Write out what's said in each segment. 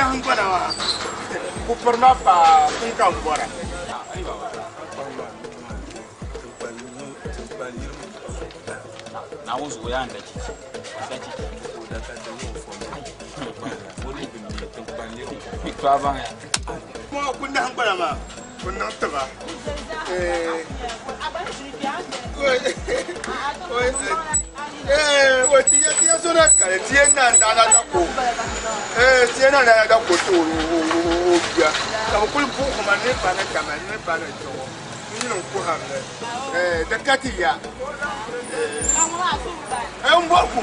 nahingbana maa ku piri ma paa n ka n bɔra. Naawuni zuɣu yaa n da chichi da chichi to a baŋya Mo ku nahingbana maa ku niŋ tiba. O ti ya ti ya so na kali ti ya na na na da ko. Ti ya na na da ko to o bia. Ka bi kuli buɣi ma ni pa na tama ni pa na chɔŋɔ. N yini n kuhari li. Di ka ti ya. N bɔri ku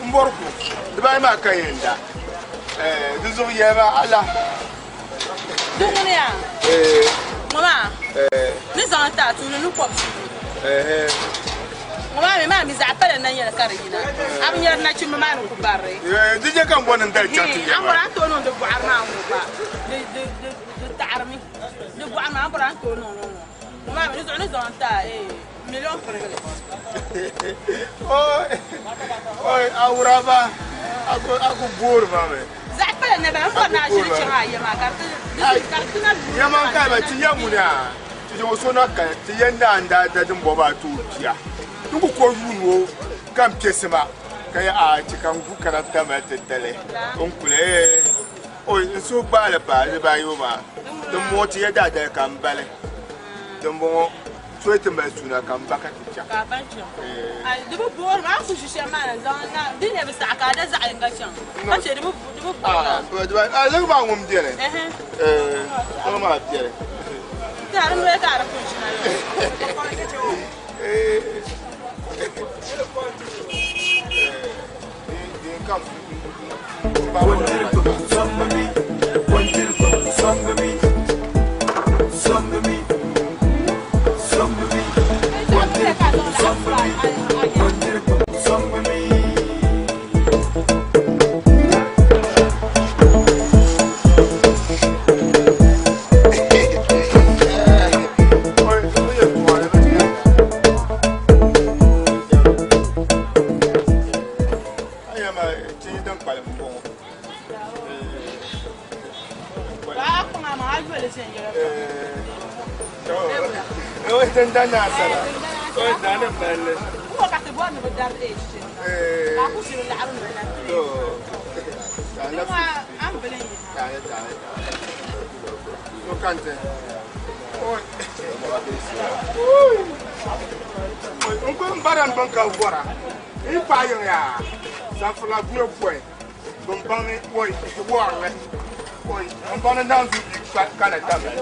n bɔri ku dibaayi maa ka yɛn da. Di zuɣu yɛli ma ala. Di ŋuni yaa ŋɔ maa ni zaŋ ti a tuuli ni kɔbisi yi ŋɔ maa mi maa mi zaɣ pala na nyɛli ka di yina a bi nyɛri nachimba maa ni ku bariri Di je ka n bɔri ni n dali chaŋ ti a yɛma. bɔri a ni tooi niŋ di bɔɣiri maa ŋɔ gba di di di di taɣirimi di bɔɣiri maa a bɔri a ni tooi niŋ li ŋɔ ŋɔ maa mi di zuɣu ni zaŋ ti a miliɔn pirigili. Oi oi awuraba a ku a ku boori ma mi. Zaɣ pala na bala, m bɔri ni a ʒili chaŋ a ya maa ka di ti di na lu. Ya man kai ba ti ya ŋuni a ti zaŋ o so na kali ti ya naa n daa da din bɔba a ti o bia ti ku ko yuun o ka n piɛsi ma ka ya a chi ka n gu kana tamali ti tali n kuli ee oi n suhu gbaali paai dibaayi maa din bɔŋɔ ti ya daadali ka n bali din bɔŋɔ So ti mali suuna ka n ba ka ti chaŋ. Ka a ba chaŋ. Ai di bi boori ma a ni ku ʒi shɛm maa na zaŋ na di nyɛ bi saɣi ka a da zaɣ yinga chaŋ ka chɛ di bi di bi boori a. A liɣiri maa ŋun beni. Liɣiri maa beni. Ti a di noli ka a di pun ʒina yo. N kuli bara n bin ka vora n paɣa yiŋ yaa sanfurila buyopɔin bin baŋ ni oi wɔrili oi n baŋ ni naanzuu bia kana tamali.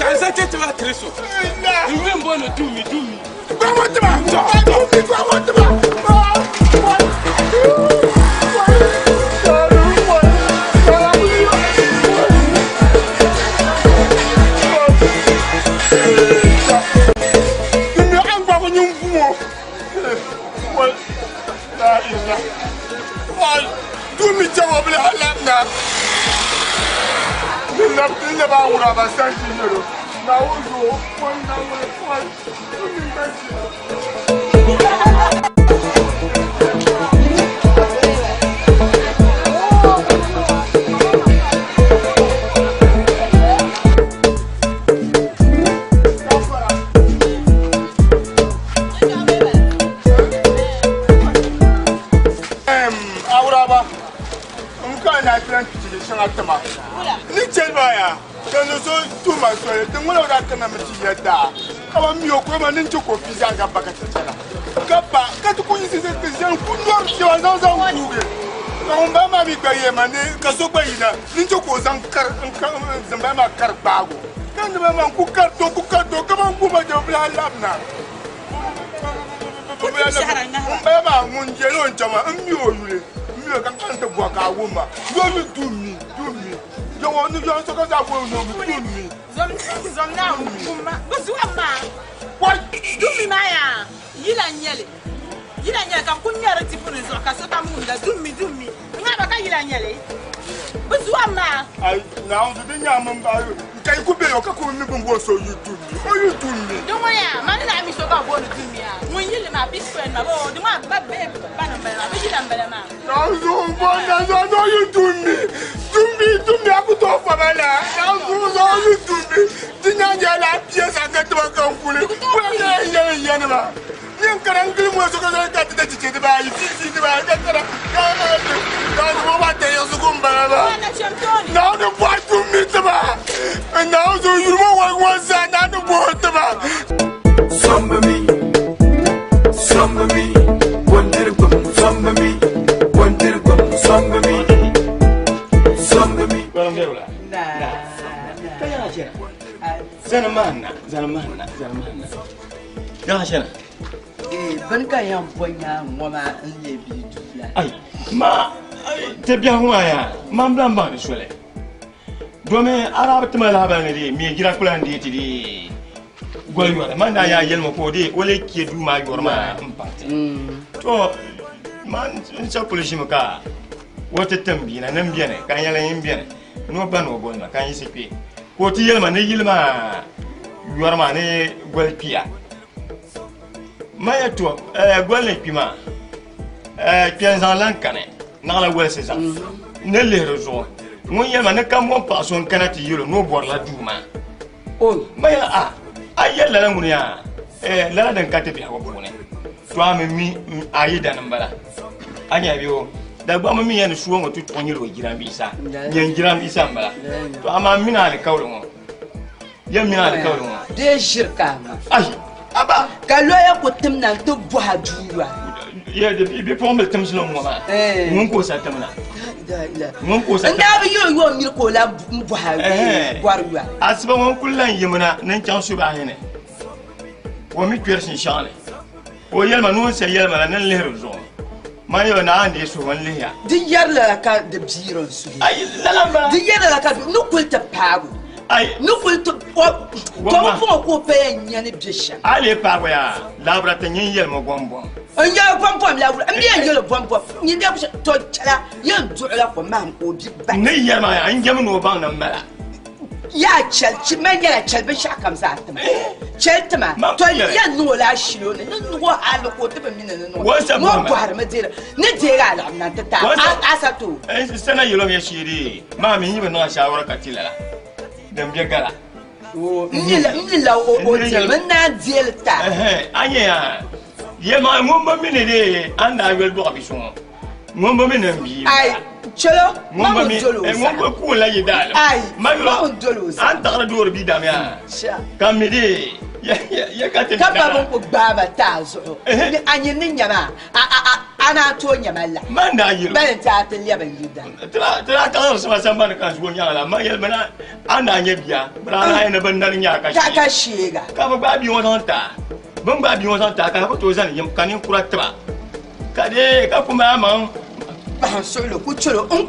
Ka n sa cheche maa tiri so. N yuli m-booni Dummi, Dummi. Awuraba n ka na ti lan chichi shɛŋa tima ni chɛ maa yaa ka ni so tuma soli ti ŋuna o daa kana mi ti ya daa ka ba mi o koma ni n-chɛ ka o pii zaa ka ba ka ti chana ka ba ka ti ku yiɣisi ʒe ti ʒeni ku nyɔri shɛba zaŋ zaŋ kuugi ka ŋun bala maa mi gba yɛli ma ni ka so gba yina ni n-chɛ ka o zaŋ kari n bala maa kari gbaagi o ka ni bala maa n ku kariti o ku kariti o kaman guuma jɛma bi lahi labina ŋun bala maa ŋun yɛli o ni chɛ maa n mi o yuli n mi o ka n kana ti bɔhi ka a wum ma yo yuli Dummi Dummi Yɔŋɔ ni yɔŋ so ka zaa boli o ni Dummi. Zom Naawuni kum ma bɛ zuɣu maa. Dummi maa yaa yila n-nyɛ li. Yila n-nyɛ li ka bɛ kuli ŋmɛri tipu ni zuɣu ka sokam wumda dummi dummi. N ŋahi ba ka yila n-nyɛ li. Bɛ zuɣu maa. Ai, Naawuni di nya min ba yu. Ka yi ku be o ka ku mi bin bo so yu dummi. O yu dummi. Di ŋɔ yaa, ma ni lahi mi so ka bɛ booni dummi yaa. Ŋun yili maa, big friend maa, bɛ di maa ba bihi ba ni m-bala maa, bɛ yila m-bala maa. Naawuni bo na zo zo yu dummi. Dummi, dummi a ku tooi fama la. Naawuni zo yu dummi. Di nya nyɛla a bia zaŋ ka tiba ka n kuli. Kula nyɛla n yɛli n yɛnima. Nyin kana n gili ŋɔ so ka zaŋ ka ti da chiche dibaayi, fifi dibaayi ka kana ka ka ŋɔ maa ta yiɣisigu m bala maa. Naawuni bɔhi dummi tiba. Naawuni zo yuri ŋɔ wɔli ŋɔ zaa Naawuni bɔhi tiba. Zombi mi, zombi mi, bondirigbum zombi mi, bondirigbum zombi mi, zombi mi. Zani mahina, zani mahina, zani mahina. Yaha shɛna. Bini ka yɛn bo nyaa ŋɔ maa n leei bia duu la. Ai, ma ti biɛhigu maa yaa, man bila m-baŋ di soli. Domi Arabi tima lahabali ni di mi jira kula n-deei ti di goli yɔri. Man daa yaa yɛli ma ka o deei o lee kpe duu maa yɔri maa m-paŋ ti. To, man n sa kuli ʒimi ka o ti tim bia na ni m beni ka n yɛli n beni. Ni o ba ni o boli ma ka n yiɣisi kpe ka o ti yɛli ma ni yili maa yɔri maa ni goli kpiya. Man ya to goli ni kpi maa kpɛn zaŋ lan kani naɣila wolisi zaŋ ni lihiri zuɣu ŋun yɛli ma ni kambɔŋ paɣa so n-kana ti yɛl o ni o bɔrila duu maa. Man ya a a yɛli lala ŋuni yaa lala din ka ti biɛhigu puuni to a mi mi a yi dani m-bala a nya bɛ o Dagbaŋ mi yɛn ni suo ŋɔ ti tuɣi nyɛla o jiranbiisa nyɛn jiranbiisa m-bala to amaa m mini alikauli ŋɔ yɛn mini alikauli ŋɔ Dee ʒiri ka a ma. Ai, aba! Ka loya ku tim na nti bɔhi a duu yɔhi. Ye, bipuɣimbila timsili ŋɔ maa, ŋun ka o sa tim na. Ŋun ka o sa N daa bi yɛl o yɔɔ miri ka o lan bɔhi a bɔri yɔhi. Asiba ŋɔ n-kuli lan yimina ni n-chaŋ subahi ni, o mi kpɛri shinshaɣu ni. Ka o yɛli ma ni o ni sa yɛli ma la ni n lihiri zuɣu. Man yɛl o ni a ni deei suhu n lihi ya. Di yɛri lala ka di biiri n suhu. Ayi, lala m-bala. Di yɛri lala ka di ni kuli ti paagu. Ayi. Ni kuli ti o tɔbu puŋɔ ka o paya n-nya ni be shɛm. A lee paagu yaa, laabira ti nyin yɛli ma bɔmbɔm. N yɛli bɔmbɔm la wula? M mi yɛn yɛli bɔmbɔm. Nyin bɛ shɛm, tɔ chɛla yɛn duɣila kom mahim ka o bi bahi. N ni yɛli maa yaa, n jɛmi ni o baŋ ni m mala. Yaa chɛli, chi man nyɛla chɛli binshɛɣu kam zaa tima. Chɛli tima, Man tɔ yɛli. yɛn niŋ o la ashilo ni, ni niŋ o hali ka o ti bi mi ni ni niŋ o. Wɔn sa Ŋɔ bɔhimi. bɔhirimi deeri, ni deegi a laɣim na nti ti a, Wɔn sa- a sa ti o. N sana yɛlɔm ya shee dee, maa mi n yi bi niŋ a shaawara ka ti lala, din be gala. N mi la o deemi, n naan deeli ti a. Ɛhɛn, a nya yaa, yɛlimaŋli ŋun bi mi ni dee a ni daa yoli dɔɣi bi so ŋɔ. Ŋun bi mi ni n bia Ai, chɛlo, ŋun ma bi ŋun mi doli o ŋun zaɣim. bi kuun la yi daalim. Ai, Ma ma yuli ŋun doli o a zaɣim. ni taɣiri doori bia dam yaa. Sha. Ka mi di ya ya ka ti Ka mi ba dama. bin ku gbaai ba ti a zuɣu. Ehe. Ni a nyin ni nya maa, a a a A naan tooi nya ma la. Man daa yɛli o. Bali n-ti a ti lɛbi n yidana. Ti daa kaɣiri sima sambani ka n zuo nyaŋ la, man yɛli bɛ a ni daa nyɛ bia, bɛ daa lahi ni bɛ nani nya a ka sheega. Ka sheega. Ka bɛ gbaai bia ŋɔ zaŋ ti a. Bɛ ni gbaai bia ŋɔ zaŋ ti a ka a ku tooi zani yim ka ninkura tiba. Ka dee ka kum a maŋ. Kpahim suɣili ku chɛl o, n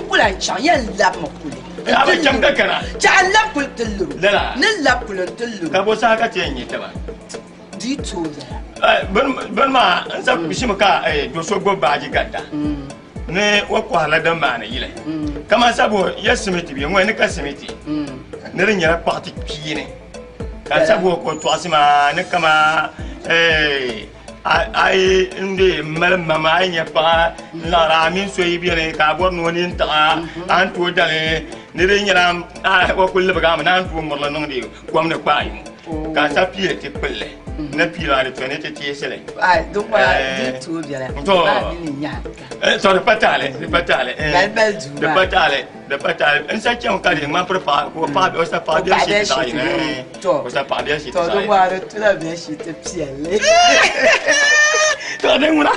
ku lan chaŋ, yɛn labimi kuli. A bi chaŋ ka kana. Chɛ a lab kuli ti lur o. Lala. Ni lab kuli nti lur o. Ka bɔ saha ka ti yɛn nya taba? Di yi tooi yɛla. Bini maa n sa shimi ka do so gbubi baaji garita ni o kɔhirila din maani yili kaman sabo ya simiti bee ŋɔ ni ka simiti ni di nyɛla kpaɣiti kpiini ka sabo ka o tɔɣisi maa ni kama a yi n de mali mama a yi nyɛ paɣa n laɣira a mini so yi beni ka a bɔri ni o nini tiɣa a ni tooi dali ni di nyɛla o kuli libigi a mi ni a ni tooi mirili niŋdi kom ni kpaai ŋɔ ka a sa piili ti kpulli ni piili maa di to ni ti teesili to di pa taali di pa taali di pa taali di pa taali n sa chɛmi ka di ŋmani piri paɣa ka o paɣa o sa paɣa biɛri shee ti zaɣ yini o sa paɣa biɛri shee ti zaɣ yini tula biɛri shee ti piɛlli to di ŋuna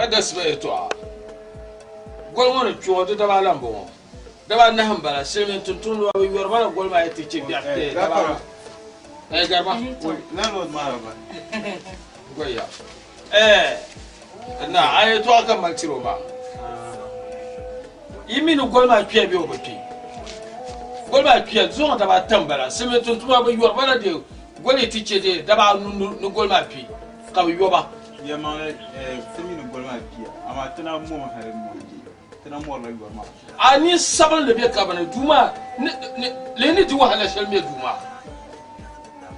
Ka dasiba yɛtɔɣa, Goli ŋɔ ni kpe ŋɔ di daba ala m-bɔŋɔ, daba anahi m-bala, silimiin tumtumdiba bi yɔri ba la goli maa yi ti che biɛɣu ti daba anu. Ɛɛ gariba. Goya. Ɛɛ na a yɛtɔɣa ka mali tiri o maa. Yi mi ni goli maa kpiya bee o bi kpi? Goli maa kpiya, di zuɣu daba ata m-bala, silimiin tumtumdiba bi yɔri ba la di goli yi ti che di daba anu ni goli maa kpi ka bi yɔ ba. Yɛlimaŋli, ti mi ni goli maa kpiya, amaa ti na momi hali m-mɔri je, ti na mɔrila yɔri maa. A ni sabinli be ka bini duu maa ni, lihi ni di wahala shɛli me duu maa,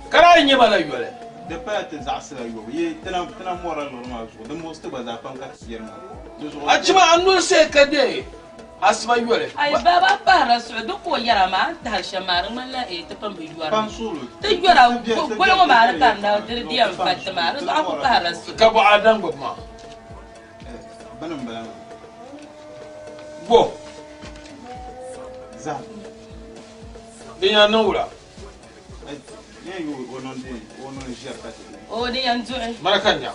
ka daa yi nyɛ ba la yoli. Di pala ti zaɣisila yɔbu, yi ti na ti na mɔrila liɣiri maa zuɣu, di muɣisi ti gba zaa pam ka ti yɛli maa di zuɣu. A chima a noli see ka deei asiba yoli. Ayi baba a pahirila suɣu di ka o yɛra maa a ni tahiri shɛm maa di ŋmanila eh ti pun bi yɔri mi ti yɔra goli ŋɔ maa di kanna di di yɛn va ti maa di zuɣu a ku pahirila suɣu. Ka bɔ a daŋ gbubi maa? Bini m bala maa. Bo? Zahim. Din yɛn niŋ wula? Din yɛn yooi o niŋ din o niŋ ʒiɛri ka ti di. O din yɛn duɣi. Mana ka nya.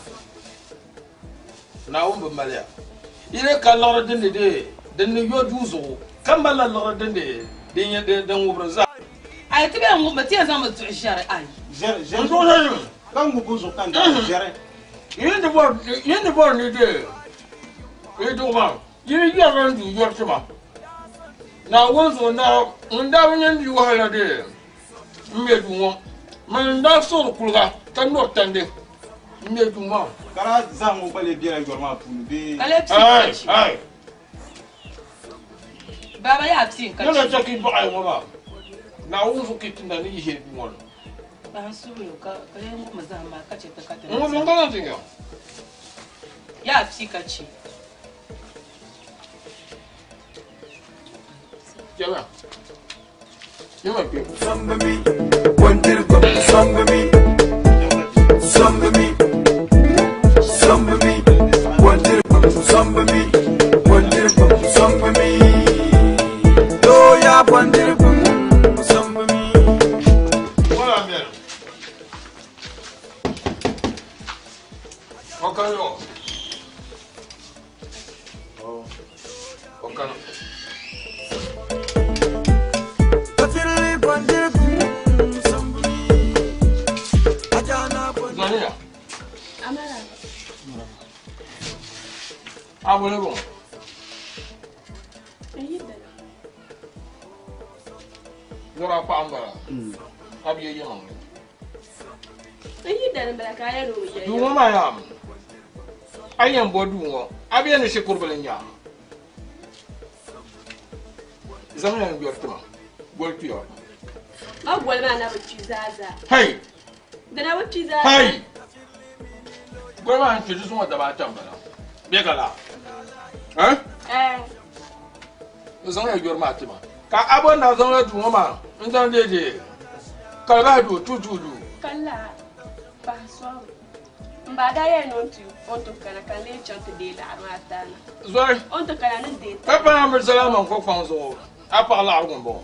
Naawuni bi mali ya. Yi lee ka liɣiri din ni deei din ni yo duu zuɣu, ka malila liɣiri din ni din din ŋubiri zaa. Ayi, ti bee n-ŋubimi, ti yɛn zaŋmi duɣi ʒiɛri ayi. Ʒiɛri, ʒiɛri N zuɣu ʒiɛri. Ka ŋubbu zuɣu ka n daa ʒiɛri. Yi ni bɔri, yi ni bɔri ni deei yi duɣu maa, yi ni yɛrila n duu yɔri ti ma. Naawuni zuɣu naa ŋun daa bi nya n di wahala deei m me duu ŋɔ, mani n-daa suɣiri kuliga ka nɔri tandi m me duu maa. Ka daa zahim ŋɔ gba lee bela yɔri maa puuni bee? Ka lee pii ka chi. Ai, ai. Baba yaa pii n-ka chi. Nana chɛ ka yi baɣa ŋɔ maa, Naawuni zuɣu ka yi ti na ni yi ʒe duu ŋɔ ni. Pahi suhuri ka lee ŋubimi zahim maa ka chɛ ti ka ti N ŋubimi ka zaŋ ti nya. Yaa pii ka chi. Chɛliya. Duu ŋɔ maa yaa a yɛn bo duu ŋɔ a bɛ ni shikuru bili n-nya zaŋ ya n-yɔri ti ma goli kpiya Ma goli maa na bi kpi zaa zaa. Hei! Di na bi kpi zaa zaa. Hei! Goli maa n-kpi di zuŋɔ daba ata m-bala. Bɛ ka laa? Eh? Eh. N zaŋ ya yɔri maa ti ma. Ka a bo na zaŋla duu ŋɔ maa n-zaŋ deei deei kalibahi duu, tuutuu duu. Ka laa pahi sɔŋ. M ba daa yɛli ni o ni ti o ni ti kana ka n lee chaŋ ti deei laɣiri maa ti a na. Zɔri. O ni ti kana ni deei ti Ka paɣa mi zali amaŋ ko kpaŋ zuɣu, a paɣa laɣiri ŋun bɔŋɔ.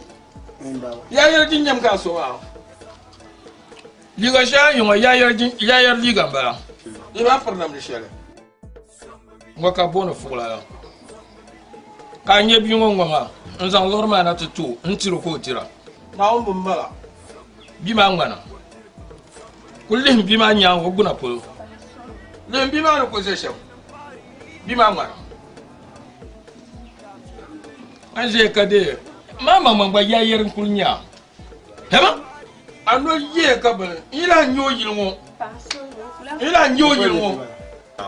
Yaa yɛli jinjam ka a so maa. Liiga shɛli a ni ye ŋɔ, yaa yɛri liiga m-bala. Di maa piri namdi shɛli. Ŋɔ ka booni fuɣila la. Ka a nya bia ŋɔ ŋɔ maa n-zaŋ liɣiri maa na ti ti o n-tiri o ka o dira. Naawuni bi mala bia maa ŋmana. Kul lihim bia maa nyaaŋa o gbuna polo. Lihim bia maa ni kul ʒe shɛm. Bia maa ŋmana. A ni ʒeya ka deei maa maŋmaŋ gba yaa yɛri n-kul nya a. Hɛma! A noli yeei ka bini n yi lahi nya o yili ŋɔ. N yi lahi nya o yili ŋɔ.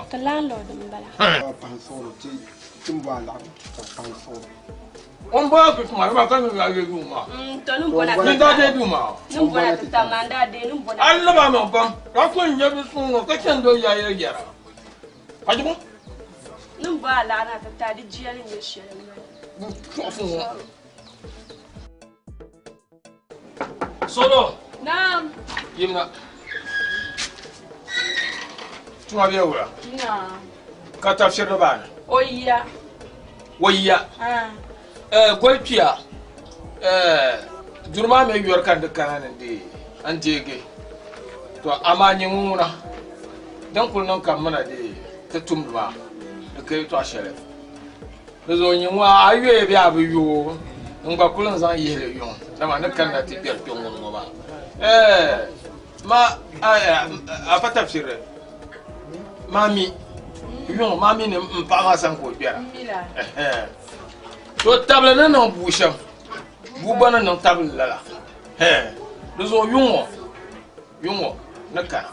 Ti landlord m-bala. O ni bɔra ti tuma dama ka niŋ yaa deei duu maa. To ni bɔna Ni daa deei duu maa. Ni bɔna ti tam maa n daa deei ni bɔna. A lab a maŋ pam ka ku n-nya bi suŋ ŋɔ ka chani doli yaa yɛri yɛra. Ka di bɔ? Ni bɔ a laɣa na ti taai di jia ni nyɛ shɛli m-bala. Tɔɣifu ŋɔ. Solo. Naam. Yimna. Tuma bɛ wula. Naam. Ka tafsiri baani. O yiya. O yiya. Ah. Eh goli kpiya. Eh duri maa mi yɔri ka di kana ni di n deegi. To amaa nyɛ ŋuna din kuli niŋ ka mina di ti tumdi maa. N ka yɛltɔɣa shɛli. Di zuɣu nyɛ ŋɔ a yoya bee a bi yo n gba kuli n zaŋ yihili yuŋ dama ni kanna ti kpɛri kpɛ ŋuni ŋɔ maa. Ɛɛ ma a pa tafsiri maa mi yuŋ maa mi ni n paɣa maa sani ka o kpɛra. To tabili ni niŋ bua shɛm bua gba ni niŋ tabili lala. Di zuɣu yuŋ ŋɔ yuŋ ŋɔ ni kana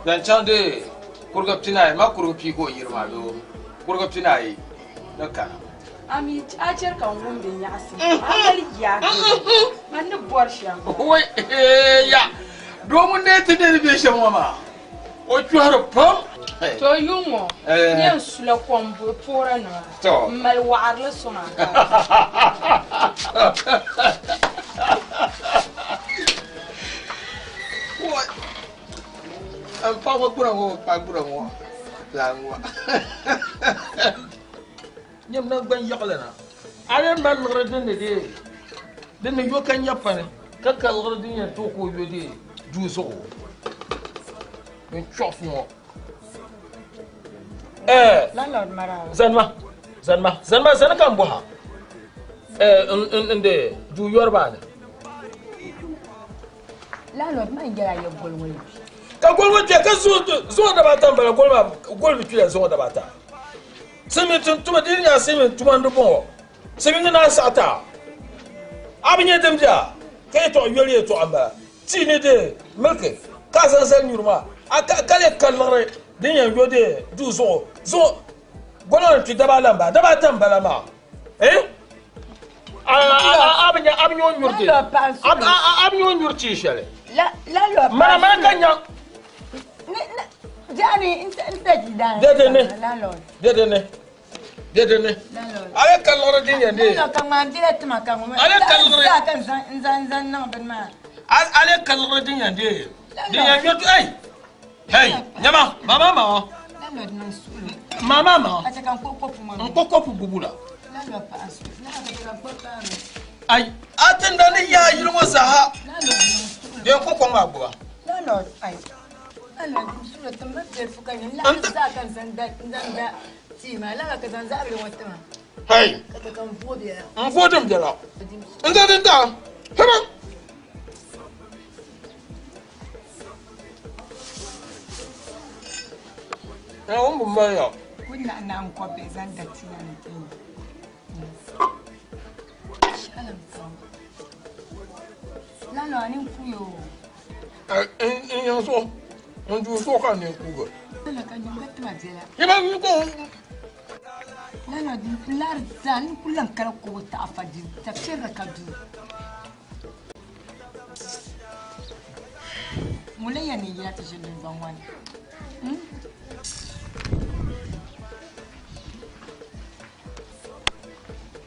zaŋ chaŋ di kuriga pinaayi ma kuriga pii ka o yiri maa doo kuriga pinaayi ni kana. Ami a chɛri ka n wumdi nyaɣisim a mali yaagi man ni bɔri shɛm. Wai ya doo ŋun dee ti ni bɛ shɛm ŋɔ maa o chɔhiri pam. To yuŋ ŋɔ n yɛn sula kom puɣira nima m mali waɣarili sɔŋ a ka. N paɣaba gbura ŋɔ paɣa gbura ŋɔ laa ŋɔ nyam naŋgban yaɣili na a lee mali liɣiri din ni dee din ni yo ka nya pani ka ka liɣiri din yɛn tooi ka o yo dee duu zuɣu din chɔɣifu ŋɔ ɛɛ zanima zanima zanima zani ka n bɔha ɛɛ n de duu yɔri maa ni Landlord man yɛla yɛ goli ŋɔ yi kpi. Ka goli ŋɔ kpiya ka zuŋɔ dabaata m-bala goli maa goli bi kpiya zuŋɔ dabaata. Silimiin tun tuma di nya silimiin tuma n-di bɔŋɔ. Silimiingi naan saɣi ti a. A bi nya din be a ka yɛtɔɣa yoli yɛtɔɣa m-bala. Tii ni di milki ka a zaŋ zali nyuri maa a ka lee ka liɣiri din yɛn yo di duu zuɣu zuŋɔ goli ŋɔ ni kpi dabaala m-bala dabaata m-bala maa. Eh? A bi nya a bi nya o nyuri ti a bi nya o nyuri tii shɛli mana mana ka nya dede ne dede ne dede ne ale ka liɣiri din yɛn dee ale ka liɣiri ale ka liɣiri din yɛn dee din yɛn yɔ hey hey nyama mama mama mama mama n kpɔ kɔpu gbubu la ayi a tinda ni yaa yili ŋɔ zaaha den kpɔ kɔŋ maa gbuba hey n vooi din biɛla n zaŋ din daa hɛma Naawuni bi mali ya. N yiŋ zuɣu, n duu zuɣu ka n nini kuugi. Ŋuni yɛn ni yina ti ʒini dundɔŋ ŋɔ ni? Hmm?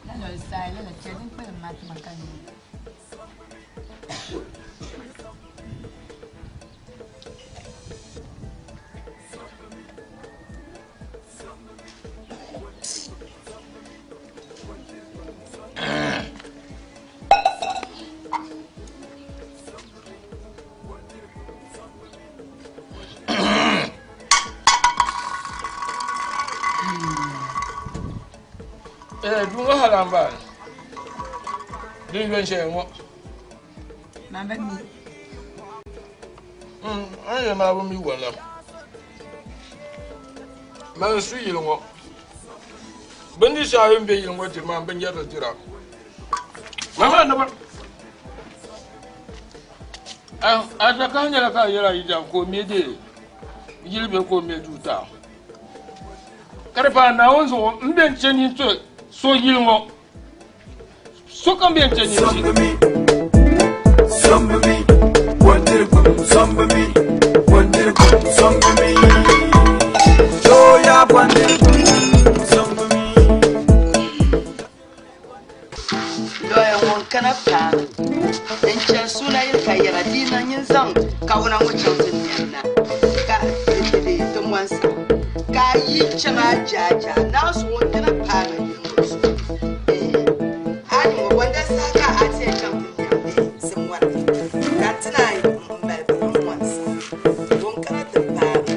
Lala o saai lala chɛ din kpalim maa tima ka nyu. Eh, duu ŋɔ hali m-bala din yɔn shɛli ŋɔ. Maa bi mi. A ni yɛli maa bi mi wala. Man n su yili ŋɔ. Bindiri shɛŋa din be yili ŋɔ diri maa m bi nyari li dira. Mama naba. A dakahi nyɛla ka a yɛli a yidana ka o me dee yili bee ka o me duu ti a. Ka di paai Naawuni zuɣu m bɛn chɛ nyin ti so yili ŋɔ. Sokam bɛn chɛ nyin ti. Lɔya ŋun kana paami n-chani suuna yili ka yɛra di niŋ nyin zaŋ kawuna ŋɔ chaŋ ti nɛm na ka di ti mɔnsa ka a yi chaŋ a jaaja naanzu ŋun kana paami yili ŋɔ zuɣu a ni ŋɔ bɔnda saha ka a ti yɛn chaŋ ti nɛm di simɔri ka ti naan mali bini mɔnsa ŋun kana ti paami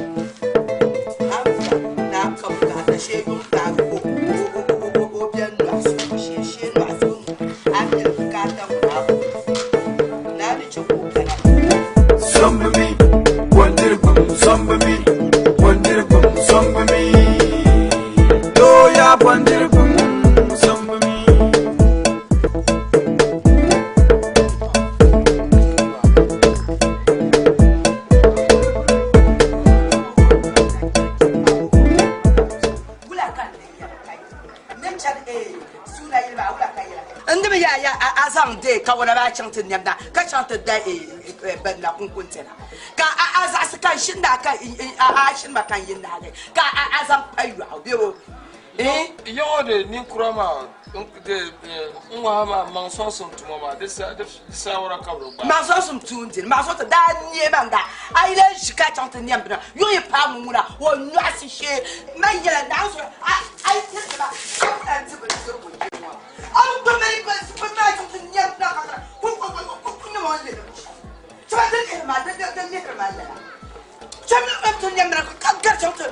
a ni va ni a kabu ka a kawana maa chaŋ ti nɛmda ka chaŋ ti da bɛn na kunkunti na ka a zaɣisi ka n shini na ka a shini ma ka n yi naagi ka a zaŋ pa yɔɣu bebo. Yaŋɔ de ninkura maa de n ŋɔha maa maŋ sɔŋsim tuma maa di saawara ka bɛ gbaai. Maŋ sɔŋsim tuun dini maŋ sɔŋsim daa neei ma n-daa a yi lee ʒi ka chaŋ ti nɛm bina yuŋ yi paai ŋun ŋuna o nyɔɣisi shee man yɛla naawuni zuɣu a yi tiriti ma ka ku lan di bindirigu kpe ŋɔ a bi gbubi mini bini maa chaŋ ti nɛm bina ka ku ku niŋ o ni lihiri shɛm chɛ di lihiri ma di lihiri ma lala. Chɛ mi n ti nɛmdira ka gari chaŋ ti n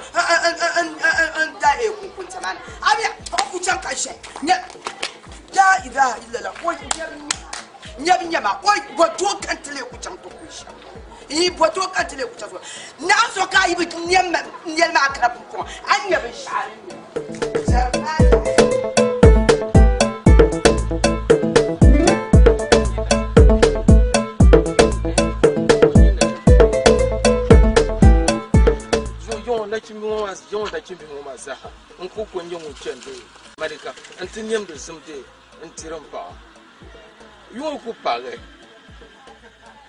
da kunkunti maa ni. A mi a ku chaŋ ka ʒe nyɛ laa ilaha illallah o nyɛbi nyɛma o bɔtoo ka n ti lee ku chaŋ ti ku shɛm yi bɔtoo ka n ti lee ku chaŋ ti ku naɣ so ka a yi bi nɛm nɛli maa kana pumpɔŋɔ a ni nya binshɛɣu a ni nya. Yiŋɔ nachimbihi ŋɔ maa zaaha n ku ko n-nyɛ ŋun chandi Malika nti nɛmdi zimdi n-tiri m paɣa. Yiŋɔ ku paagi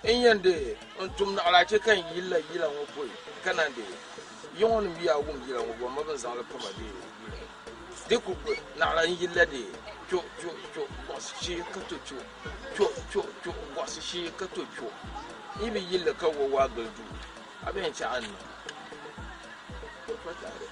n yɛn deei n tum naɣilaa che ka n yilila yila ŋɔ pɔi ka naan deei. Yiŋɔ nim yi yaa wum yila ŋɔ bɔ ma bɛ ni zaŋ li pa ma deei yuli ŋɔ. Di ku naɣila n yilila deei cho cho cho gɔɣisi shee ka to cho cho cho cho gɔɣisi shee ka to cho. N yi bi yilli ka wa waa gili duu a bɛ yɛn chaɣ a ni niŋ. Pa taali.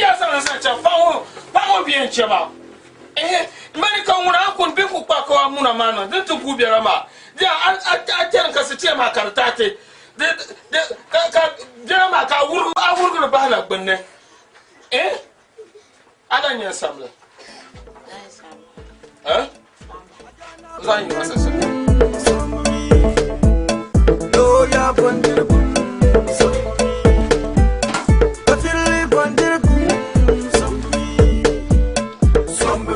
yaa zaŋ zaŋ chaŋ paɣa ŋɔ paɣa ŋɔ bɛ yɛn chɛ ma ehe mani ka ŋuna a kuni bɛ ku kpa ka a muna maa niŋ din ti guui biɛla maa di a a a tɛri ka sitiya maa ka di taati di di ka ka biɛla maa ka a wurigi a wurigiri bahina gbunni eh a lahi nyɛ n samli eh n zaŋ yi masa sili. Lawyer bondirigu, Kafiri bondirigu, Sombi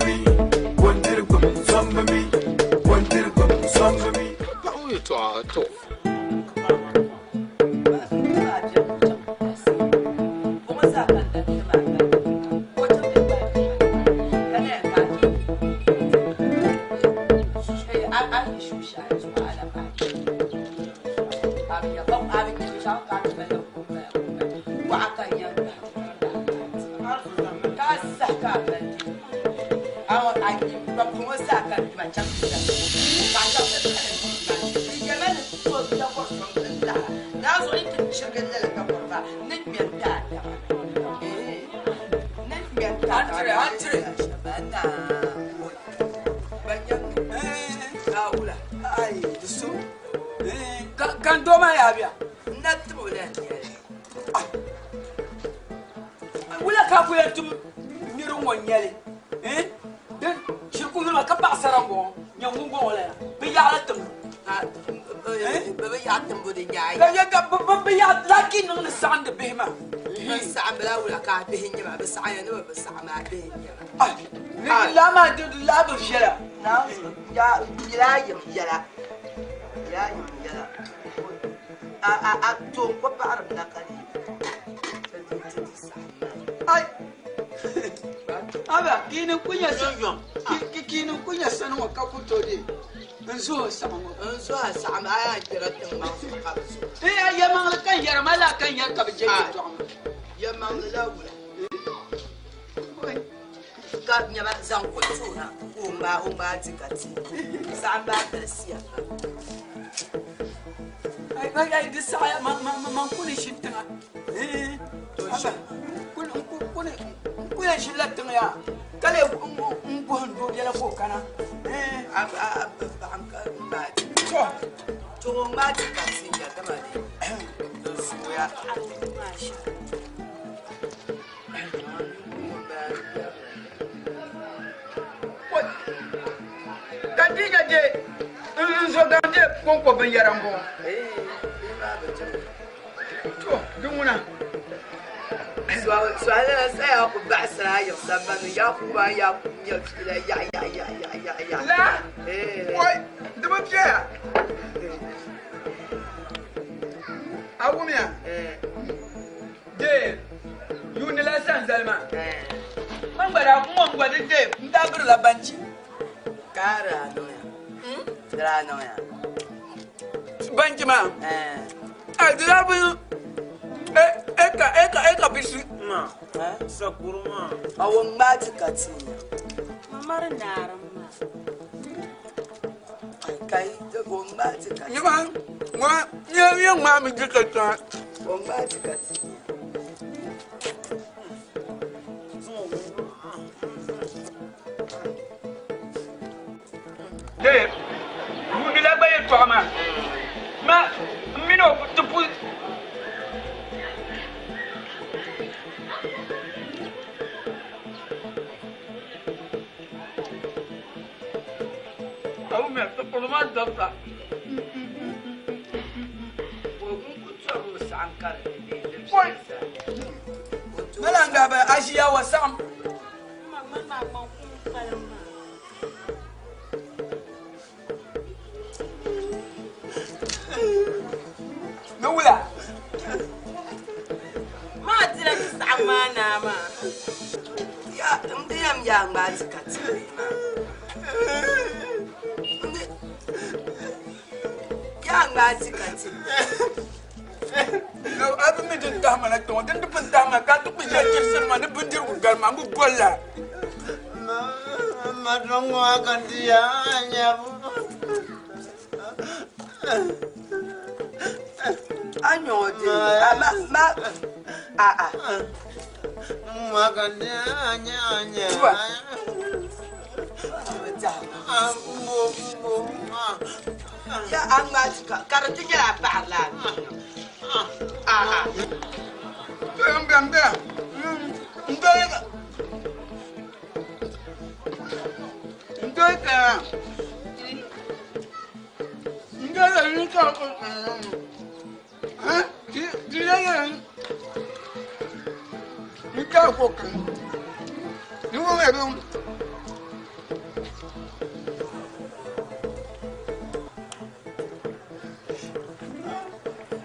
mi, bondirigu, sombi mi, bondirigu, sombi mi. Paɣa ŋɔ yɛltɔɣa to. Kan doo maa yaa bia? Wula ka ku yɛn tum niri ŋɔ nyɛli din shiriku yuli ka paɣasara n bɔŋɔ nyɛ ŋun bɔŋɔ la bi yaɣala tiŋ bi yaɣa timbu di nyaaya bi yaɣa laaki niŋdi saɣandi bihi maa. Bi saɣam bila wula ka bihi nyɛ ba bi saɣaya ni bi saɣam a bihi nyɛ ba. Laa maa laa bi viɛla. Yila yim yɛla yila yim yɛla a a a toon ko paɣarim na ka di Ai aba kini kunya kini kunya sani ŋɔ ka ku to de n zo saɣam ŋɔ. N zo a saɣam a yaa kpɛra tiŋ maŋ zuɣu ka bi zo. Ee a yɛmaŋli kan yɛri ma laa kan yɛri ka bi je yɛltɔɣa maa. Yɛmaŋli la wula ka nyɛma zaŋ ko toona ka o ŋmaa o ŋmaa di ka ti saɣam maa galisiya pam. Ai ai ai di saɣaya man kuni ʒi tiŋa. Aba kuni n ku yɛn ʒinila tiŋa yaa ka lee n bohim doo biɛla ka o kana. A a paɣa ka ŋmaa di. To. To o ŋmaa di ka ti nya dama di di zooya. Ka di nya de n zo gaŋ de konko binyɛra n bɔŋɔ. To di ŋuna. Suhali saya ku baɣasira a yiŋ sambani ya ku ba ya ku nya fiila ya ya ya ya ya ya. La. Wai di bi viɛya. A wumiya. De yuuni la sanzali maa. Man gba daa ŋɔ gba di de n daa birila banchi. Ka daa niŋ ya. Daa niŋ ya. Banchi maa. A di daa bi eka eka eka bisi. Ma, sakuru maa. A ŋun ŋmaa di ka ti nya. Mama di naarim maa. Kai o ŋmaa di ka ti. Nyima ŋɔ nyɛ nyɛ ŋmaa mi di ka tiŋa. O ŋmaa di ka ti nya. De yuuni la gba yɛltɔɣa maa ma n mini o ti pu a wumiya ti kpuri maa dabisa. O ku tɔri o saɣam ka di di di Oi! Malan daa ba a ʒiya wa saɣam. Ma ŋmani maa ŋman kum kpalim maa. Ni wula? Maa dila ti saɣam maa naa maa. Ya n di yɛm yaa ŋmaa di ka ti maa. Yaa ŋmaa di ka ti. A bi mi din tahima na kpɛŋɔ din di pun tahima ka ti ku ʒɛ chirisiri ma ni bindirigu galima n bi golla. Ma dɔŋɔ a ka di ya nyabu. A nyɔŋɔ de a ma ma A'a. Ya a ŋmaai ka ka di ti nyɛla a paɣirila a bia ŋɔ. A'a.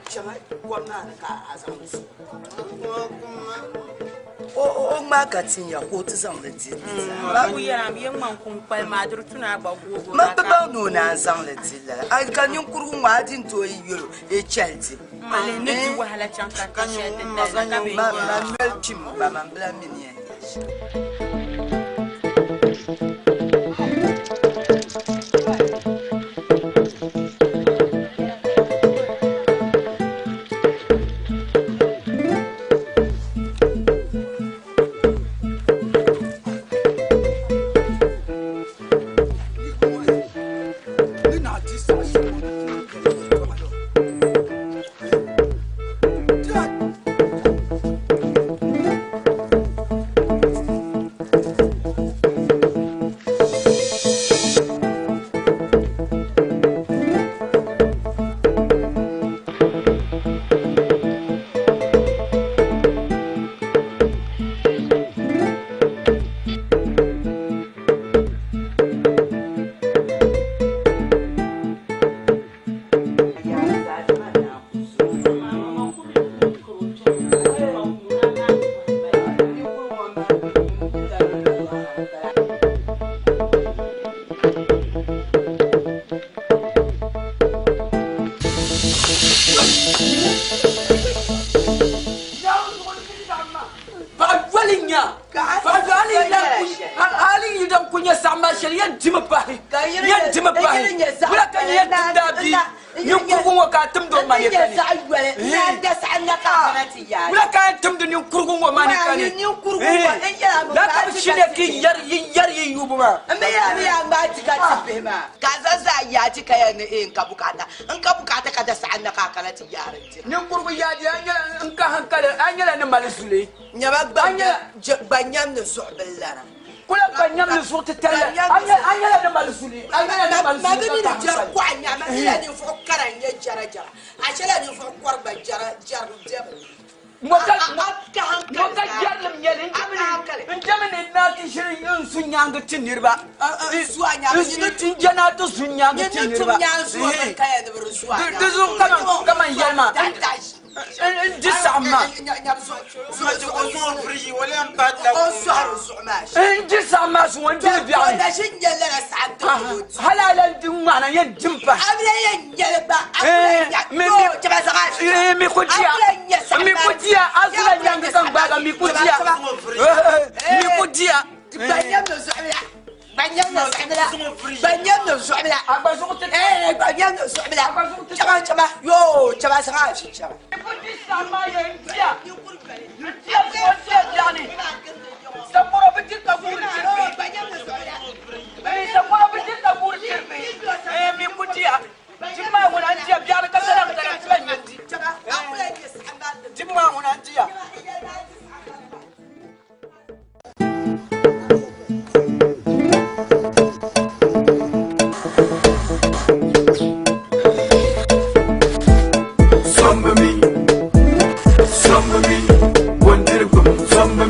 Chama kom maa ni ka a zaŋ li su. O ŋmaai ka tin ya ka o ti zaŋ li di di zaa. Ba ku yɛra mi yɛn ŋmani kum kpali maa diri tuna a gba googo Man bi baŋ ni o naan zaŋ li di lala. A ka ninkurigu ŋɔ a di n-tooi yɛl o e chɛli di. Mali ni di wahala chaŋ ka ti shɛli ti tali na ka bɛ Ma nyɛ. ma noli kpim ba man bila mi ni yɛn yɛli shɛm. Paɣa yoli nya paɣa yoli hali yi dan ku nyɛ saɣama shɛli yɛn dimi pahi yɛn dimi pahi wula ka nyɛ yɛn timdi a bia ninkurigu ŋɔ ka a timdi o ma ni ka ni wula ka yɛn timdi ninkurigu ŋɔ ma ni ka ni la ka bi shine ki yɛri yi yubu maa N mi yaa mi yaa ŋmaai ti ka ti bihi maa ka a zaŋ zaɣ yaa ti ka yɛli ni ee n ka bukaata n ka bukaata ka da saɣim na ka a kana ti yaari n dira. Ninkurigu yaa di a nyɛla n ka hankali a nyɛla ni mali zuli. Nyama gba nyam ni zuɣu bili lana. Kula gba nyam ni zuɣu titali la a nyɛla ni mali zuli a nyɛla ni mali Ma zuli bi mi ka ni ka jɛri hankali. kɔɣa nya ma mi la ninvuɣu kara n nyɛ jɛra jɛra a chɛla ninvuɣu kɔri gba jɛra jɛri jɛbi. Ŋɔ ka jɛrilim nyɛli n jɛmi ni naa ti ʒiri n su nyaangi ti niriba n jɛ naa ti su nyaangi ti niriba di zuɣu kaman yɛli maa n di saɣim maa n di saɣim maa zuŋɔ n dili biɛɣuni hali a lan di ŋmaana yɛn dim pahi mi ku diya mi ku diya a zula nyaangi ka n gbaaga mi ku diya mi ku diya Mi ku diya Dim maa ŋuna n-diya biɛɣuni ka salaŋ tana ti lan yɛn di. Dim maa ŋuna n-diya. Somba mi, somba mi, wandiri gum, somba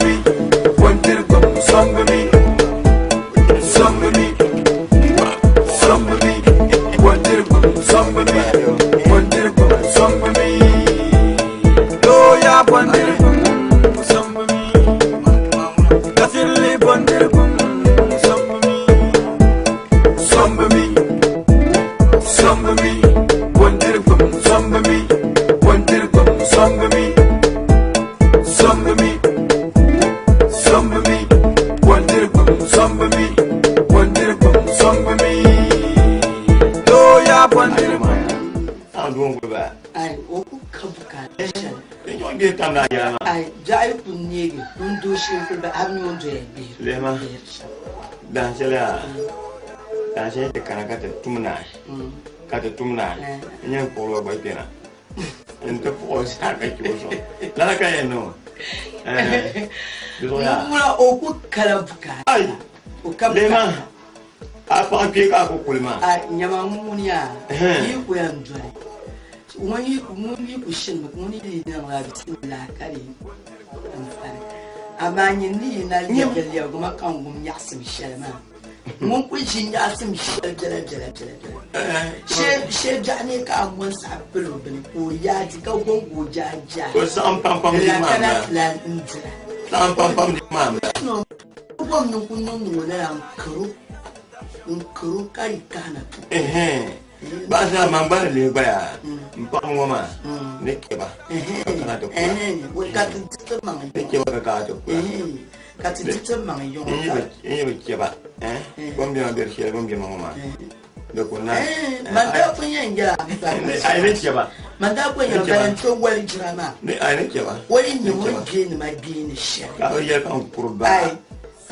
tam daa yɛla maa. Ai, biɛɣu yi ku neegi ŋun doo shee n-kuli ba, a bi nya o ni doya gbihiri. Lihima, dahin shɛli yaa, dahin shɛli ti kana ka ti tum naai, ka ti tum naai, n yɛn kpuɣili o gba kpɛna n-ti kpuɣi o zaa ka chɛ o zuɣu. Lala ka yɛn niŋ o. Di zuɣu yaa. Ŋuna o ku kala bukaata. Ai, O ka lihima, bukaata. a paɣa kpee ka a ku kuli maa. Ai, nyama ŋun yaa, yi ku yɛn doli. Ŋun yi ku ŋun yi ku shinimi ŋun yi niŋla bisimilahi ka di n fari. Amaa nyin ni yi na lɛbigi lɛbigi ma ka n wum nyaɣisim shɛli maa. Ŋun kul ʒi nyaɣisim shɛli biɛla biɛla biɛla biɛla. Shee biɛɣu ni ka a ŋɔn saɣi pili o bini ka o yaai di ka gɔŋ ka o jaai jaai. O saɣim pampam di Di maa la kana m-bala. ti lan n dira. Saɣim pampam di maa m-bala. Gom ni ku niŋ niŋ o lala n karo n karo ka yi kahina tu. Baɣa zaa man gba ni lihi gbaya n paɣa ŋɔ maa ni kpɛba ka kana ti kula. Ka ti di ti maŋ Ni kpɛba ka kana ti kula. Ka ti di ti maŋ yɔŋ. N yi bi kpɛba bɔn bɛma bɛ di shɛli bɔn bɛma ŋɔ maa di ku na. Man daa pun yɛn yɛla Ayi ni kpɛba. Man daa pun yɛn bala n ti wali jira maa. Ayi ni kpɛba. O yi nyɛ ŋun gbeeni ma gbeeni shɛli. Ka bi yɛli ka n kuri baa. Ayi.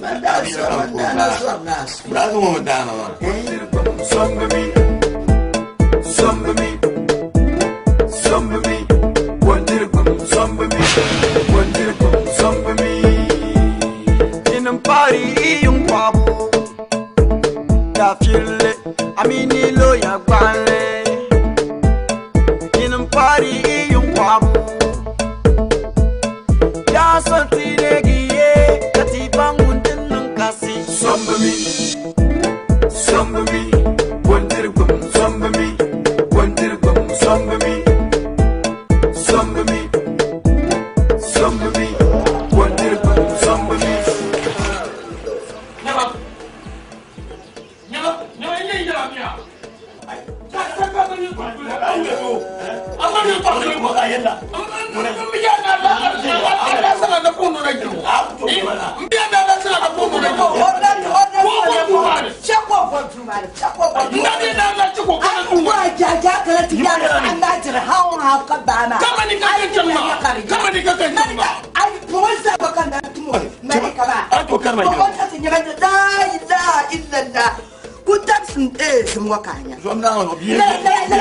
Man daa zɔri man daa na zɔri na su. Biraasi ŋɔ mi daama maa. Sombi mi, sombi mi, sombi mi, wondirigum sombi mi, wondirigum sombi mi. Tinim paari yuŋ kɔbu, dafirili amini loya gbaɣinli. Tinim paari yuŋ kɔbu, yaa so ti leegi ye ka ti baŋ ŋun din niŋ kasi. Sombi mi, sombi mi, wondirigum sombi mi, wondirigum sombi mi, sombi mi, sombi mi, wondirigum sombi mi. Nyama, nyama, nyama, n yɛn yɛla miya. Ka ka ka ka yi tɔɣi kuli. A ma yi tɔɣi kuli. N bi yaa na la a la sanga na kunu na jiro. N bi yaa na la sanga na kunu na jiro. Ko ko dun maa ni. Cɛ ko bɔ dun maa ni. Cɛ ko bɔ dun N da na la ci ko kana dun maa. Wa jaja kala ti yaa an b'a jira haw haw ka ba ma. Kama ni ka kɛ cɛ ma. Kama ni ka kɛ cɛ ma. Ayi mɔgɔ saba ka na tumo mali kaba. A to karima jira. Mɔgɔ ta ti ɲaga la ilaha illallah. Ku tabisi ee simɔ k'a ɲa. Zɔm naa ŋɔ bia. La la la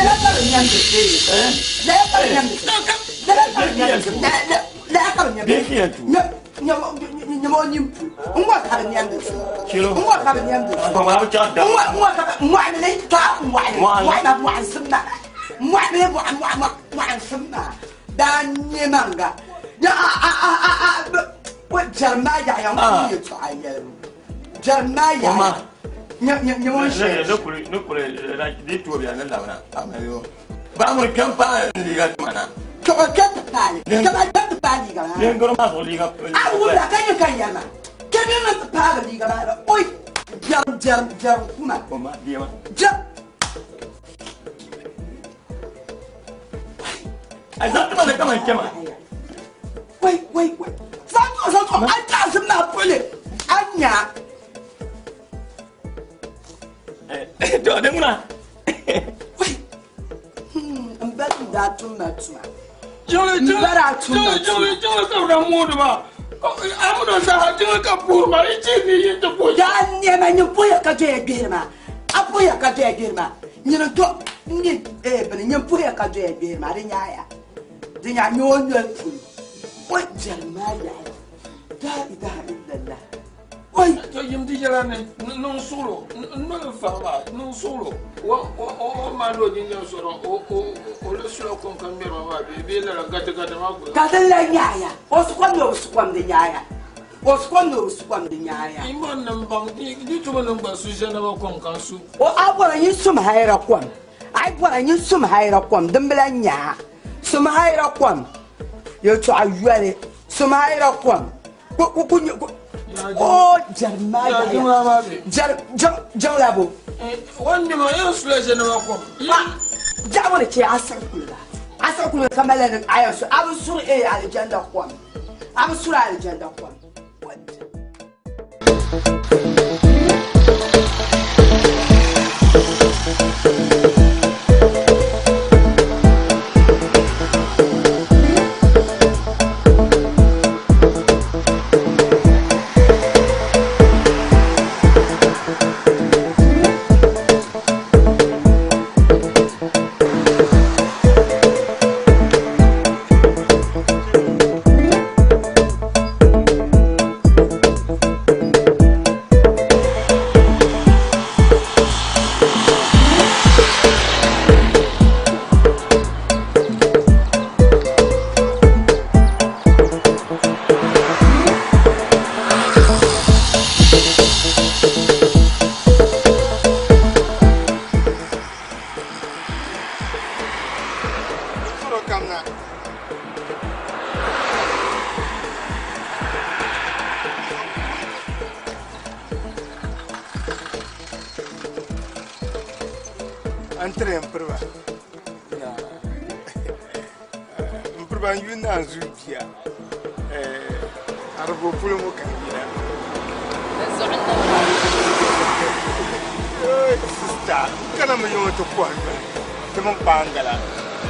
la ka bi ɲamdi ee. La ka bi ɲamdi. La ka bi ɲamdi. La la la ka bi ɲamdi. Bia ki yɛn tu. Ɲamɔ ni pu. N wa ka bi ɲamdi. Kilo. N wa ka bi ɲamdi. Kɔŋ a bi chaɣ da. N wa n wa ka bi mɔɣu ni ta mɔɣu ni Mɔɣu ni. mɔɣu na mɔɣu simma. Mɔɣu ni mɔɣu mɔɣu mɔɣu simma. Daa nyɛ manga. Ya a a a a a ko jɛrima yaɣaya n ku yɛ tɔɣa yɛlibu. Jɛrima yaɣaya. Nyɛ nyɛ nyɛ ŋun Ne ne kuli ne kuli di tuobiya ne labina. A ma yo. Baɣa ŋɔ kpɛm paai n liiga tuma na. Tɔgɔ kɛ ti paali. Kaba kɛ ti paali liiga maa. Lengoro maa zuɣu liiga. A wula ka nyɛ ka yɛma. Kɛ mi ma ti paagi liiga maa la. Oyi jɛrim jɛrim jɛrim kuma. O ma bia ma. Jɛ. Ai zaŋ tuma ni kama n kpɛma. Wai wai wai. Zaŋ tɔ zaŋ tɔ a taɣasim maa puli a nya. To di ŋuna. N ba ni daa tum ma tuma. Jiŋli N ba daa tum ma jiŋli tuma. jiŋli jiŋli ka bi daa mooni maa. Amuno saha jiŋli ka puhiri maa i chi ni yi ti puhi. Daa nɛma nyin puhiya ka doya gbihiri maa. A puhiya ka doya gbihiri maa. Nyini to nyin ee bini nyin puhiya ka doya gbihiri maa di nyaaya. Di nyaa nyɛ o noli puli. O jɛrima yaɣaya. La ilaha illallah. Oi. To yim ti yɛla ni niŋ suɣulo n noli faɣa maa niŋ suɣulo o o o ma lo jinjam sɔrɔ o o o le sula kom ka ŋmɛri maa bee bee lala gati gati maa ko. Ka di la nyaaya. O sukom ni o bi sukom di nyaaya. O sukom ni o bi sukom di nyaaya. I ma niŋ baŋ di tuma niŋ gba su ʒɛnaba kom ka su. O a bɔra nyin sum hayira kom. A bɔra nyin sum hayira kom din bi la nyaa. Sum hayira kom. Yɛltɔɣa yoli. Sum hayira kom. Ku ku ku ku. O jɛrima Ya jiŋla maa be. Jɛr jiŋ jiŋla bo. Wani nima yɛn sula ʒɛnaba kom. Jaɣa ni chɛ a siɣi kuliga. A siɣi kuliga ka mali ni a yɛn su a bi suri ee alijanda kom. A bi suri alijanda kom. An tiri n piriba. N piriba n yuli naan zuu bia. Aribo polo ŋɔ ka n yina. Sista, n kana mi yiŋɔ ti kɔhi nyɔhi ti mini kpaangala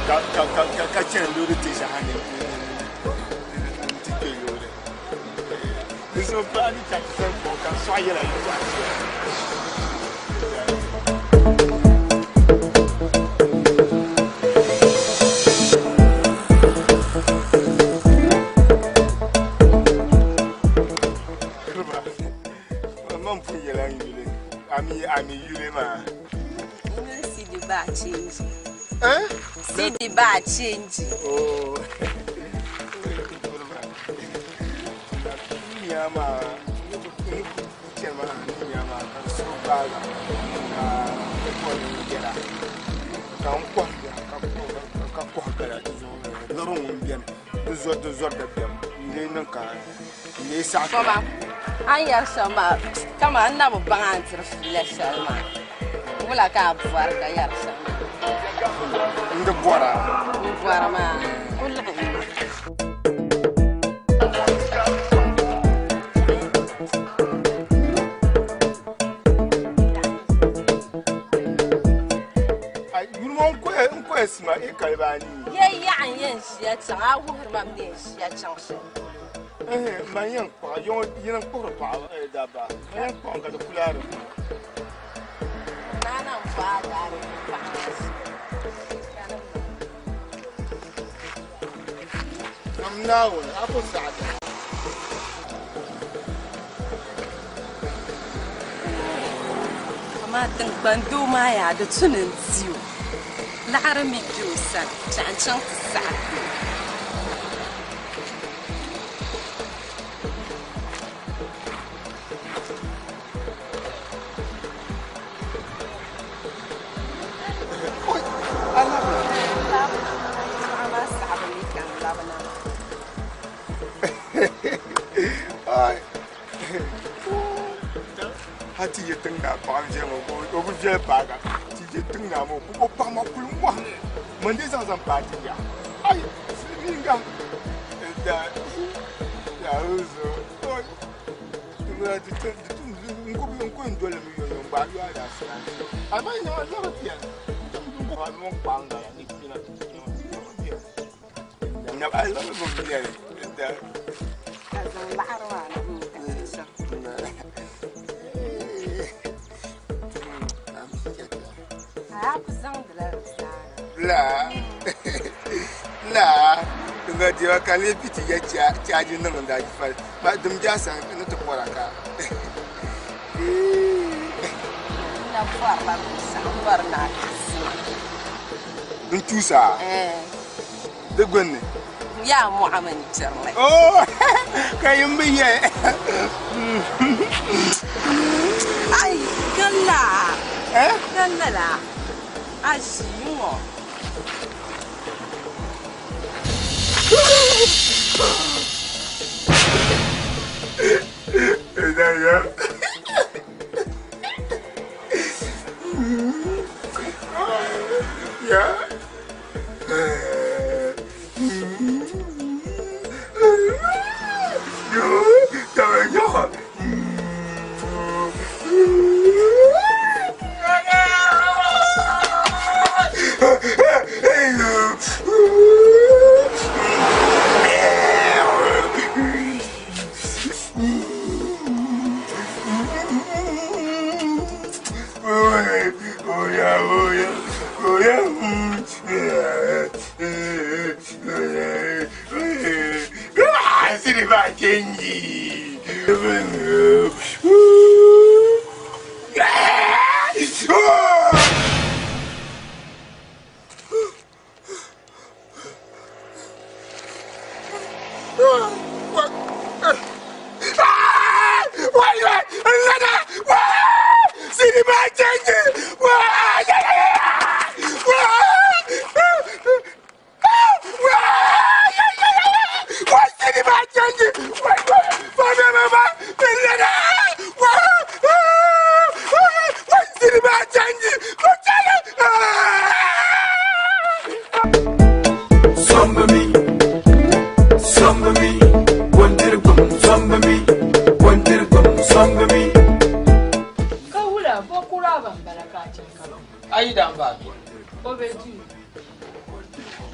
ka ka ka ka ka chani loori tɛsha ha ni n ti kpe loori. Di zuɣu paɣa ni chaŋ ti sani kpɔŋ ka n sɔɣi yɛla yɛltɔɣa ʒiya. Man pun yɛla n yuli a mi yuli maa. Sidi ba change. Eh? Sidi ba change. Oh. Nyama chema nyama ka so baaga ka ko ni jɛra ka n kɔhi ka kɔhi gala di zuɣu lɔri ŋun bɛni di zɔri di zɔri dabiɛm n lee niŋ ka n lee saɣi. Baba, a ni yɛri shɛm maa kaman n na bi baŋ a ni diri fiila shɛli maa wula ka a bɔri ka yɛri shɛm maa. N di bɔra. N bɔri maa ku laɣim ma. Yuli ŋɔ n kɔya sima e kaliba anii. Ye yaɣa n yɛn ʒiya chaŋ a wuhiri ma ni yɛn ʒiya chaŋ shɛm polo. Man yɛn kpuɣi yɔŋɔ yini n kpuɣiri paɣaba dabba man yɛn kpuɣi ka di kulaari puuni. Naa na n bɔ a daari ni paɣa maa ʒiya. Nam Naawuni a ku saɣi ti. Amaa tiŋgbani doo maa yaa di tu ni n di o laɣiri mi be o sani chaɣ n-chaŋ ti saɣi ti o. Ha ti yi tiŋ naa paɣa n ʒiya ŋɔ ka o bi viɛli paaga ti yi tiŋ naa ŋɔ ka o paɣa maa kuli ŋɔhimi man dii zaŋ zaŋ paai ti ya ai silimiinga da n ku yɛn dolimi yomyom gba a yoa daa sina amaa nima lɔri biɛni n kpaangala ni pina a lɔri bi biɛni da Ka zaŋ laɣiri maa na ka ti chaŋ. A ku zaŋdila di zaa. La la nga diba ka lee bi ti ya chaaji niŋ n daa fali ma dim jaasa ni ti bɔra ka Na bɔrila binshɛɣu n bɔri ni a tuusi ma. N tuusa di gbunni Yaa mɔɣu mini jirili. Oh, ka yin bi yɛ. Ai, ka la. Eh? Ka la. A ʒi ŋɔ. Ya. Ya.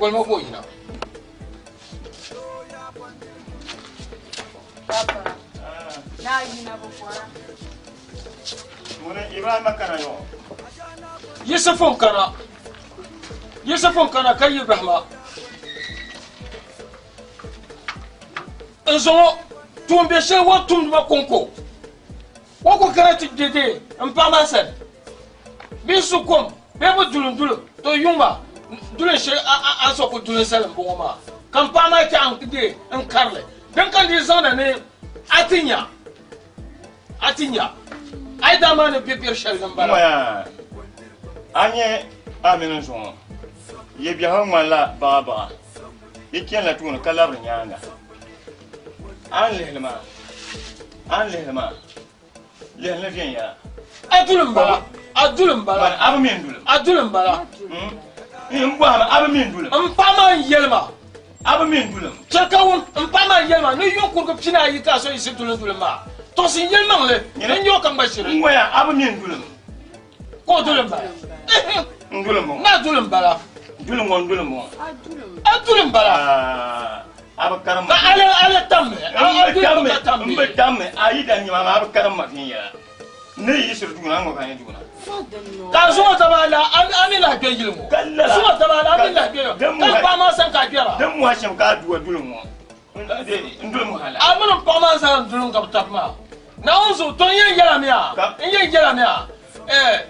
Bolima ka o yina. Papa, naa yina bi bɔra. Ŋuni Ibrahima kana yɔ. Yisifu n kana. Yisifu n kana ka Ibrahima. N zaŋɔ tuun bɛ shɛli wa tumdi ma konko. O ku kana ti gbe dee n paɣa maa sani bee su kom bee bi duli n-duli to yuŋ maa duli shɛli a ni so ku duli n-sali m-bɔŋɔ maa ka m paɣa maa chaɣ n-dee n-kari li. Din ka n dii zaŋda ni a ti nya, a ti nya a yi daa maa ni be biɛr shɛli ni m-bala. Ŋɔya, a nya a mini n zuŋɔ yi biɛhigu ŋmanila baɣabaɣa, yi chanila tooni ka labiri nyaaŋa. A ni lihili maa, a ni lihili maa, lihili ni viɛnyɛla. A duli m-bala, a duli m-bala. Mani, a bi mi n duli. A duli m-bala. N bɔhimi, a bi mi n duli. M paɣa maa n-yɛli ma. A bi mi n duli. Chɛ ka wum, m paɣa maa n-yɛli ma ni yuŋ kurigi pinaayi ka a so yiɣisi duli n duli maa. Tɔɣisi n yɛlimaŋli, n nya o ka n gba shiri. N ŋɔya, a bi mi n duli. Ka o duli m-bala. N duli m-bɔŋɔ. Ni a duli m-bala. Duli ŋɔ n duli m-bɔŋɔ. A duli m-bala. A bi karim ma. Ka a le tammi. A bi tammi. N bi tammi. A yi da nyɛ ma, a bi karim ma viɛnyɛla. N ni yiɣisiri duuna, n ŋɔ ka n yi duuna. Ka zuŋɔ taba a la, a mi lahi kpe yili ŋɔ. Zuŋɔ taba a la, a mi lahi kpe yili ŋɔ. Ka paɣa maa sani ka a kpɛra. Din muhi shɛm ka a duwa duli ŋɔ. N duli muhi la. A mini m paɣa maa zaa n duli n gabi tabi maa. Naawuni zuɣu, to n yɛn yɛla mi a, n yɛn yɛla mi a, eh,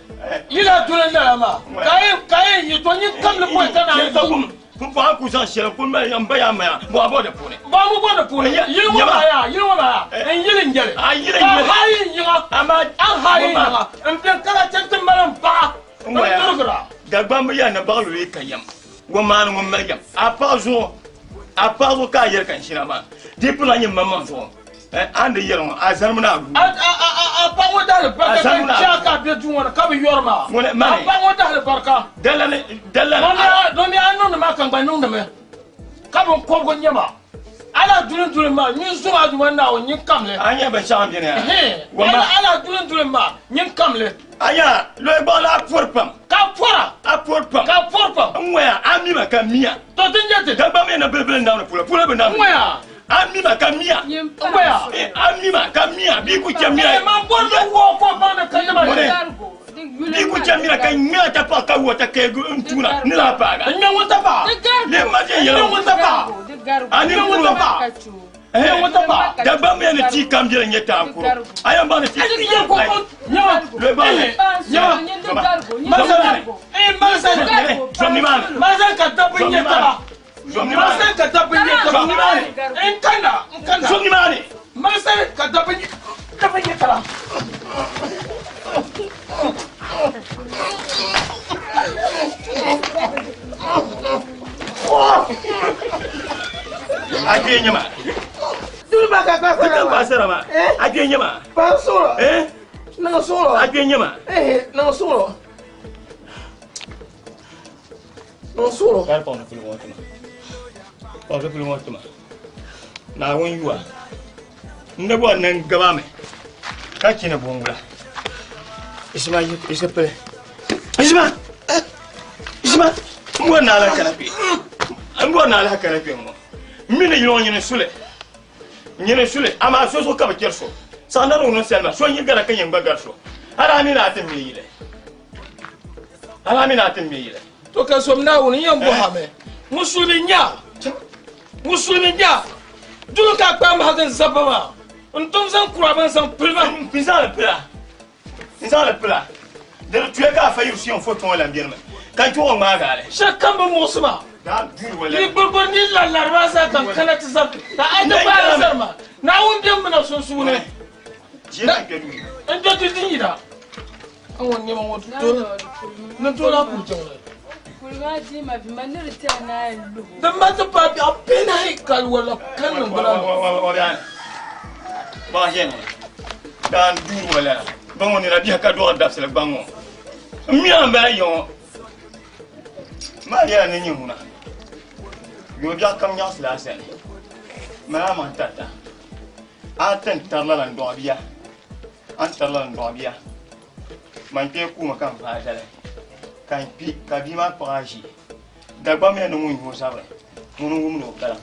yi lahi duli n lala maa, ka a yɛn yi, to nyin kamli pɔi ka naan yi. Pumpɔŋɔ ku zaŋ shɛli kuli mali n ba yaa maya bɔɣa bɔ di puuni. Bɔɣa mu bɔ di puuni. Yili ŋɔ maa yaa, yili ŋɔ maa yaa, n yili n yɛli. A yili Ka n yɛli. hayi n yiŋa, a hayi n yiŋa, n bɛ kala chɛ ti mali n paɣa n durigira. Dagbamba yaa ni baɣili o yi ka yɛm, ŋun maani ŋun mali yɛm. A paɣa zuɣu, a paɣa zuɣu ka a yɛli ka n ʒina maa. Di yi pun a nyɛ maŋmaŋ zuɣu. A ni yɛli ŋɔ, a zanimi ni a guui. A paɣa ŋɔ dahili barika ka n chɛ a ka a be duu ŋɔ ni ka bi yɔri ma. A paɣa ŋɔ dahili barika. Domi a niŋdi ma ka n gba niŋdi mi, ka biŋkɔbigu n-nyɛ ma. A lahi duli n-duli ma, nyin zom a Duuma Naawuni, nyin kam li. A nya binshɛɣu m-beni ya? A lahi duli n-duli ma, nyin kam li. A nya, loyi gbaŋ la a pɔri pam. Ka a pɔra. A pɔri pam. Ka a pɔri pam. N ŋɔya, a mi ma ka m mi a. To di n-nyɛ ti. Dagbamba yɛn na bilibili n-namdi polo, polo bi namdi. N ŋɔya. A mi ma ka miya. N-goya. A mi ma ka miya. Bia ku chɛ mira. Man bɔri ni wɔɔ ka o baŋ ni ka nima ni. Bia ku chɛ mira ka ŋmɛ a tapaɣa ka wɔɔ ta ka n tuuna ni lahi paaga. N ŋmɛ ŋun tapaɣa. Lee ma viɛn yɛla. N ŋmɛ ŋun tapaɣa. A ni ŋun tapaɣa. N ŋmɛ ŋun tapaɣa. Dagbamba yɛn ni tia kam biɛla n-nyɛ taankuro. A yɛn baŋ ni tia. Nyama. Nyama. Malizani ka dabba nyɛ taba. Malisani ka dabba nyɛ taba. N kana n kana. Zom nimaani. Malisani ka dabba nyɛ dabba nyɛ taba. A kpee nyɛ ma. Duli ba ka kpa sara ma. Kpa sara ma. A kpee nyɛ ma. Pa n suɣuro. Eh? Niŋ suɣuro. A kpee nyɛ ma. Eh, niŋ suɣuro. Niŋ suɣuro. Kari paɣa ni puli ŋɔ tima. Paɣa ni puli ŋɔ tima. Naawuni yuwa. N ni bɔri ni n gaba mi ka chɛ ni bɔŋgula. Isima isa pili. Isima! Isima! N bɔri ni a lahi kana kpe. N bɔri ni a lahi kana kpe ŋɔ. M mi ni yili ŋɔ nyini suli. Nyini suli amaa so zuɣu ka bi chɛri so. Saɣinda ni ŋun salima so n yi gara ka nyɛ n gba gari so. A daa mi ni a ti mi yili. Ala mi na ti mi yili. To ka som Naawuni n yɛn bɔha mi. Musulimi nya. Musulimi nya. Duli ka kpa mahagi n zabba maa. N tom zaŋ kura bin zaŋ pili ma. N zaŋ li pila. N zaŋ li pila. Di di tuya ka a fa yiri suya n foto ŋɔ lan beni mi. Ka n chuɣu ŋmaagi a li. Shɛli kam bi muɣisi ma. Ni gburiguri ni lalari maa zaa ka n kana ti zaŋ ka a ti gbaai sari ma. Naawuni bɛ m mina sunsuuni. N kpe di din yina. N ŋun nɛma ŋɔ ni tooi a kuli jiŋli. Din ma ti paai biɛɣu pinahi ka wala ka niŋ bina. Daan duuri wala gbaŋ ŋɔ nira biɛhi ka dɔɣi dabisili gbaŋ ŋɔ n mi a bala yiŋɔ maa yɛla ni nyɛ ŋuna yo biɛɣu kam nyaɣasila a sani mali a maŋ tarita a tin tari lala n dɔɣi bia A ni tari la n dɔɣi bia, man kpee kuumi ka n vaai zali, ka n kpi ka bia maa kpuɣi a ʒi. Dagbaŋ mi ni ŋun nyɛ o zabiri, ŋuni n-wumdi o kpalaŋ.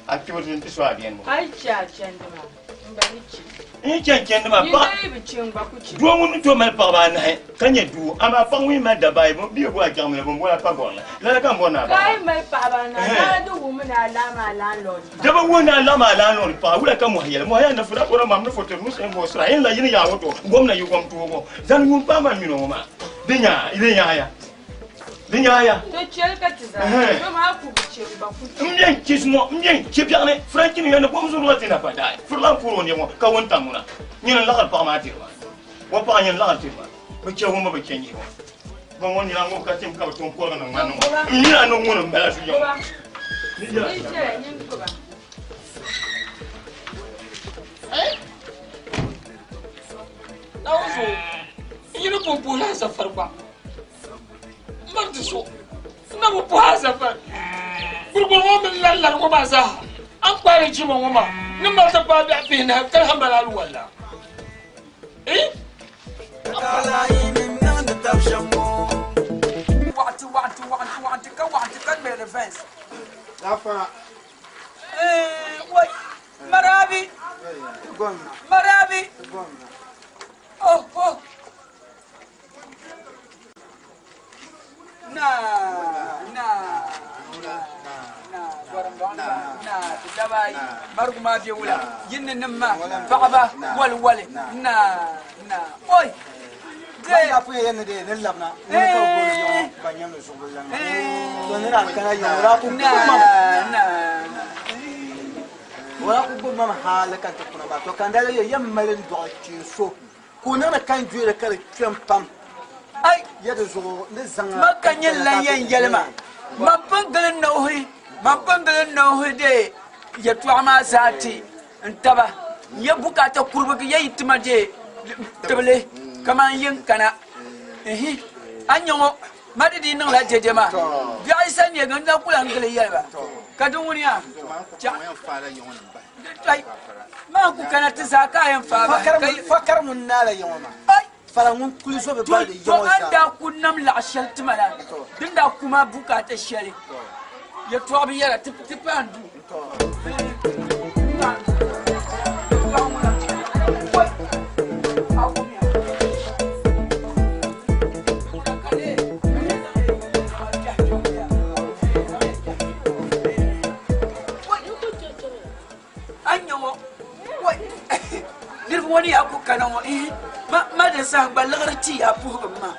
A kpibu ti so a beni ŋɔ. A yi chɛ a chandi maa, m ba ni chɛ. N yi chɛ n chandi maa, Yi paɣa daa yi bi chɛ n gba ku chɛ. Doo ŋun ni tooi mali paɣaba anahi ka nyɛ doo, amaa paɣa ŋun yi mali dabba ayi, bɛ bi bo a jaŋmi la, bɛ ni boli a pagɔrila. Lala ka n bɔri ni a Ka a baŋ yi mali paɣaba anahi, Ɛhɛn. daa di wuhimi ni a laɣim a landlord paɣa. Di bi wuhi ni a laɣim a landlord paɣa. Wula ka mɔhi yɛli? Mɔhi yaa ni fura bɔra mam ni fo tiri nusi n-bo sira. Yin la yini yaa woto, gomna yi gom toogo. Zani yuun paai man mini o ŋɔ maa. Di nyaa, di nyaaya. Di nyaaya. To cheli ka ti zaa Ɛhɛn. chɛ, dama a ku bi chɛ, m ba ku chɛ. M bɛn chɛ zuŋɔ, m bɛn chɛ biɛɣuni, Franchi ni yɛli ni kom zuɣu ti na pa daai. Furila n-kuuri o nɛma ŋɔ ka wuntaŋ ŋuna. Nyini n-laɣiri paɣa maa tiri ma. O paɣa nyini n-laɣiri tiri ma. Bɛ chɛ ŋun bi bi chɛ nyihi ŋɔ. Ba ŋɔ nina ŋɔ ka tim ka bɛ tom kɔrigi niŋ ma niŋ ŋɔ. N nina ni ŋuni m-bala zuya ŋɔ. Ni yɛla shɛm. Naawuni zuɣu, n yi ni pun puhi la safari gba. M mali ti so n na bi puhi a safari. GburigburI ŋɔ mini larilari ŋɔ maa zaa a ni kpaari jima ŋɔ maa ni mali ti paai biɛɣu pihinahi ka lahi mali aluwalla. Eh? Waɣinti waɣinti waɣinti waɣinti ka waɣinti ka ŋmɛri fɛnsi. Lafara. Eh, wai marabi marabi oh oh na na na gorimbaŋ na ti daba ayi marigu maa bɛ wula yinni nim maa paɣaba wali wali na na oi de pun yɛn ni de ni labina ni ka bi booni yiŋɔ ba nyɛmdi zuɣu bi lan to ni daa kana yiŋɔ o daa ku gbubi mam o daa ku gbubi mam hali ka n ti kuna maa to ka n daa yɛ yɛn mali n dɔɣi kpeen so Ka o niŋdi ka n doya ka di kpɛm pam. Ai! Ya di zuɣu ni zaŋ a Ma ka nyin lan yɛn yɛli ma, Man pun gili n ma pun gili n nauhi deei yɛtɔɣa maa zaa ti n taba. N ya bukaata kuribu ya yi ti ma deei tibili kaman yi ni kana. Ihi! A ni nya ŋɔ, ma di dii niŋla dɛde maa. Biɛɣu yi sa neegi n na ku lan gili yɛli ba, ka di ŋuni ya? Chaɣ! Maa ku kana ti zaa ka a yɛn faai bahi. Fakari ŋun naala yiŋɔ maa. Ai! Fara ŋun kuli zo bi baldi To yiŋɔ a ni zaa. daa ku nam laɣ shɛli ti ma la, din daa ku ma bukaata shɛli yɛtɔɣa bi yɛra ti paai n duu. A ni nya ŋɔ, wai, niriba ŋɔ ni yaa ku kana ŋɔ, ihi, ma, ma di saha gba liɣiri ti yaa puhigi m ma.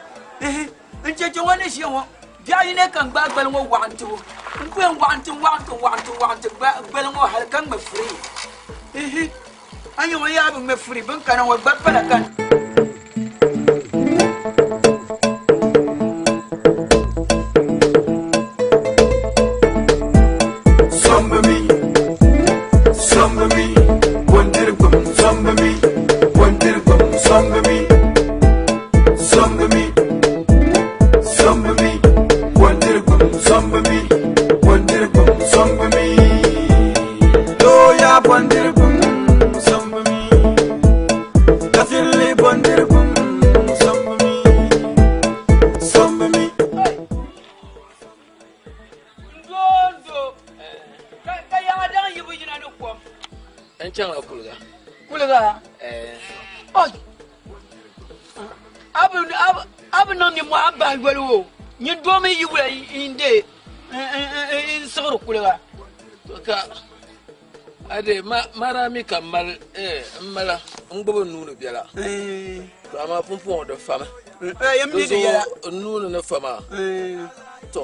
Ihi, n cheche ŋɔ ni ʒiya ŋɔ, biɛɣu yini ka n gbaai gbali ŋɔ waɣintibu. N ku yɛn waɣinti, n-waɣinti, n-waɣinti, n-waɣinti gbali ŋɔ hali ka ŋme firii. Ihi, a nya ŋɔ yaa bi ŋme firii, bɛ ni kana ŋɔ gba pala ka n. N chaŋla kuliga. Kuliga? Eh. Oi! A bi niŋ nimmohi a bahi yoli o. Nyin doo mi yi wula n de n siɣiri kuliga. Ka a de ma daa mi ka mali n mala n gbubi n nuuni biɛla. To amaa pumpɔŋɔ di fami. Di zuɣu n nuuni ni fa maa. To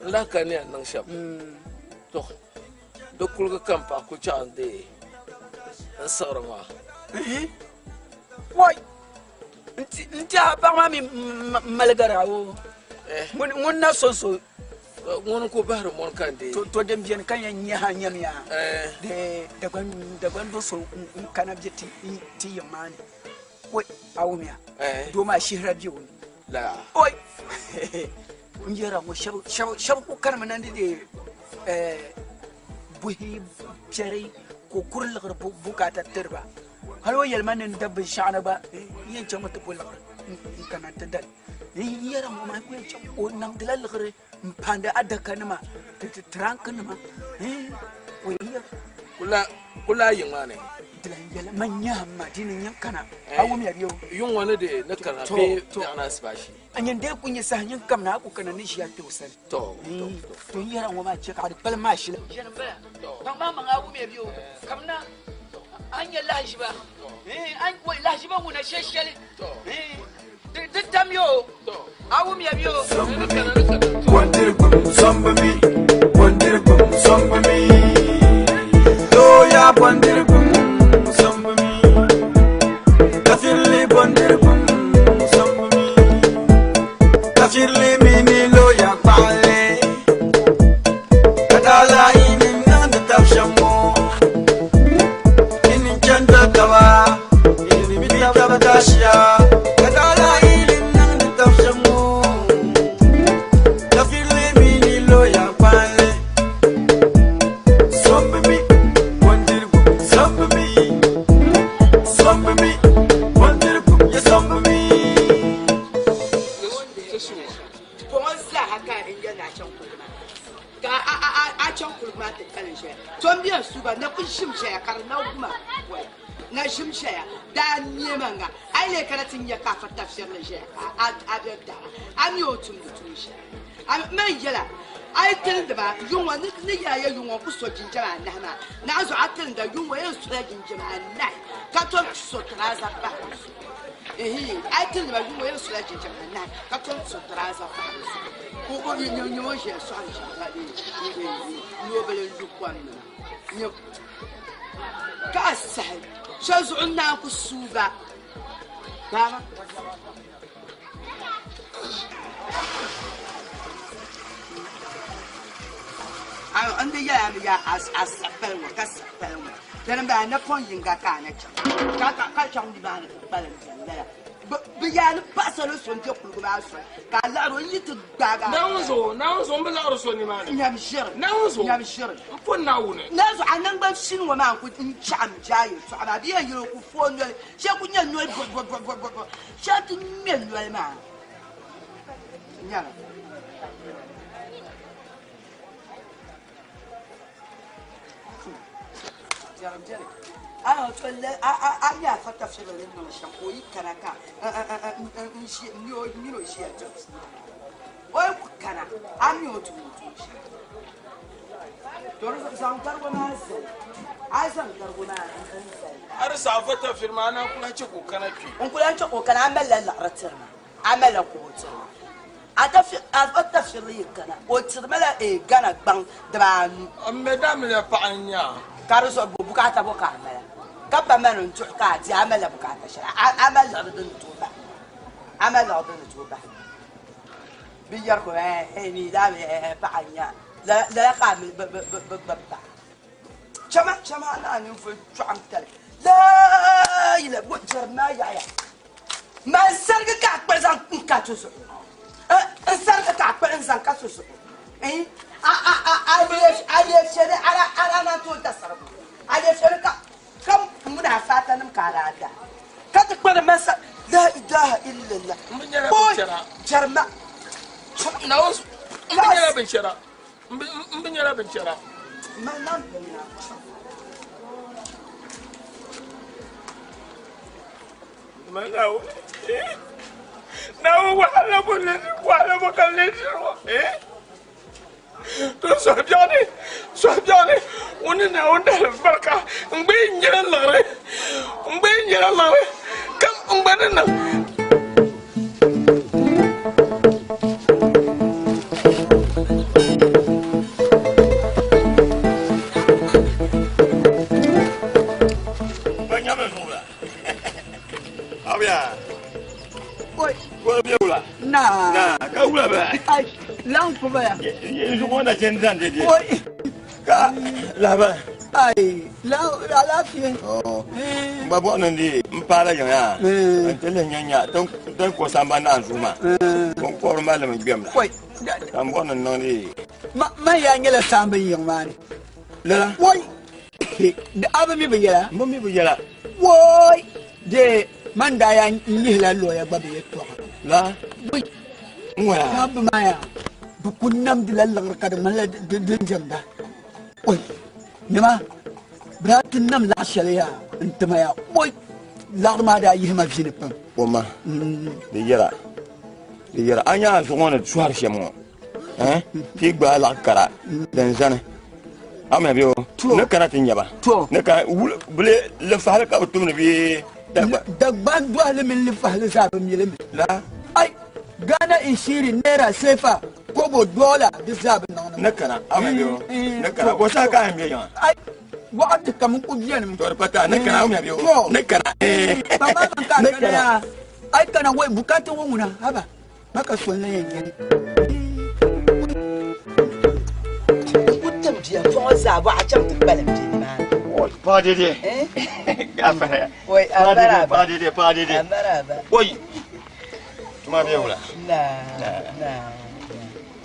n lahi ka ni yɛn niŋ shɛm. To di kuliga ka n paɣa ku chaɣ n deei n siɣiri maa. Wai! N tiɛha paɣa maa mi mali gara o. Ŋun na so so. Ŋun n-ku bahiri mɔni ka n deei. To din beni ka yɛn nyaha nyamiya Dagban do so n-kana be ti yiŋ maa ni. Oi, a wumiya, doo maa shihira be o ni. Oi, n yɛra ŋɔ shɛba ku kanimi na ni deei buhi piɛri ka o kuri liɣiri bukaata tiri ba. Hali o yɛli ma ni n da binshɛɣu ni gba n yɛn chaŋmi ti bo liɣiri n-kana ti dali. N yɛra ŋɔ maa ku yɛn chaŋ o niŋdila liɣiri n paandi adakanima tirankinima o yɛn Kula yiŋ maa ni. Dilan yɛli man nyaam ma di ni nyin kana a wumya bɛ o. Yuŋ ŋɔ ni di ni kana bee biɛɣuni asibashi. A nyin dee ku nyɛ saha nyin kam na a ku kana ni ʒiya kpe o sani. To to n yɛra ŋɔ maa chɛ ka di kpalim maa shili. Ʒiɛni m-bala paɣ maa maŋa a wumya bɛ o kamina a ni nya lahiʒiba lahiʒiba ŋuna shɛli shɛli di tam ya o a wumya bɛ o. Bondirigu zombi mi, bondirigu zombi mi. Looya bondirigu zombi mi. Kafirli bondirigu zombi mi. Kafirli mini looya kpaɣili. Ka daalahi ni niŋdi tab shɛm ŋɔ. Ini chandi taba, ini bi taba daashiya. Ka daalahi ni niŋdi tab shɛm ŋɔ. Kafirli mini looya kpaɣili. Zombi mi, bondirigu zombi mi. Zombi mi, bondirigu ya zombi mi. Pɔŋɔ zaaha ka n yɛli ni a chaŋ kuligi maa ka a chaŋ kuligi maa ti kali n ʒɛya to m bɛn su ba na ku ʒim ʒɛya ka di na wuma wai na ʒim ʒɛya daa neema ŋa a yi lee kana ti nya ka a fa tafirili ʒɛya ka a bɛ dara a mi o tumdi tuun shɛli a man yɛla a yi tilindi ba yuŋɔ ni yɛla ya yuŋɔ ku so jinjɛm anahi maa naa zuɣu a tilinda yuŋɔ yɛn sola jinjɛm anahi ka tom so tiraaza pahi di zuɣu ehe a yi tilindi ba yuŋɔ yɛn sola jinjɛm anahi ka tom so tiraaza pahi di zuɣu ka o nyɛ o ʒiya sɔɣiri noobili n lu kom ni maa ka a sahi shɛli zuɣu n naan ku suuga baaba. N di yɛla mi yaa a saɣi pali ŋɔ ka saɣi pali ŋɔ dini m-bala napɔŋ yiŋga ka a na chaŋ ka chaŋ nimaani ti kpalim beni lala bɛ yaa ni paɣisarili so n-be kuliga maa soli ka a laɣiri o n-yi ti gbaagi a. Naawuni zuɣu, Naawuni zuɣu, m bi laɣiri so nimaani. Nyam ʒiri. Naawuni zuɣu. Nyam ʒiri. M po Naawuni. Naawuni zuɣu, a naŋgban shini ŋɔ maa n-ku n chaɣim jaai yɛltɔɣa maa. Bɛ yɛn yɛli o ku fooi noli, shɛli ku nyɛ noli bɔbɔbɔbɔbɔ, shɛli ti ŋme noli maa. Nyama. A nya afa tafsiri ni niŋ shɛm ka o yi kana ka n mini o ʒiya diri fiila o yi ku kana a mi o tumdi tuun shɛli to di zuɣu zaŋ garigu maa zali a yi zaŋ garigu maa n zali A di saɣi afa tafsiri maa a naan ku lahi chɛ ka o kana kpe. N ku lahi chɛ ka o kana a malila liɣiri tiri ma a malila kobo tiri ma A tafsirili yi kana, o tiri ma la Ghana gbaŋ dibaanu. M mi daamiliya paɣa n-nyɛ a. Ka di zuɣu bo bukaata bɔ ka a mali? Ka pa mani n-duɣi ka a di, a malila bukaata shɛli? A mali liɣiri din ni tooi bahi? A mali liɣiri din ni tooi bahi? Bɛ yɛri ka o, mi daamiliya paɣa n-nyɛ a. Lala ka a mi bɛ gbubi paɣa. Chama, chama a naa ninvuɣ chɔɣim tali. Laayila, bɔ jɛrim maa yaɣiya. Man sarigi ka a kpuɣi zaŋ n ka ti zuɣu. N sarigi ka a kpuɣi n zaŋ ka ti zuɣu. A leei shɛli a daa naan tooi da sarigu. A leei shɛli ka ka muni a faatanim ka a daa da. Ka ti kpuɣi man sa la ilaha illallah. M bi nyɛla binchɛra. Jɛrima. Naawuni m bi nyɛla binchɛra. M bi nyɛla binchɛra. Man nam bini na. Naawuni wahala bɔ le wahala bɔ ka le diri ŋɔ to suhubiɛɣu suhubiɛɣu ni ŋun ni Naawuni daalibarika n gba yi nyɛla liɣiri n gba yi nyɛla liɣiri ka n gba ni niŋ. Na. Na, ka wula bɛ. Ai, lan ku baya. Yanzu ko na chen zan de. Oi. Ka lahabali. Ai, lan alaafee. Oh. N gba bɔɣu ni di n paala yiŋ yaa. N ti lihi nya nya tin ko samba naan zuɣu maa. Binkɔbiri maa limi gbɛm la. Oi. Ka n bɔɣu ni niŋ di. Ma man yaa nyɛla saamba yiŋ maa ni. Lala. Oi. A bi mi bi yɛla? N bi mi bi yɛla. Woi. De man daa yaa nyihila looya gba bi yɛtɔɣa. La. Woi. N-ŋɔya. Ka bɛ maa yaa, bɛ ku namdila liɣiri ka di ŋmanila din diɛmda. Oi! Nima, bɛ daa ti nam laɣ shɛli yaa n-ti ma yaa, oi! Liɣiri maa daa yihi ma vi ni pam. O ma, di yɛra, di yɛra, a nya a zuɣu ŋɔ ni sɔhiri shɛm ŋɔ, eh? Ti yi gbaai laɣ kara din zani, a mi bɛ o, ni kana ti nya ba, ni kana, wuli, bɛ lee lifahili ka bɛ tumdi bee Dagban? Dagban dɔhili mini lifahili zaa bɛ mi li mi. La? Ai! Ghana Ishiri, Naira, Sefa, Kobo, Dollar, di zaa bi niŋdi Ni kana, a mi bɛ o, ni kana, bɔ saha ka a yɛn be yiŋa? Ai! Waɣati kam n ku beni mi. To di pa taai, ni kana, a mi bɛ o, ni kana, Ba maa man ka a ni kana kana. yaa, ai kana wai bukata ŋɔ ŋuna, haba, ma ka soli na yɛn nyɛli. N ku tim bia fɔŋɔ zaa bɔ a chaŋ ti kpalim bɛ nimaani. Paɣa dede. Gafara. Oi, Paɣa dede, amaraba. paɣa dede, paɣa dede. Amaraba. Oi. Tuma bɛ wula? Na, na.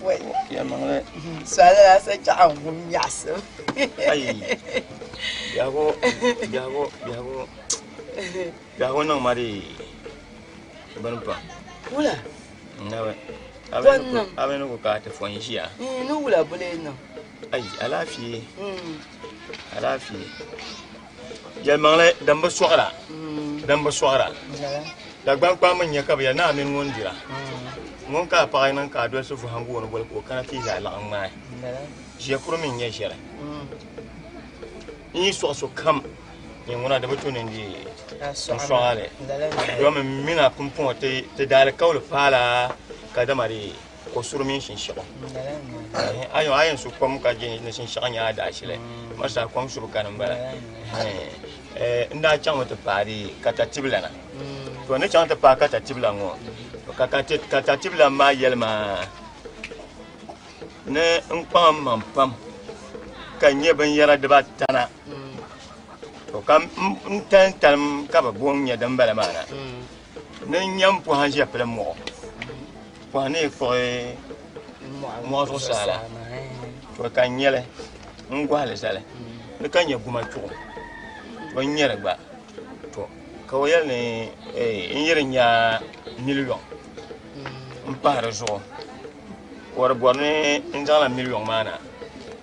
Oi. Yɛlimaŋli. Sɔli la sa chaɣa n wum nyaɣisim. Ayi. Biɛhigu, biɛhigu, biɛhigu. Biɛhigu niŋ ma di bini pam. Wula? Nabi. Bɔ niŋ? A bi ni ku ka ti fo n-ʒiya. Ni wula bole niŋ? Ayi, alaafee. Alaafee. Yɛlimaŋli, din bi sɔɣira, din bi sɔɣira. Dagbaŋ kpamba n-nyɛ ka bɛ yɛli ni a mini ŋun dira. Ŋun ka a paɣa niŋ ka a dolisi vuhim o ni boli ka o kana ti yi zaa laɣim ŋmaai. Ʒiɛkuri mi n-nyɛ ʒiɛli. N yi sɔɣi sokam, nyɛ ŋuna di bi tu ni n di n sɔɣa li. Domi m mini a pumpɔŋɔ ti daalikauli paala kadama di ko suri mini shinshiɣu. A yɛn su kom ka je ni shinshiɣu nyɛ a daashili. Marisa kom subu kani m-bala. N daa chaŋmi ti paai di katatibilana. To ni chaŋ ti paai katatibilan ŋɔ, ka katatibilan maa yɛli ma ni n kpaŋ m maŋ pam ka n nyɛ binyɛra dibaatana. To ka n talim talim ka bɛ bo n-nyɛ dimbala maa na. Ni n nya m pɔhim ʒe pili mɔɣu. Pɔhim ni yi kpuɣi mɔɣu zuɣusaa la, to ka n nya li n-gɔhi li zali. Ni ka nya guma chuɣu, to n nya li gba. To ka o yɛli ni n yi di nya miliyɔŋ m-pahi di zuɣu, ka o di bɔri ni n zaŋla miliyɔŋ maa na,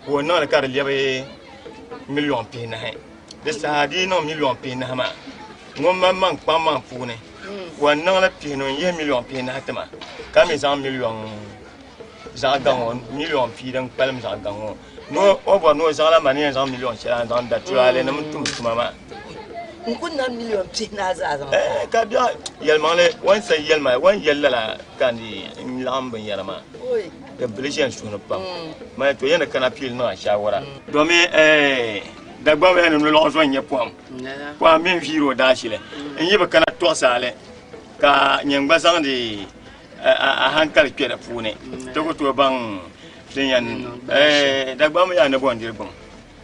ka o niŋ li ka di lɛbi miliyɔŋ pihinahi. Di saha di yi niŋ miliyɔŋ pihinahi maa, ŋun maŋmaŋ kpaŋmaŋ puuni, o ni niŋ li pihinu n-yihi miliyɔŋ pihinahi ti ma, ka mi zaŋ miliyɔŋ zaɣ gaŋ ŋɔ, miliyɔŋ pia din kpalim zaɣ gaŋ ŋɔ. Ni o bɔri ni o zaŋla ma ni yɛn zaŋ miliyɔŋ shɛli n-zaŋ da tulaale nim n-tum tuma maa. N ku nam miliyɔŋ pihinahi zaa zaŋ Eh, ka biɛɣu yɛlimaŋli, o ni sa yɛli ma, o ni yɛli lala ka n di n laɣim binyɛra maa. Di bili ʒe n suhu ni pam. Mali to yɛn ni kana piili niŋ a shaawara. Domi eh, Dagbaŋ bɛ ni nolɔɣu zo n-nyɛ pɔhim. Pɔhim mini viiri o daashili. N yi bi kana tɔɣisi a li, ka nyini gba zaŋdi a hankali kpe di puuni, ti ku tooi baŋ din yɛn eh, Dagbaŋ mi yaa ni bɔ n-diri gbum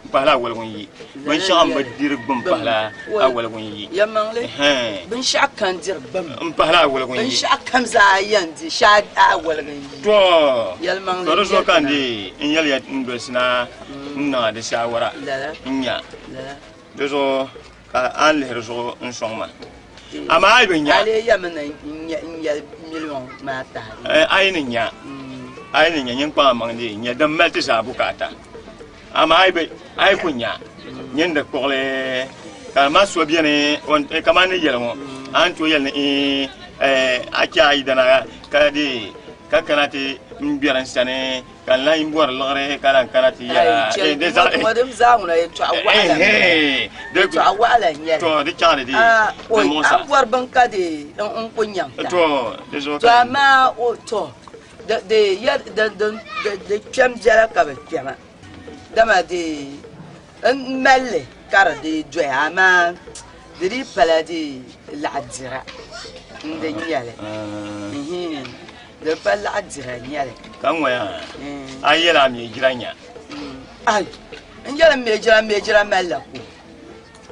m-pahila awoligu n-yi. Binshɛɣu m-bi diri gbum pahila awoligu n-yi. Yɛlimaŋli, binshɛɣu kam diri gbum m-pahila awoligu n-yi. Binshɛɣu kam zaa yɛn di shɛli awoligu n-yi. To, Yɛlimaŋli, to di zuɣu ka n di n yɛli ya n dolisi na n niŋ a di shaawara n nya di zuɣu ka a ni lihiri zuɣu n sɔŋ ma. Amaa a yi bi nya. A lee yɛmi ni n yɛli miliɔŋ maa tahi. A yi ni nya, a yi ni nya nyin kpaŋ maŋ di nya din mali ti zaa bukaata. Amaa a yi bi, a yi ku nya nyin di kpuɣili ka ma so beni kamani ni yɛli ŋɔ, a ni tooi yɛli ni iin a chɛ a yidana ka di ka kana ti n gbɛri n sani ka n lahi bɔri liɣiri ka lahi kana ti yɛla Ayi, chɛ, ŋɔ dim zaa ŋuna yɛltɔɣa waɣila n nyɛli. Yɛltɔɣa waɣila n nyɛli. To, di chaŋ di di Ah, di oi, muɣisa. a ni bɔri bini ka di n ku nyaŋ ta. To, di zuɣu To, ka amaa o, to, di, di yɛ, di, di, di, di kpɛm biɛla ka bi kpɛma. Dama di n mali li ka di dii doya, amaa di dii pala di laɣ dira n di nyɛli. Nhii. Di pa laɣ dira nyɛli. Ka ŋɔya a yɛli a mi jira nya? Ai, n yɛli m mi jira, m mi jira malila ko.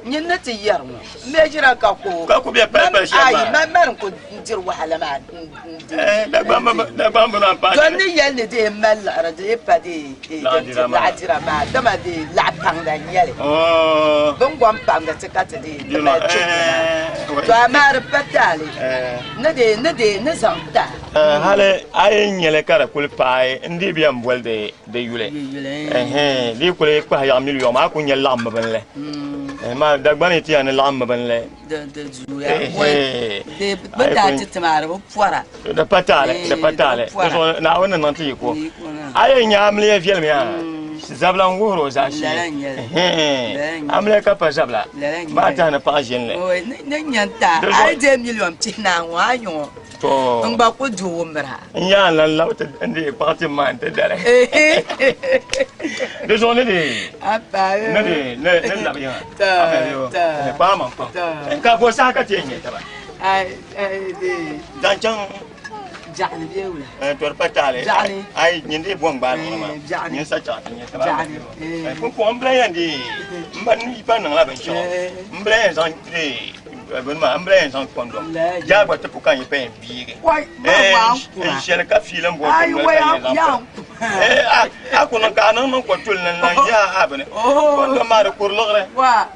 Nyin ni ti yɛri ŋɔ, m mi jira ka ko. Ka ku be pali pali shɛm maa. Ai, mani n-ku diri wahala maa n-di. Dagbaŋ bi naan paai. Don ni yɛli ni di mali liɣiri, di pa di laɣ dira maa, dama di laɣ paŋda n-nyɛ li. Bɛ ni gom paŋdi ti ka ti di ti mali chibbu maa. To amaa di pa taali ni di ni zaŋ ti a. Hali a yi nyɛli ka di kuli paai n dii bi yɛn boli di yuli di yi kuli kpahi yaɣa miliyɔŋ maa a ku nyɛ laɣimmi binli maa Dagbani yi ti yɛn ni laɣimmi binli Bɛ daa ti ti maa di bi pɔra. Di pa taali, di pa taali. Di zuɣu Naawuni ni niŋ ti yiko. A yi nya amiliya viɛlim yaa, zabila n-wuhiri o zaashee. Amiliya ka pa zabila, baa tahi ni paɣa ʒinli. Ni nya n-taai, a yi deei miliyon pihinahi ŋɔ, a yi nya ŋɔ, n gba ku di wumira. N yaa n lan labi ti n deei kpaɣ tim maa n-ti dali. Di zuɣu ni deei, ni deei, ni labi yiŋa. Kpaai maŋ pam. Ka bɔ saha ka ti yɛn nya taba? Zaŋ chaŋ Jaɣani bee wula? To di pa taali. Jaɣani. Ayi nyin dii bom gbaai liɣiri maa. Jaɣani. Nyin sa chaɣ ti nya taba. Jaɣani. Pumpɔŋɔ m bila yɛn dii m ba ni pa niŋla binshɛɣu. M bila yɛn zaŋ dii bini maa m bila yɛn zaŋ kɔndɔm jaa gba ti pu ka n yi pa yɛn biigi. Wai ma waa n kuma. N shɛli ka fiili m bo Ayi ti noli wai ka n yɛn zaŋ yaa n pili. A ku niŋ ka a niŋ niŋ kɔtuli ni n-lan yaa a bini. Kɔndɔm maa di kuri liɣiri. Wa.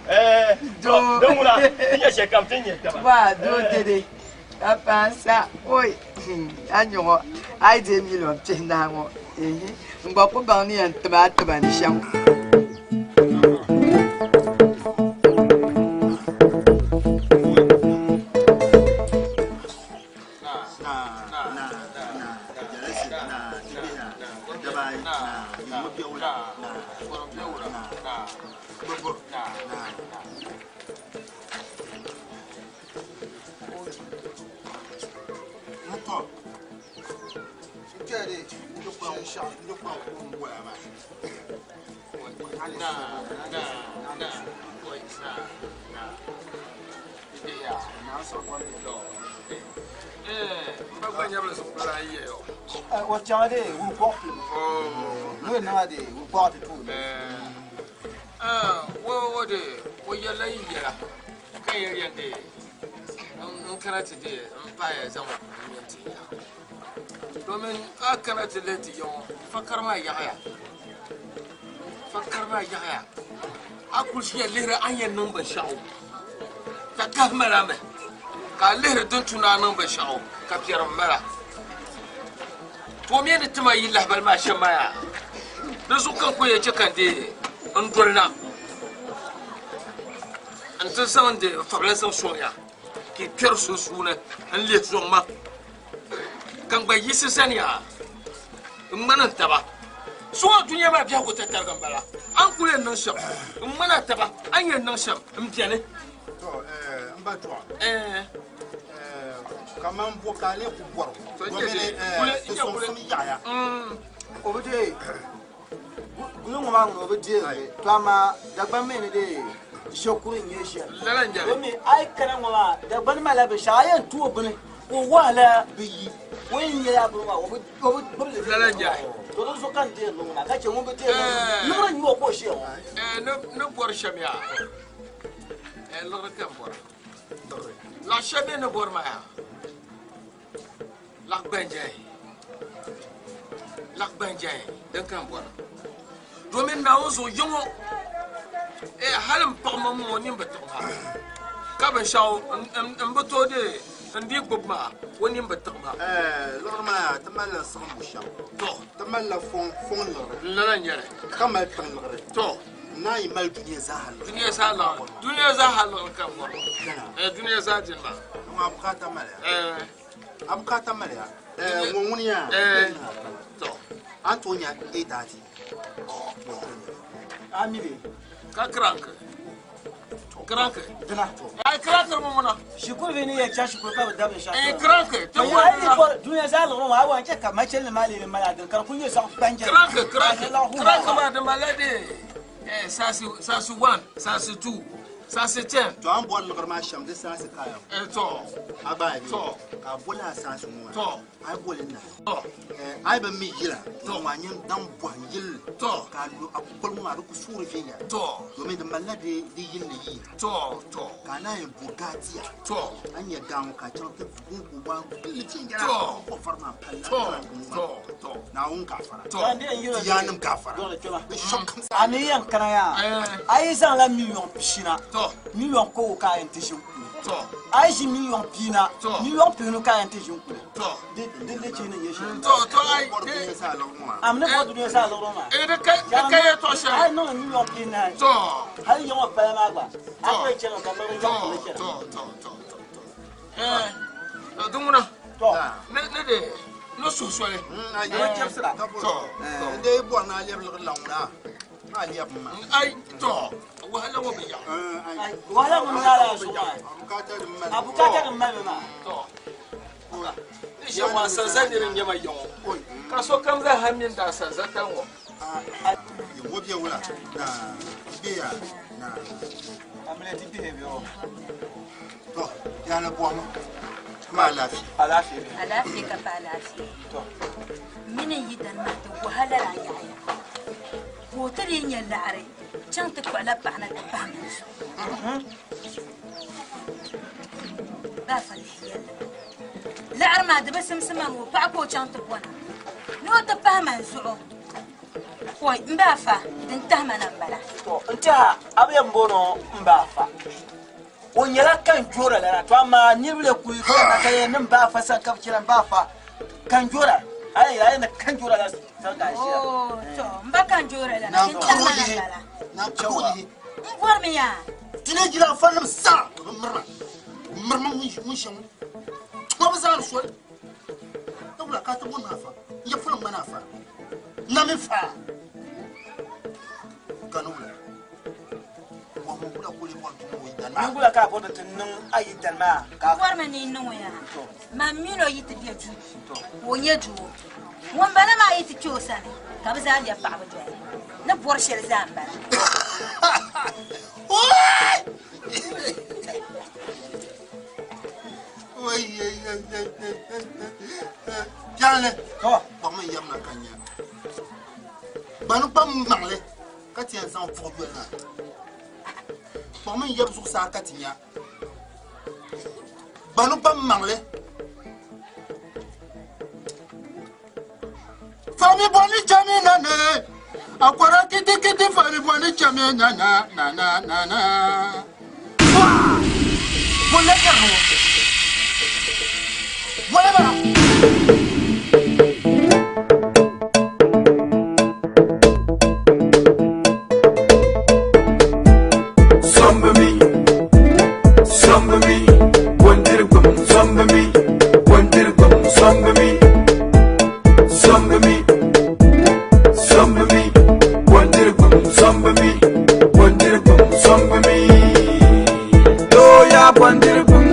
Doo. Din ŋuna, ti nya shɛli kam ti nya taba. Wa doo dede ka paansa oi a nyɛ ŋɔ a yi deei miliyon pihinahi ŋɔ ehe n gba ku baŋ ni yɛn tibi a tiba ni shɛm. O chaŋ de wuli kɔɣu pili mi. Ni niŋa de wuli kɔɣu ti tuui. Wo de o yɛlila yi yɛla ka yɛli yɛn de n kana ti de n paaya zaŋ n ti ya domin a kana ti lihi ti yaŋɔ fakari maa yaɣaya fakari maa yaɣaya a kuli ʒiya lihiri a ni yɛn niŋ binshaɣu ka kahi mala mi ka a lihiri din tu ni a niŋ binshaɣu ka piɛrim mala to o mi ni tima yi lahibali maa shɛm maa yaa di zuɣu ka n kuli yɛn chɛ ka n deei n dolina n ti zaŋdi fabila zaŋ sɔŋ ya ka yi kpɛri sunsuuni n lihi sɔŋ ma ka n gba yiɣisi zani ya n ŋmani n taba suŋa dunia maa biɛhigu tatariga n bala a ni kuli yɛn niŋ shɛm n ŋmani a taba a ni yɛn niŋ shɛm n beni. To n ba tuɣa kaman bo ka a lee ku bɔri o domin ti sɔŋsim yaɣiya. O bi deei guli ŋɔ maa ŋuni o bi deei li to amaa Dagbani mi ni deei ʒe kuri n-nyɛ ʒiɛli. Lala n-nyɛ li. Domi a yi kana ŋɔ maa Dagbani malila binshɛɣu a yɛn ti o bini ka o wahala bi yi o yɛn nyɛla bini maa o bi gbubi li. Lala n-nyɛ li. To di zuɣu ka n deeri li ŋɔ maa ka che ŋun bi deeri li liɣiri n-nyɛ o ka o ʒiya ŋɔ. Ni bɔri shɛm yaa liɣiri ka n bɔra. Laɣ shɛli bɛ ni bɔri maa yaa laɣ gbanjɛhi laɣ gbanjɛhi din ka n bɔra domin Naawuni zuɣu yiŋɔ hali m paɣa ma ŋɔ nini bi tiɣi ma ka binshɛɣu n bi tooi dee n dii gbubi maa o nini bi tiɣi ma. Liɣiri maa yaa ti malila siɣimbu shɛm to ti malila fɔŋ liɣiri lala n nyɛli ka mali tiŋ liɣiri to Naa yi mali dunia zaa ha liɣiri. Dunia zaa liɣiri. Dunia zaa ha liɣiri ka n bɔri. Dunia zaa dini maa. Ŋɔ a bukaata mali ya. A bukaata mali ya. Ŋɔ ŋuni ya. To. A ni tooi nya 8:30. A mi be. Ka kiranki. Kiranki. Dina. Ai kiranki mu muna. Shikuru bi ni yɛn chaŋ shikuru ka bi da binshɛɣu. Kiranki. Ti Ayi bɔri yi bɔri dunia zaa liɣiri ŋɔ a wan chɛ ka machinli maa lee mali a dini ka di kuli nyɛ zaɣ kpanjɛli. Kiranki kiranki kiranki maa di malila de saasi saasi 1 saasi 2 saasi 10. To an bɔri liɣiri maa shɛm di saasi kaya. To. A gba yi To. ka a boli a saasi ŋɔ maa. To. A yi boli na. To. A yi bi mi yila. To. Ŋɔ a nyɛ daŋ bɔhim yilli. To. Ka a lu a kukoli ŋɔ maa di ku suuri viɛnyɛla. To. Domin di malila di yilli yiya. To to. Ka a naan yi bo gaatiya. To. A ni nya gaa ŋɔ ka a chaŋ ti guugi o waa gilli viɛnyɛla. To. Ka o fari maa palli. To. To. To. Naawuni gaafara. To. Ti yaannim gaafara. A ni yɛn kana yaa a yi zaŋla miliyɔn pishina To. miliyɔn kɔgu ka a yɛn ti ʒi n kuli. A yi ʒi miliyɔŋ pia na, miliyɔŋ pihinu ka a yɛn ti ʒi n-kuli. Di di chihi ni nyɛ shɛli. A mi ni bɔri dunia zaa liɣiri maa. A yi niŋdi miliyɔŋ pihinahi, hali yiŋɔ pala maa gba, a ku yɛn chani ka liɣiri yɔŋ kuli chana. Di ŋuna, ni di ni suhu soli. N dee yi bɔri ni a lɛbi liɣiri la ŋuna, a lɛbimi maa. Ai, to, wahala ŋɔ bi yaɣi. Wahala ŋɔ naala a zuɣu maa. A bukaata din mali mi maa. To, ni ʒiya ŋɔ asanza niri n-nyɛ ma ya ŋɔ, ka sokam zaa ha mini di asanza tali ŋɔ. Ŋɔ bɛ wula? Naa, bɛ ya, naa. Amiliya ti bihi bɛ o. To, yaani bɔhimi ma alaafee. Alaafee bɛ. Alaafee ka pa alaafee. To. Mini n yi dani maa ti wahala la yaɣaya. Ka o ti dii nya laɣiri chaŋ ti kpuɣila paɣa na ti pahi mani zuɣu. Baafa lihi yɛlli maa. Laɣiri maa di bi simsi ma mi o paɣa ka o chaŋ ti bɔna ni o ti pahi mani zuɣu. Oi, m baafa, din tahi ma na m-bala. To, n tɛha a bi yɛn booni o m baafa. O nyɛla kanjoora lana, to amaa niriba lee kuli kana ka yɛli ni m baafa sani ka bɛ chana m baafa kanjoora. A yɛn yɛli a yɛn ni kanjoora la sani ka a ʒiya. Oo, to, m ba kanjoora lana, din tahi ma na m-bala. N bɔrimi yaa. Ti ni jira anfaninima zaa bɛ bi miri ma. Bɛ miri ma ŋun shɛm ŋɔ. Tuma bi zaani soli. Ka wula ka a ti bo ni afa? N ya polo ŋmani afa. Na mi fa. Ka ni wula? Bɔhimi wula ka o lee bɔri ti niŋ o yidana maa? Ni wula ka a bɔri ni ti niŋ a yidana maa? Ka a bɔrimi ni n niŋ o yaa? Man min o yi ti be duu ka o nyɛ doo, ŋumbala maa yi ti kpe o sani ka bɛ zaa lɛbi paɣiba doli. Ni bɔri shɛli zaa m-bala. Piɛlli, kpuɣimi n yɛm na ka nya. Gbani kpam maŋli ka ti yɛn zaŋ vuɣi yoli na. Kpuɣimi n yɛbi zuɣusaa ka ti nya. Gbani kpam maŋli. Fami bɔni chami na ne. Akwara kiti kiti fami bɔni chami na na na na na na. Bɔlɛ kɛri ŋɔ. Bɔlɛ bala. Zombi mi, bɔndirigum zombi mi, bɔndirigum zombi mi, zombi mi, zombi mi, bɔndirigum zombi mi, bɔndirigum zombi mi, looya bɔndirigum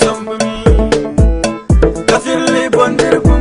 zombi mi, dafirili bɔndirigum.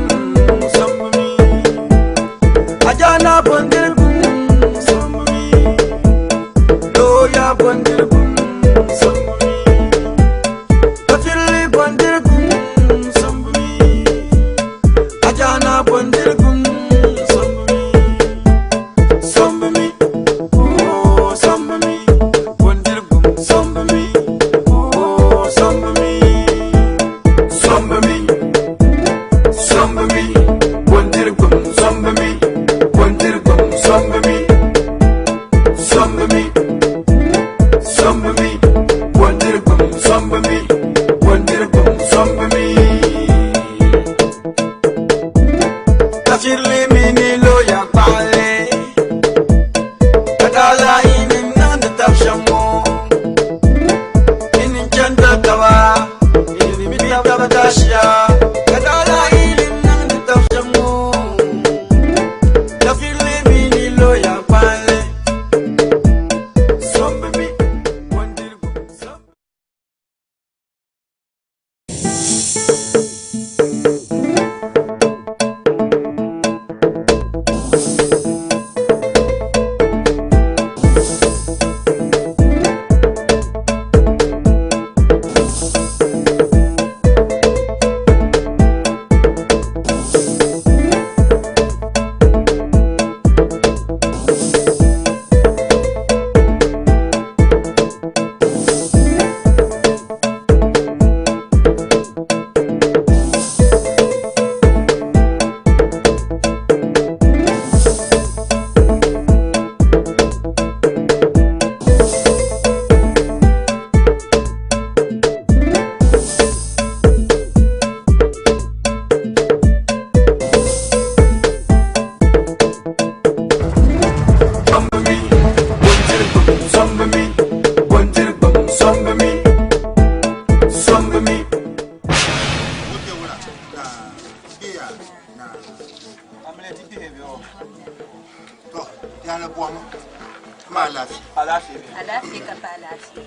pa alaafee. Alaafee bɛ. Alaafee ka pa alaafee.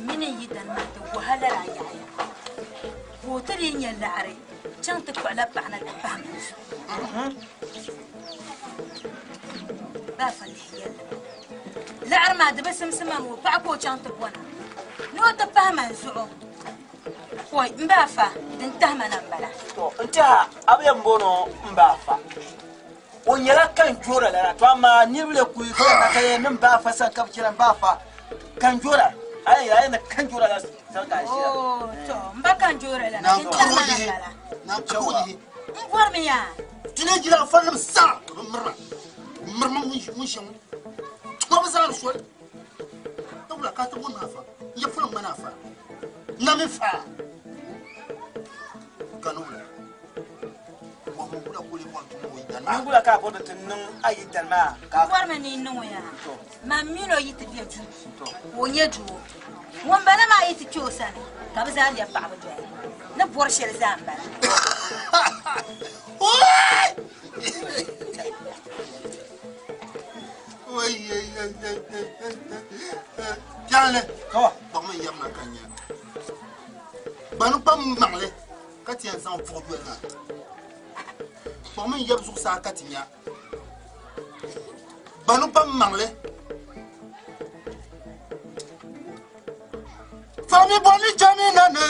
Mini n yidana maa ti wahala la yaɣaya. Ka o ti dii nya laɣiri chaŋ ti kpuɣila paɣa na ti pahi ma zuɣu. Baa fa lihi yɛlli ma. Laɣiri maa di bi simsi ma o paɣa ka o chaŋ ti bɔna ni o ti pahi ma zuɣu. Oi, m ba afa, din tahi ma na m-bala. To, n tɛha a bi yɛn booni o m ba afa. O nyɛla kanjoora lana, to amaa niriba lee kuli ka ka yɛn ni m ba afa sani ka bi chɛna m ba afa kanjoora. A yɛn yɛli a yɛn ni kanjoora la sani ka a ʒiya. Oo, to, m ba kanjoora lana, din tahi ma na m-bala. N bɔrimi yaa. Ti ni jira afanim sa ka bi mirima. Mirima ŋun shɛm ŋɔ. Tuma bi zaani soli. Ti wula ka ti bo ni afa. N yɛ polo ŋmani afa. Nami fa. Gani wula. Wahu wula ka o lee bɔri ti niŋ o yidana maa. Ni wula ka a bɔri ni ti niŋ a yidana maa? N bɔrimi ni n niŋ o yaa. Man mini o yi ti be duu ka o nyɛ doo. Ŋumbala maa yi ti kpe o sani ka bɛ zaa lɛbi paɣiba doya. Ni bɔri shɛli zaa m-bala. Piɛlli, kpuɣimi n-yɛbina ka nya. Gbani kpam maŋli ka ti yɛn zaŋ buɣi doli maa. Kpuɣimi n-yɛbi zuɣusaa ka ti nya. Gbani kpam maŋli. Fami bɔni chami na ne,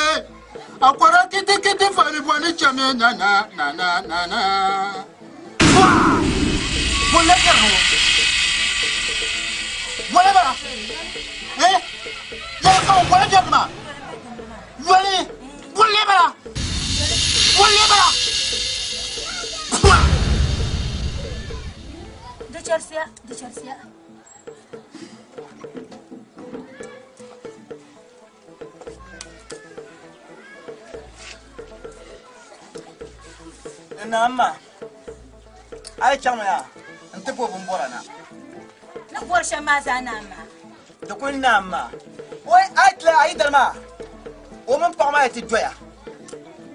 akwara kiti kiti fami bɔni chami na na na na na na. Bɔlɛ kɛri ŋɔ. Bɔlɛ bala. Eh? Yɛlɛ ka o bɔlɛ kɛri ma. Yɔli. Bɔlɛ bala. Bɔlɛ bala. Di chɛrisiya, di chɛrisiya. Naam maa, a yi chaŋmi yaa n-ti bo bimbɔra na. Ni bɔri shɛm maa zaa naam maa. Di kuli naam maa. Oi, a yi tila a yidana maa, o mini paɣa maa yi ti doya,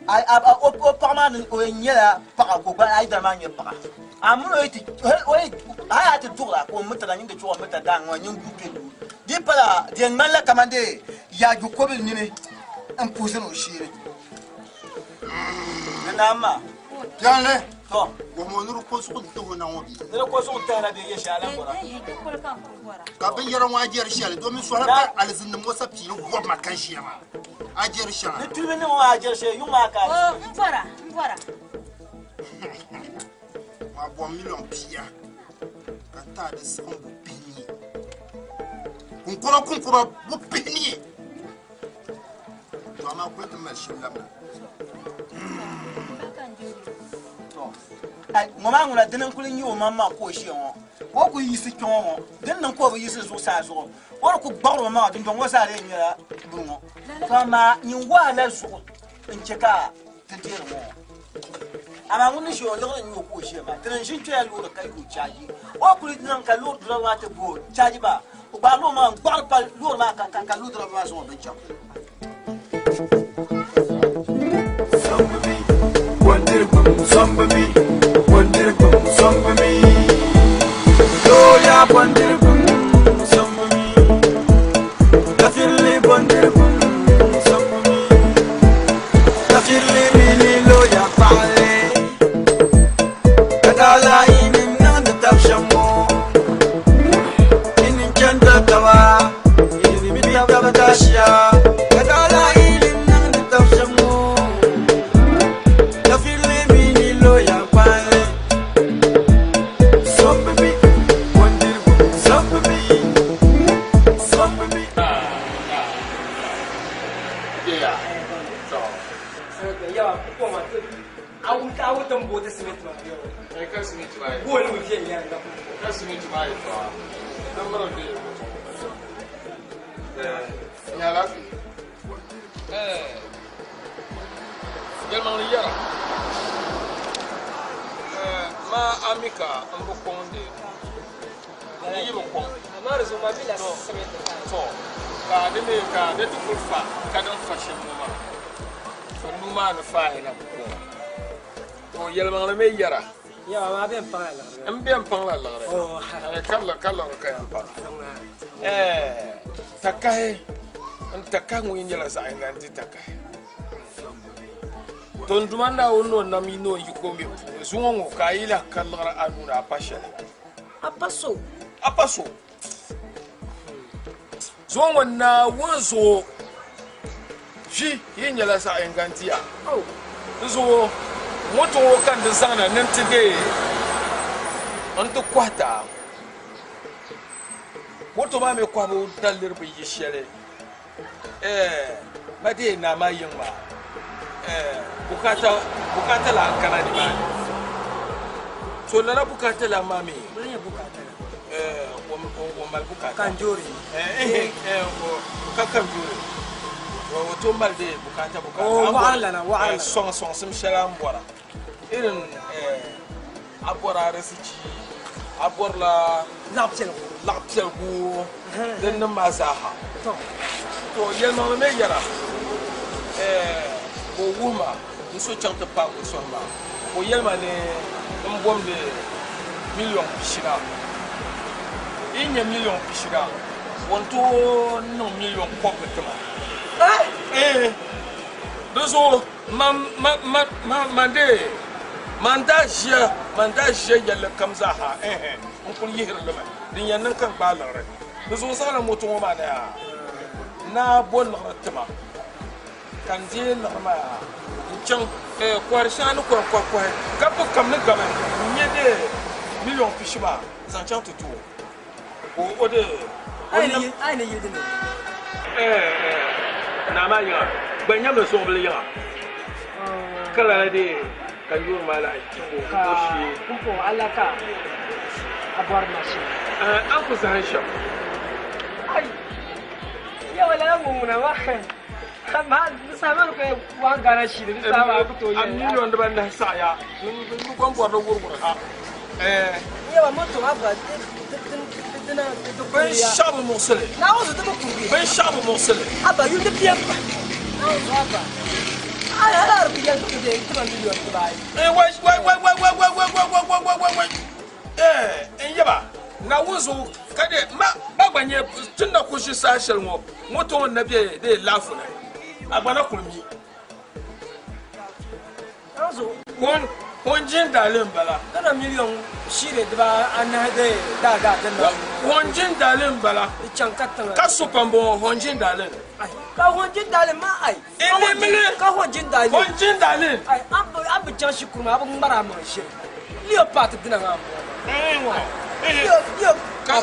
o paɣa maa ni o yɛn nyɛla paɣa ka o gba a yidana maa nyɛ paɣa. A mini o yi ti, o yi, hali a ti duɣira ka o mirita nyin di chuɣu mirita daaŋa ŋɔ nyin guui kpe duu. Di yi pala di yɛn ŋmanila kamandee yaagu kobili nini m-puhi zani o shee ni. Di naam maa. Piɛlli. Tɔ. Wuhimi o ni di ko suɣu n-tahi o na ŋɔ bee? Ni di ko suɣu n-tahi na bee yɛ shɛli a lan bɔra. Ka binyɛra ŋɔ a jɛri shɛli domin sɔhila ka alizinnim ŋɔ sa piili wɔbi ma ka ʒiya maa. A jɛri shɛŋa. Ni tulibi niŋ ŋɔ a jɛri shɛli yuŋ maa ka a O, m bɔra, m bɔra. Maa bɔm miliɔn pia ka n ti a di siɣim bu pihinii. Kuŋkɔba kuŋkɔba bu pihinii. To amaa kuli ti mali shɛli labina. Ŋɔ maa ŋuna dini n-kuli nyɛ o maŋmaŋ ka o ʒiya ŋɔ ka o kuli yiɣisi kpe ŋɔ ŋɔ din niŋ ka o bi yiɣisi zuɣusaa zuɣu o ni kuli gbaɣiri o maŋa dundɔŋ ŋɔ zaa lee nyɛla buni ŋɔ to amaa nyin wahala zuɣu n-che ka ti deeri ŋɔ ŋɔ amaa ŋun ni ʒiya o liɣiri n-nyɛ o ka o ʒiya maa ti ni ʒi n-kpɛla loori ka yi o chaaji o kuli niŋ ka loori diriba maa ti bo o chaaji maa o gbaarila o maŋa n-gbaɣiri pa loori maa ka loori diriba maa zaŋ o bini chaŋ. Yɛlimaŋli yɛra, Ma a mi ka m bi kɔŋdi n yi bi kɔŋ. Tɔ, ka di mi ka di ti kuli fa ka din fa shɛm ŋɔ maa, to nuu maa ni faahi na bi kɔŋ. To yɛlimaŋli mi yɛra. Yawa ma bɛn paŋla liɣiri. N bɛn paŋla liɣiri. Ka liɣiri ka yɛn paŋ. Takahi n takahi ŋun nyɛla zaɣ yinga n di takahi. To n Duuma Naawuni ni o nam yi ni o yiko mi puuni zuŋɔ ŋɔ ka a yi lahi ka liɣiri a nuu ni a pa shɛli. A pa so. A pa so. Zuŋɔ ŋɔ Naawuni zuɣu ʒi yi nyɛla zaɣ yinga n di a. Di zuɣu moto ŋɔ ka n di zaŋna ni n ti deei n ti kɔhi ti a. Moto maa mi kɔhibu daliri bi yi shɛli ma deei naa maa yiŋ maa bukaata la n kana nimaani. So lala bukaata la maa mi o mali bukaata. Kanjoori. Ka kanjoori. O to mali de bukaata bukaata. O waɣala na waɣala. Sɔŋ sɔŋsim shɛli a ni bɔra. Irin a bɔra arisichi a bɔrila laɣa piɛligu din nim maa zaaha. To yɛlimaŋli mi yɛra ka o wuhi ma n so chaŋ ti paagi o sɔhi maa ka o yɛli ma ni n bomdi miliɔn pishina. Yi nyɛ miliɔn pishina o ni tooi niŋ miliɔn kɔbigi ti ma. Di zuɣu man dee man daa ʒiya man daa ʒiya yɛlli kam zaaha n kuli yihiri li mi din yɛn niŋ ka n gbaai liɣiri. Di zuɣu zaŋla moto ŋɔ maa na yaa naa bo liɣiri ti ma ka n deei liɣiri maa yaa n chaŋ kɔhiri shɛŋa ni kɔhi kɔhi kɔhi gabbu kam ni gabi n nyɛ dee miliɔn pishi maa zaŋ chaŋ ti ti o ka o dee A yi ni yili dini? Naa maa yiŋa gba nyamli suɣubili yiŋa ka lala dee ka yuuri maa lahi chaŋ o shee. Pumpɔŋɔ a la ka a bɔri mashini? A ni ku zahim shɛm. Ai! Yawa lala ŋun ŋuna maa, maa di saha maa ni ku yɛn waŋ Ghana shili, di saha maa a ku tooi A miliɔn dibanahi saɣiya n gom bɔri di wuriwuri ha. Yawa moto maa gba dina di kuriya. Binshɛɣu bi muɣisili. Naawuni zuɣu di bi kurigi. Binshɛɣu bi muɣisili. Abba yuli di bia pahi. Naawuni zuɣu abba. Hali a di ku yɛli ti deei ti ma miliɔn dibaayi. Wai wai wai wai wai wai wai wai wai wai wai wai. N yaba Naawuni zuɣu ka de ma ba gba nyɛ tin na ku ʒi saha shɛli ŋɔ moto ŋɔ na be de laafu ni a gba na kuli mi. Honjin daali n bala. Gana miliɔn shiri diba anahi de daa daa din na. Honjin daali n bala. Di chaŋ ka tiŋa. Ka so pam bɔŋɔ honjin daali. Ai, ka honjin daali ma ai. Elimili. Ka honjin daali. Honjin daali. Ai, a bi chaŋ shikuru maa, a bi ŋmari a maŋ shiri. Leopard dina maa m-bɔŋɔ. Leo, Leo, Ka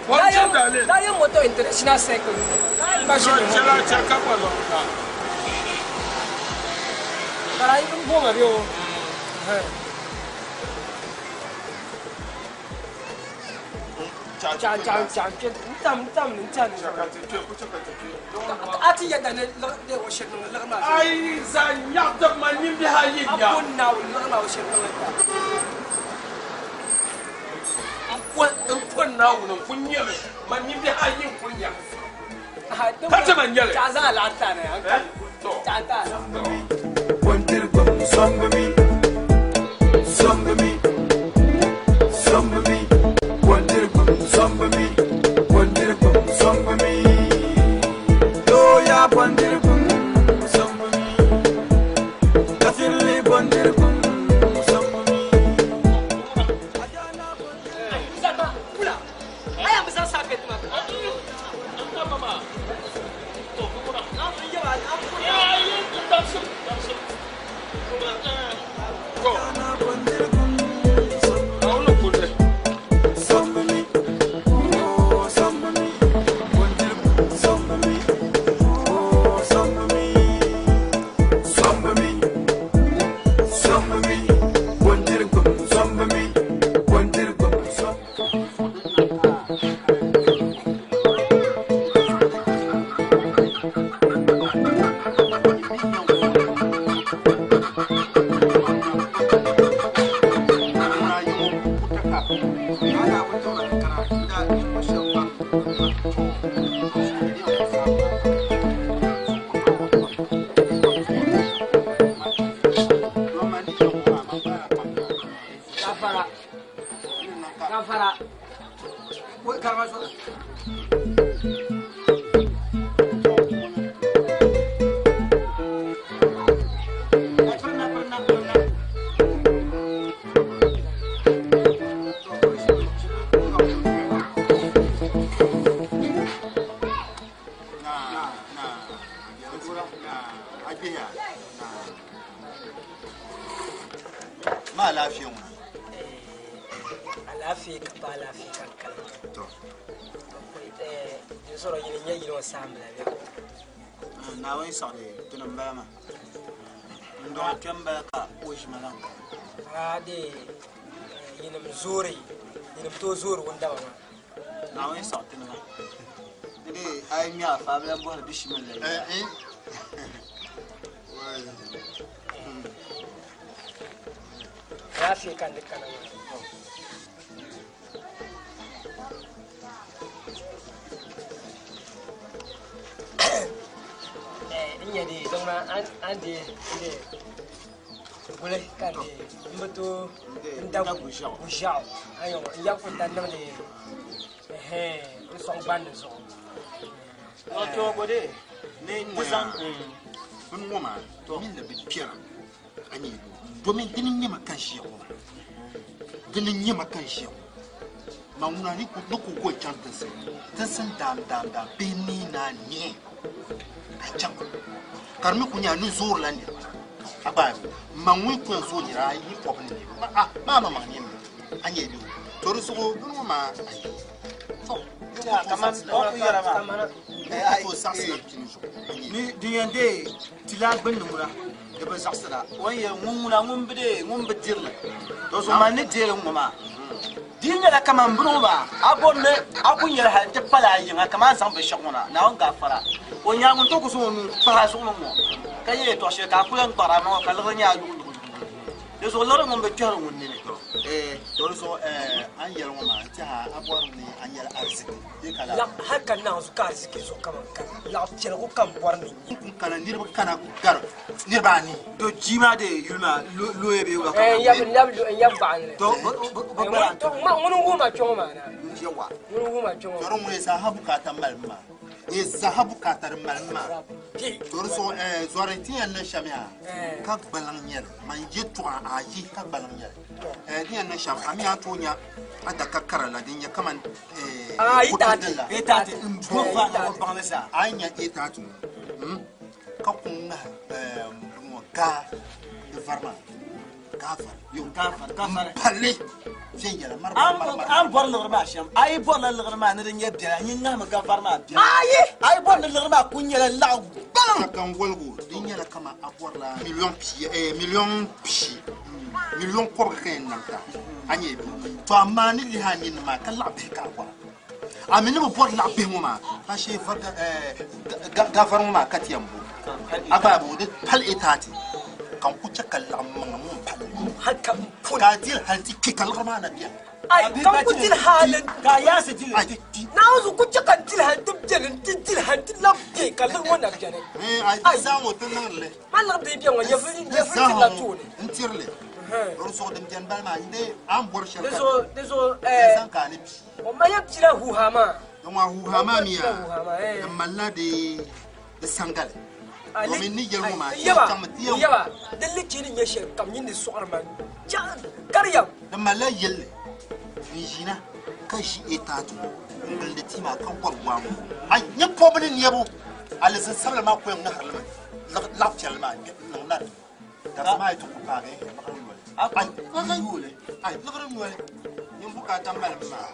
honjin daali. Lion Motor International Cycle. Machine. Chela chaka kwa lɔŋ Kara yi n bɔŋɔ bɛ o. Cha cha cha n tam n tam n tam. A ti yɛda ni de o shiri niŋ liɣiri maa. Ai za nyaɣi ma nimbihi ayi A nya. bo Naawuni liɣiri maa o shiri niŋ ta. N ko Naawuni n ku nyɛmi ma nimbihi ayi n ku nya. Ka ti ma nyɛli. Cha zaŋ a liɣiri ti a na ya n kani. Cha n ti a. Bondirigum sɔŋmi, sɔŋmi, sɔŋmi. Bondirigum sɔŋmi, bondirigum sɔŋmi. Looya bondirigum sɔŋmi, dafirili bondirigum sɔŋmi. Kula, a yɛn bi zaŋ saapɛti maa. Chama zora. Ma alaafee ŋuna? Alaafee ka pa alaafee ka n kali. To. Din sɔrɔ yini nyɛ yili ŋɔ saambila bɛ. Naawuni saɣidi dini m bala maa. N dɔɣi kpɛm bala ka o ʒima laŋ ka. A de yinim zoori yinim tooi zoori wundama maa. Naawuni saɣi tini maa. Ni de a yi ŋmɛ a fa a bi lahi bɔhiri bishimi n la yi. Alaafee ka n di kana maa. N nyɛ di zaŋ maa an di n di guli ka di n bi tooi n da guʒiɛɣu ayo n yab ku ta niŋdi n sɔŋ gbandi zuɣu. Tɔɔgo de ni di zaŋ bini ŋɔ maa mini ni bi kpɛra a nyɛ domin dini n nyɛma ka n ʒiya ŋɔ maa dini n nyɛma ka n ʒiya ŋɔ ma ŋuna ni ku ni ku ko chaŋ tinsi tinsi daam daam daam bihi nii naa nihi ka n chaŋ ka di mi ku nyɛla ni zoorila niriba a gba ma ŋun ku yɛn zooi nira a yi kɔbi ni niriba a maa ma maŋ nini a nyɛ bi to di zuɣu bini ŋɔ maa ayi to kaman o ku yɛra maa ni din yɛn deei ti laa gbunni ŋuna di bi zaɣasira o ni yɛli ŋun ŋuna ŋun bi deei ŋun bi dirili to zuɣu man ni deeli ŋɔ maa di nyɛla kaman bini ŋɔ maa a bori ni a ku nyɛli hali ti pali a yiŋa kaman a zaŋ binshɛɣu ŋɔ na Naawuni gaafara o nyaa ŋun tooi ku zaŋ o nuu kpahi a zuɣu ni ŋɔ ka yɛ yɛltɔɣa shɛli ka a ku lan gbaɣiri a maŋa ka liɣiri nyɛ a yuɣu yuɣu di zuɣu liɣiri ŋun bi kpɛhiri ŋun nini. To di zuɣu a ni yɛli ŋɔ maa n tɛha a bɔrimi ni a nyɛla ariziki bee ka laa. Hali ka naanzu ka ariziki zuɣu kaman ka laɣ piɛligu kam bɔri ni nyɛ. N kana niriba kana gari niriba anii. To jii maa dee yuli maa looya bee wula ka N yab baɣinli. To bɛ gbala n-ti Ŋuni n-wuhi ma kpe ŋɔ maa na. Yawa. Ŋuni n-wuhi ma kpe ŋɔ. To di ŋuni zaaha bukaata mali maa. Ni zaaha bukaata di mali maa. To di zuɣu zɔri ti yɛn niŋ shɛm yaa ka gbaliŋ nyɛli man yɛltɔɣa ayi ka gbaliŋ nyɛli di yɛn niŋ shɛm a mi a tooi nya adaka kara la din nyɛ kaman kutu din la a yi nya etaati ŋɔ ka ku ŋahi bini ŋɔ gaa di vari maa gaa vari yo palli viɛnyɛla mari A ni bɔri liɣiri maa shɛm a yi bɔrila liɣiri maa ni di nyɛ biɛla nyin ŋahimi ga vari maa biɛla ayi a yi bɔri ni liɣiri maa ku nyɛla laɣ gbaliŋ ka n woligu di nyɛla kaman a bɔrila miliyɔn pia miliyɔn pishi miliyɔn kɔbiga ka yɛn niŋ ta a nyɛ bi to amaa ni lihi a nini maa ka laɣ bihi ka a bɔra a mi ni bi bɔri laɣ bihi ŋɔ maa ka shee ga vari ŋɔ maa ka ti yɛn bo a gba bo di pali etaati ka n ku chɛ ka laɣ maŋa ŋun pali ka a dili hali ti kpe ka liɣiri maa na bɛni ai ka n ku dili hali ka a yaansi dili ti ti naawuni ku chɛ ka n dili hali ti bɛni n ti dili hali ti labi bɛ ka liɣiri ŋɔ na bɛni ai zaŋ o ti niŋdi li ma liɣiri di bɛ ŋɔ nyɛvuli tirila tooni n tiri li di zuɣu din bɛni bali maa n dee a ni bɔri shɛli di zuɣu di zuɣu ka zaŋ ka a ni pi o ma yɛn pila huuhaa maa di ŋɔ huuhaa maa mi yaa di malila di di sangali domin ni yɛli ŋɔ maa ti yɛn chaŋmi ti yɛn yaba di lichi ni nyɛ shɛli kam nyin di sɔɣiri ma kariyam di malila yɛlli n ʒina ka ʒi etaatu n gilindi tii maa ka wari waa ŋɔ a nyɛ pɔbi ni neebu alizin sabila maa ku yɛn ŋahiri li mi laɣ piɛlli maa niŋ na di dabisa maa yi ti ku paagi liɣiri noli ai ai liɣiri noli nyin bukaata mali mi maa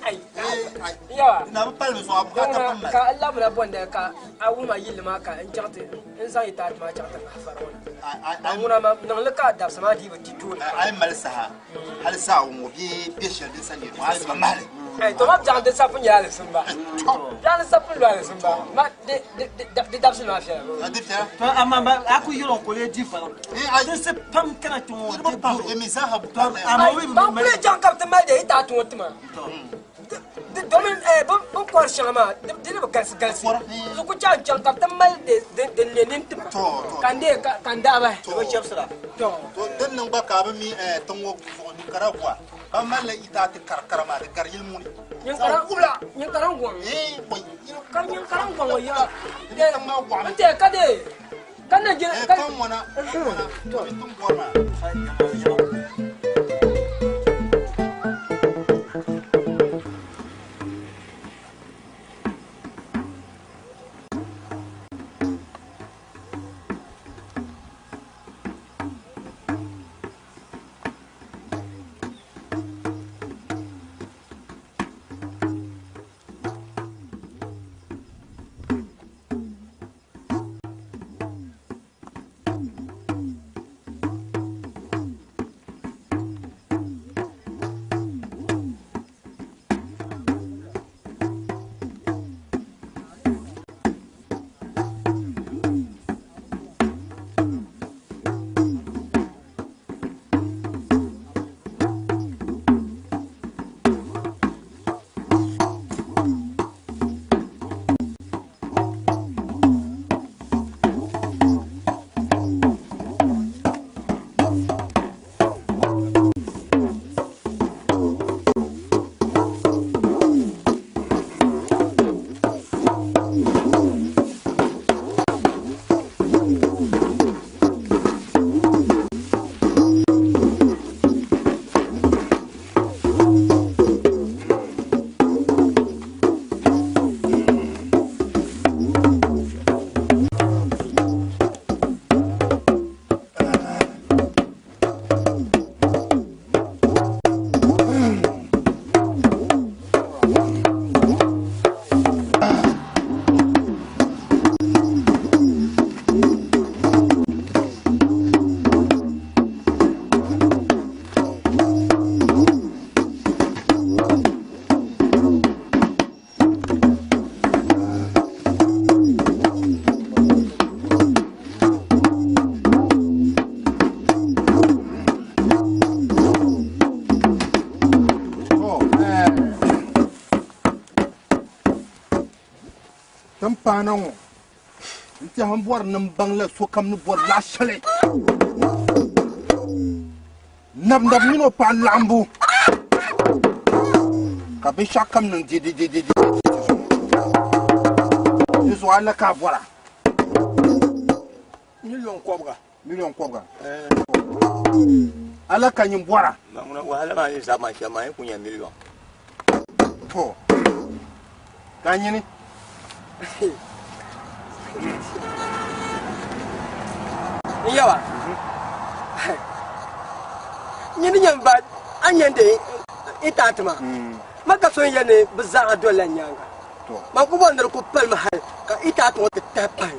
ai yawa na bi pali mi zuɣu a bukaata pam mali ka n labina bɔndali ka a wuhi ma yilli maa ka n chaŋ ti n zaŋ yi taati maa chaŋ ti ŋahi fari ŋɔ na ŋuna ma niŋli ka dabisa maa dii bi ti tooni a yi mali saha hali zaawuni ŋɔ bee bɛ shɛli din sa nyɛ ŋɔ hali ba mahali to ma biɛɣu di sapu nyɛla alisimba biɛɣu di sapu lu alisimba ma di di dabisili maa fiɛla di fiɛla to amma ba a ku yɛrɔ ko le di fana tinsi pam kana kpɛ ŋɔ niriba pam emi zaaha bukaata amma wi ban kuli chaŋ ka bi ti mali di yi taati ŋɔ tima di domin bin kɔri shɛŋa maa di ni bi galisi galisi di ku chaŋ chaŋ ka bi ti mali din ne nini tima ka n dee ka n daa bahi to bi chɛbisira to din niŋ gba ka a bi mi tiŋ ŋɔ zuɣu Nicaragua. Ka malila itaati kara kara maa di gari yili muni. Nyin karan gɔŋ. Ka nyin karan gɔŋ ya. N te ka de. Ka na je ka ŋɔna. To. Tum bɔri maa. Paana ŋɔ n tiɛha n bɔri ni n baŋ la sokam ni bɔri laɣa shɛli nabnab mini o paɣa laɣimbu ka binshɛɣu kam niŋ dididididi di zuɣu a la ka a bɔra Miliyon kɔbiga. Miliyon kɔbiga. Ala ka nyin bɔra. Wahala maa ni zaa maa shɛm maa, n ku nyɛ miliyon. To ka nyini. N yawa. Nyini nyɛ ba a nyɛ de itaati maa. Ma ka so n yɛ ni bi zaɣa doli la nyaanga. Ma ku bɔri ni di ku palimi hali ka itaati ŋɔ ti tahi pahi.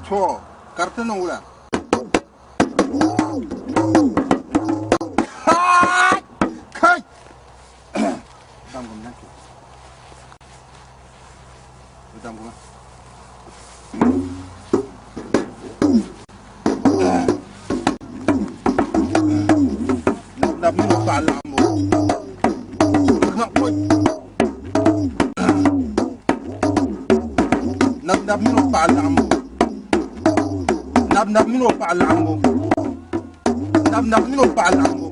To kariti niŋ wula. Kai! Damgum nan ke. Damgum. Nab mini o paɣa laɣimbu. Nab nab mini o paɣa laɣimbu. Nab nab mini o paɣa laɣimbu. Nab nab mini o paɣa laɣimbu.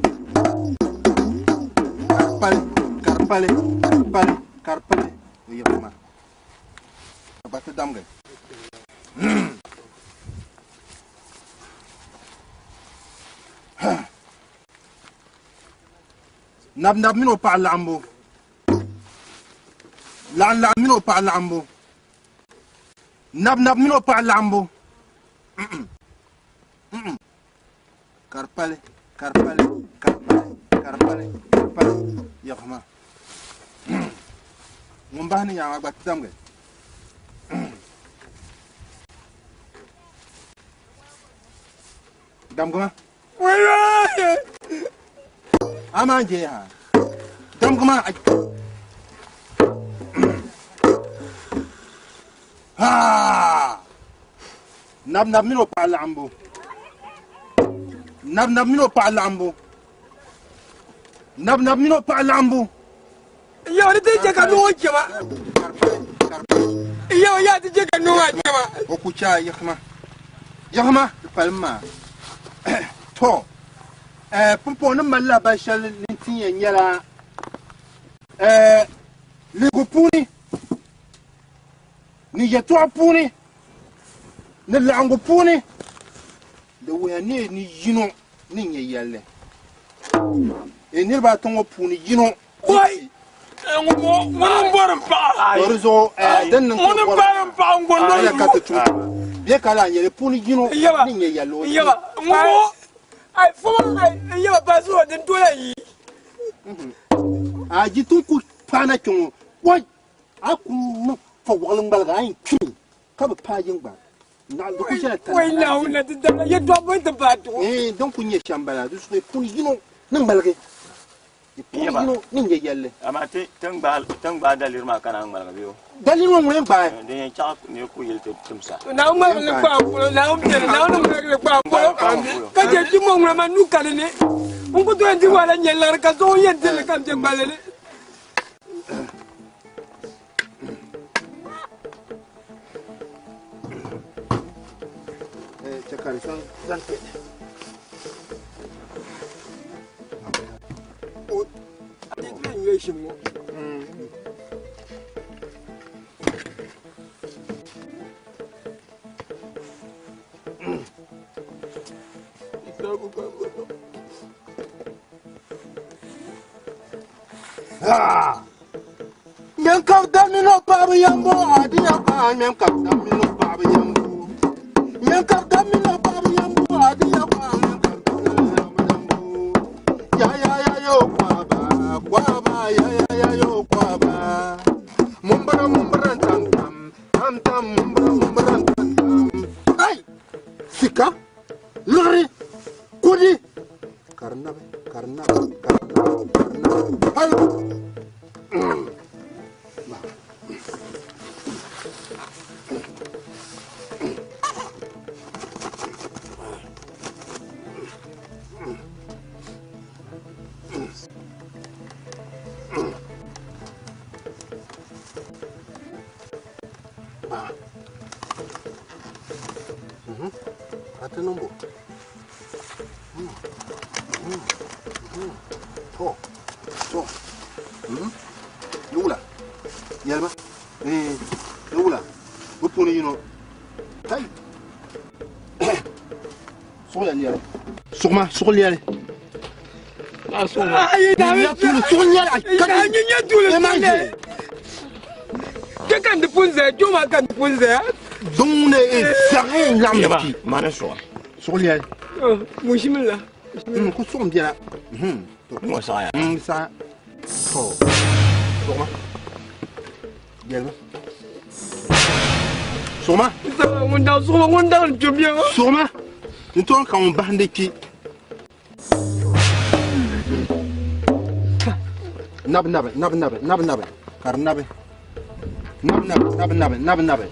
Karipali, karipali, karipali, karipali. O yiɣisi ma. Ka ba ti damgi. Nab nab mini o paɣa laɣimbu. Laɣim laɣim mini o paɣa laɣimbu. Nab nab mini o paɣa laɣimbu. Karipali, karipali, karipali, karipali, karipali. Yiɣisi ma. Ŋun bahi ni nyaanga gba ti damgi. Damgi ma. Ama n je ha. Damgi ma. Ha! Nab nab mini o paɣa laɣimbu. Nab nab mini o paɣa laɣimbu. Nab nab mini o paɣa laɣimbu. Yau ni ti je ka noo jema. Karipali, karipali, Yɛwa yaa ti chɛ ka noo maa chɛ ma. O ku chɛ a yiɣisima. Yiɣisima, di palim maa. Tɔ! Pumpɔŋɔ ni mali lahabali shɛli ni ti yɛn nyɛla lihigu puuni ni yɛtɔɣa puuni ni laɣingu puuni di wuhiya ni ni yino ni nyɛ yɛlli. Niriba ata ŋɔ puuni yino Wai! Ŋuni m-bɔri m paɣa. Di zuɣu din niŋ Ŋuni m-paai m paɣa n-gɔndi o Ala ka ti tum bɛ ka lahi nyɛli puuni yino ni nyɛ yɛlli o Yaba, ŋuni ai foma ai yaba ba zuɣu din tola yi. A yi ti ku paana kpe ŋɔ, wai! A ku niŋ fɔwaɣili ŋmaligi a yɛn kpimi ka bi paai yiŋ gba. Naɣ di ku ʒɛla tani. Wai Naawuni na ti dabila yɛtɔɣa bɔi ti paai ti ŋɔ. Din ku nyɛ shɛm bala, di zuɣu puuni yino ni ŋmaligi. Di puuni yino ni nyɛ yɛlli. Amaa ti ti ni gbaai daliri maa ka naan ŋmaligi bee o? Daliri ŋɔ ŋuni n-gbaai? Din yɛn chaɣ ni ku yili ti timsa. Naawuni ŋmaligi li kpaai polo, Naawuni beni, Naawuni ŋmaligi li kpaai polo. Ka chɛ kpimbo ŋuna maa nuu ka di ni. N ku tooi di wahala nyɛ liɣiri ka zuɣu yɛn dili ka m be gballi ni. Chɛ ka di zaŋ kpɛ. Ŋmɛm ka bɛ dammi ni o paɣaba yambo, adinya paɣa ŋmɛm ka bɛ dammi ni o paɣaba yambo. Ŋmɛm ka bɛ dammi ni o paɣaba yambo, adinya paɣa ŋmɛm ka bɛ dammi ni o paɣaba yambo. Ya ya ya yo kwaba, kwaba ya ya ya yo kwaba. Mumbra mumbra tam tam, tam tam mumbra mumbra tam tam. Ai! Sika, liɣiri, kudi, karinabi, karinabi, karinabi, karinabi, hali. Ati niŋbu. To, to. Ni wula? Yɛlima. Ni wula? Bɛ puuni yino. Tai. Suɣuya lɛli. Suɣuma, suɣu lɛli. Suɣu lɛli. Nyɛ tuuli lɛli. Kpe ka n di pun zaya, kpe maa ka n di pun zaya. Duŋ ne zaɣi n laɣim Yaba, ma ni suɣa. Suɣu lɛli. Mushimila. Ku suɣum biɛla. Ŋɔ saɣaya. Saɣaya. To. Suɣuma. Yɛlima. Suɣuma. Ŋun daŋ suɣuma, ŋun daŋ n kpe bia ŋɔ. Suɣuma. N tooi ka ŋun bahindi kpi. Nabi nabi nabi nabi nabi nabi ka di nabi. Nabi nabi nabi nabi nabi nabi.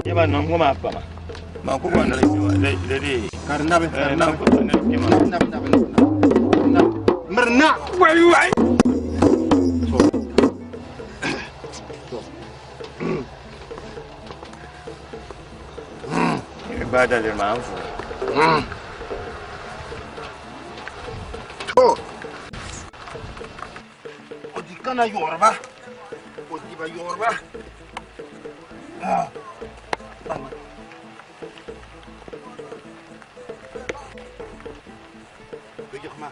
Yaba niŋ ŋɔ maa pama. Man ku bɔri ni di di. Ka di nabi ka di nabi. Man ku bɔri ni di kpema. Nabi nabi nabi nabi. Mirina. Wai wai. Ba daliri maa n fu. To. O di kana yɔriba. O di ba yɔriba. Bɛ yiɣima.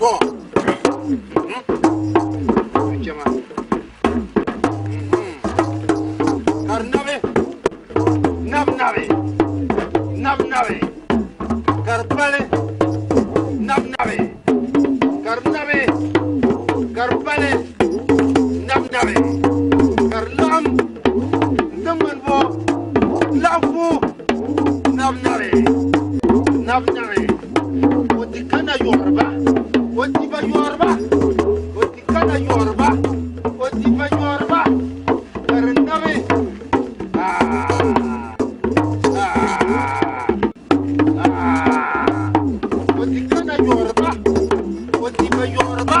To. Chɛma. Kari nabi. Nabi nabi. Nabi nabi. Kari pali. Nabi nabi. Kari nabi. Kari pali. Nabi nabi. Kari laɣim. N-tiŋgbani bo. Laɣifu. Nabi nabi. Nabi nabi. O di kana yɔriba. O di ba yɔriba. O di kana yɔriba. O di ba yɔriba. Kari nabi. O di kana yɔriba. O di ba yɔriba.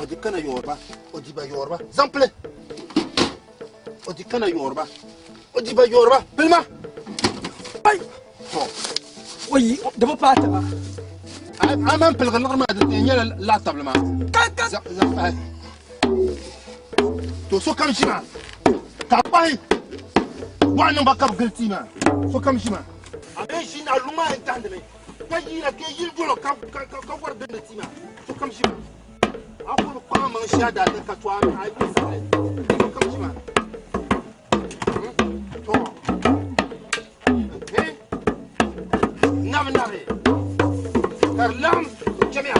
O di kana yoorba, o di ba yoorba. Zaŋ pili. O di kana yoorba, o di ba yoorba. Pilima. Ai. To. Oyi, di bi paai tiba. A man piligi liɣiri maa di nyɛla laa tabili maa. Zaŋ pahi. To sokam ʒi maa. Ka a kpahi bɔɣu niŋ ba ka bi gili tia maa. Sokam ʒi maa. A mi ʒi a luŋ maa yɛn dahindimi ka yiina ka yili dolo ka wari gindi tia maa. Sokam ʒi maa. A kuli kpaŋ maŋ shia daadin ka to a yi saɣili. Sokam ʒi maa. To. Nabi nabi. Ka di laɣim chɛmiya.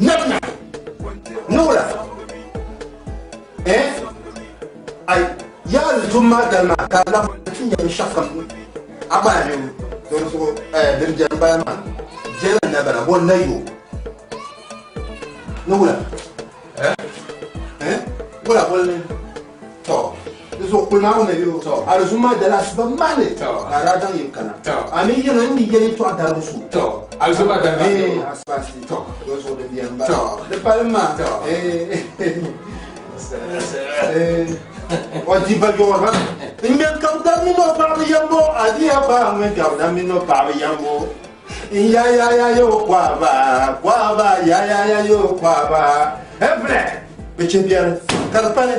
Nabna. Nula. Eh? Ai, ya zuma dalma ka la tin ya shakam. Aba ne. Don so eh din jan baya ma. Jela na bana bon na yo. Nula. Eh? Eh? Wala bon ne. To. So kulma ne yo. To. Alzuma dala asba male. To. Ara dan yim kana. To. Ami yana ndi yele to adarusu. To. Alzuma dala. Eh, asba si. To. Don so de bien ba. To. De palma. To. Eh. O di ba yɔrɔ n bɛ ka da min o paɣaba yambo a di ya ba ŋun ka da min o paɣaba yambo ya ya ya yo kwaba kwaba ya ya ya yo kwaba e filɛ bɛ cɛ biɛri ka di pali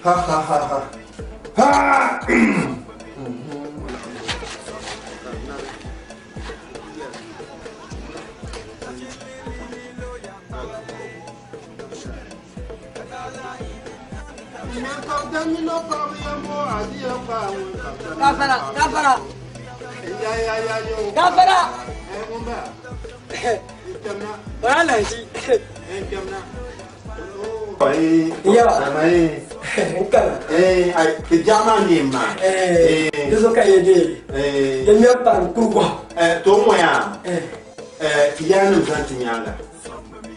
ha ha ha ha ha. Gafara, gafara. Gafara. Wala shi. Yawa. Eh, ai, ti jama ni ma. Eh, dizo ka yede. Eh. De mi pa kurgo. Eh, to mo ya. Eh, ti yanim zan ti nyanga.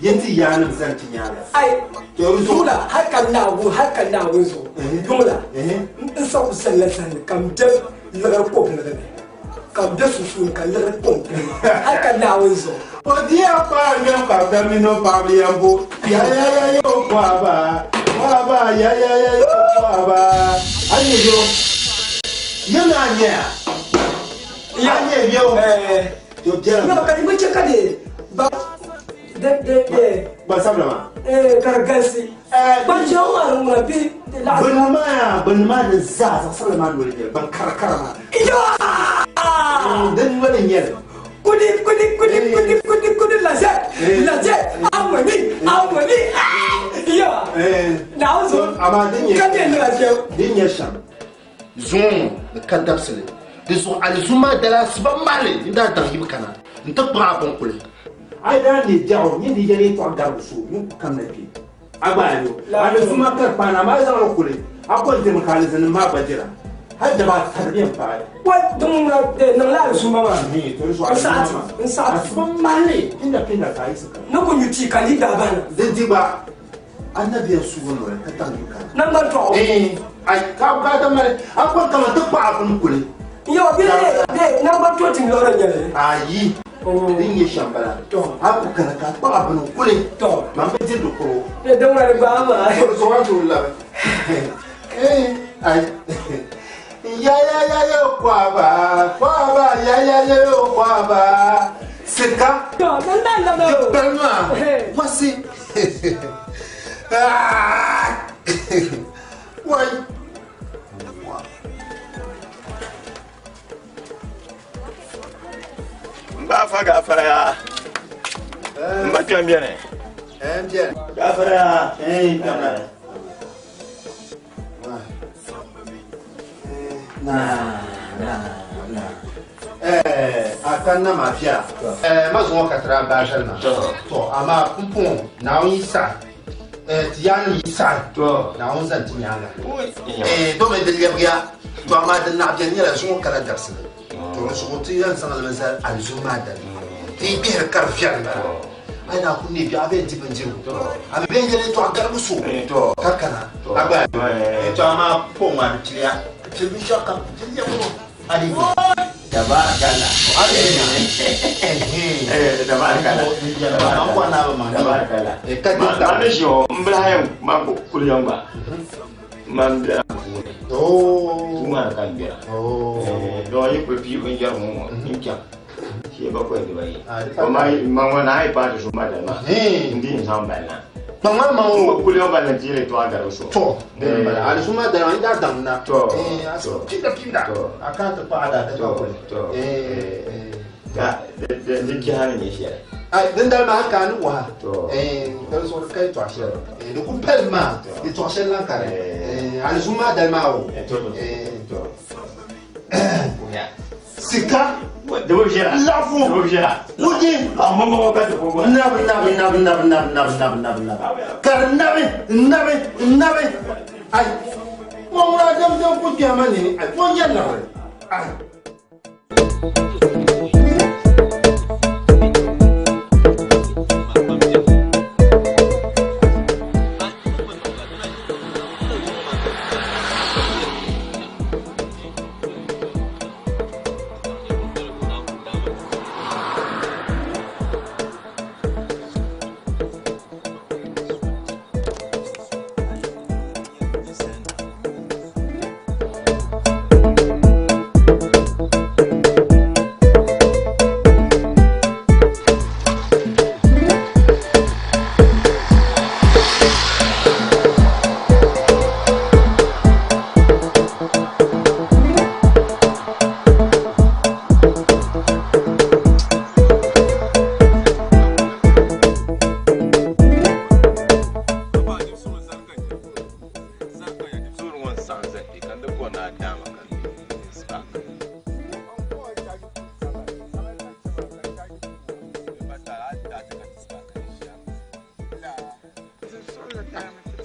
Yin ti yanim zan ti nyanga. Ai, jumla hakan na wu hakan na wu zo. Jumla. In sa ku sallan sallan kam de lagar ko na ne. Kam de susu ka lagar ko. Hakan na wu zo. O di ya pa mi pa da mi no pa mi yambo. Ya ya ya yo kwa ba. Kwa ba ya ya ya yo kwa ba. Ani yo. Yana nya. Ya nya yo. Eh. Yo jera. No ka ni mo cheka de. Ba de de de. Ba sabla ma. Eh gargasi. Eh ba jawa ngura bi la. Ban ma ya ban ma da za za sabla ma dole ne ban karkara ma. Yo. Dan wani nyel. Kudi kudi kudi kudi kudi kudi laje laje amani amani. Yo. Eh. Na zo. Amma din ye. Ka de laje. Din ye sham. Zon da kadapsele. De zo alzuma da la sba male inda dan yibi kana. Nta pra bon kule. Ai da ni jawo ni di yele to garu su ni kam na pi. Agba yo. Alzuma kar pana ma zan kule. Akon dem kalizin ma bajira. Har da ba tarbiyan fa. Wa dun na de na la alzuma ma. Ni to so alzuma. In sa'ati. Asba male inda pinda ta yi suka. Na kun yuti kan di da bana. Din di ba annabi ya su wono ka tan yuka. Nan ban to. Eh ai ka ka da male akon kama ta pa akon kule. Yo bi de nan ban to tin loran yale. Ayi. Din ye shambala. To. Aku kana ka pa akon kule. To. Ma be ti do ko. De don wala ba ma. So so wa to la. Eh ai. Ya ya ya yo kwa ba kwa ba ya ya ya yo kwa ba. Sika. To nan nan nan. Belma. Wasi. Ah. Wai. Mba fa gafara ya. Mba kyan biyan ne. Eh biyan. Gafara ya. Eh biyan. Na na na. Eh akan na mafia. Eh ma zuwa ka tara ba shal ma. To amma pumpun na yi sa. Eh tiyan yi sa. To. Na on zan tinyanga. Eh to me deliya biya. To amma dan na biyan yala zuwa kala darsin. To su ti yan san almasa alzuma da. Ti bihar karfiyan ba. Ai na kunne bi abin ti banjiru. Abi ben yele to agar musu. To. Kakana. Agba. Eh to amma pon wa tiliya. Ti bi shaka tiliya ko. Adi. Tabarakallah. Eh tabarakallah. An kwa na ba ma. Tabarakallah. Eh ka Ma ta. ma shi o mbla hayan ma ko kuliyan ba. Man da Oh. kuma kan biya. Oh. Eh don yi ku fi un jar mu in kyan. Shi ba ko da bai. Ah, Amma ma wana ai ba da su ma da ma. Eh. Ndi in san balla. Ma ma ma Ko kuliyan ba na jire to aga so. To. Ali suma da ran da dan na. To. Eh asu pinda pinda. To. Aka ta fa da ta To. ko. To. Eh. Ga da da ki hanin ya shi. Ai din da ma haka ni wa. To. Eh dan so kai to ashe. Eh da ku pel ma. Di to ashe lan kare. Eh ali suma da ma o. Eh to. Eh To. Ya. Sika. Laɣafu kuji nabi nabi nabi nabi nabi nabi nabi nabi nabi ka di nabi n nabi n nabi ai ŋɔ ŋuna dɛm dɛm ku kpɛma nini ai ŋɔ nyɛ liɣiri ai.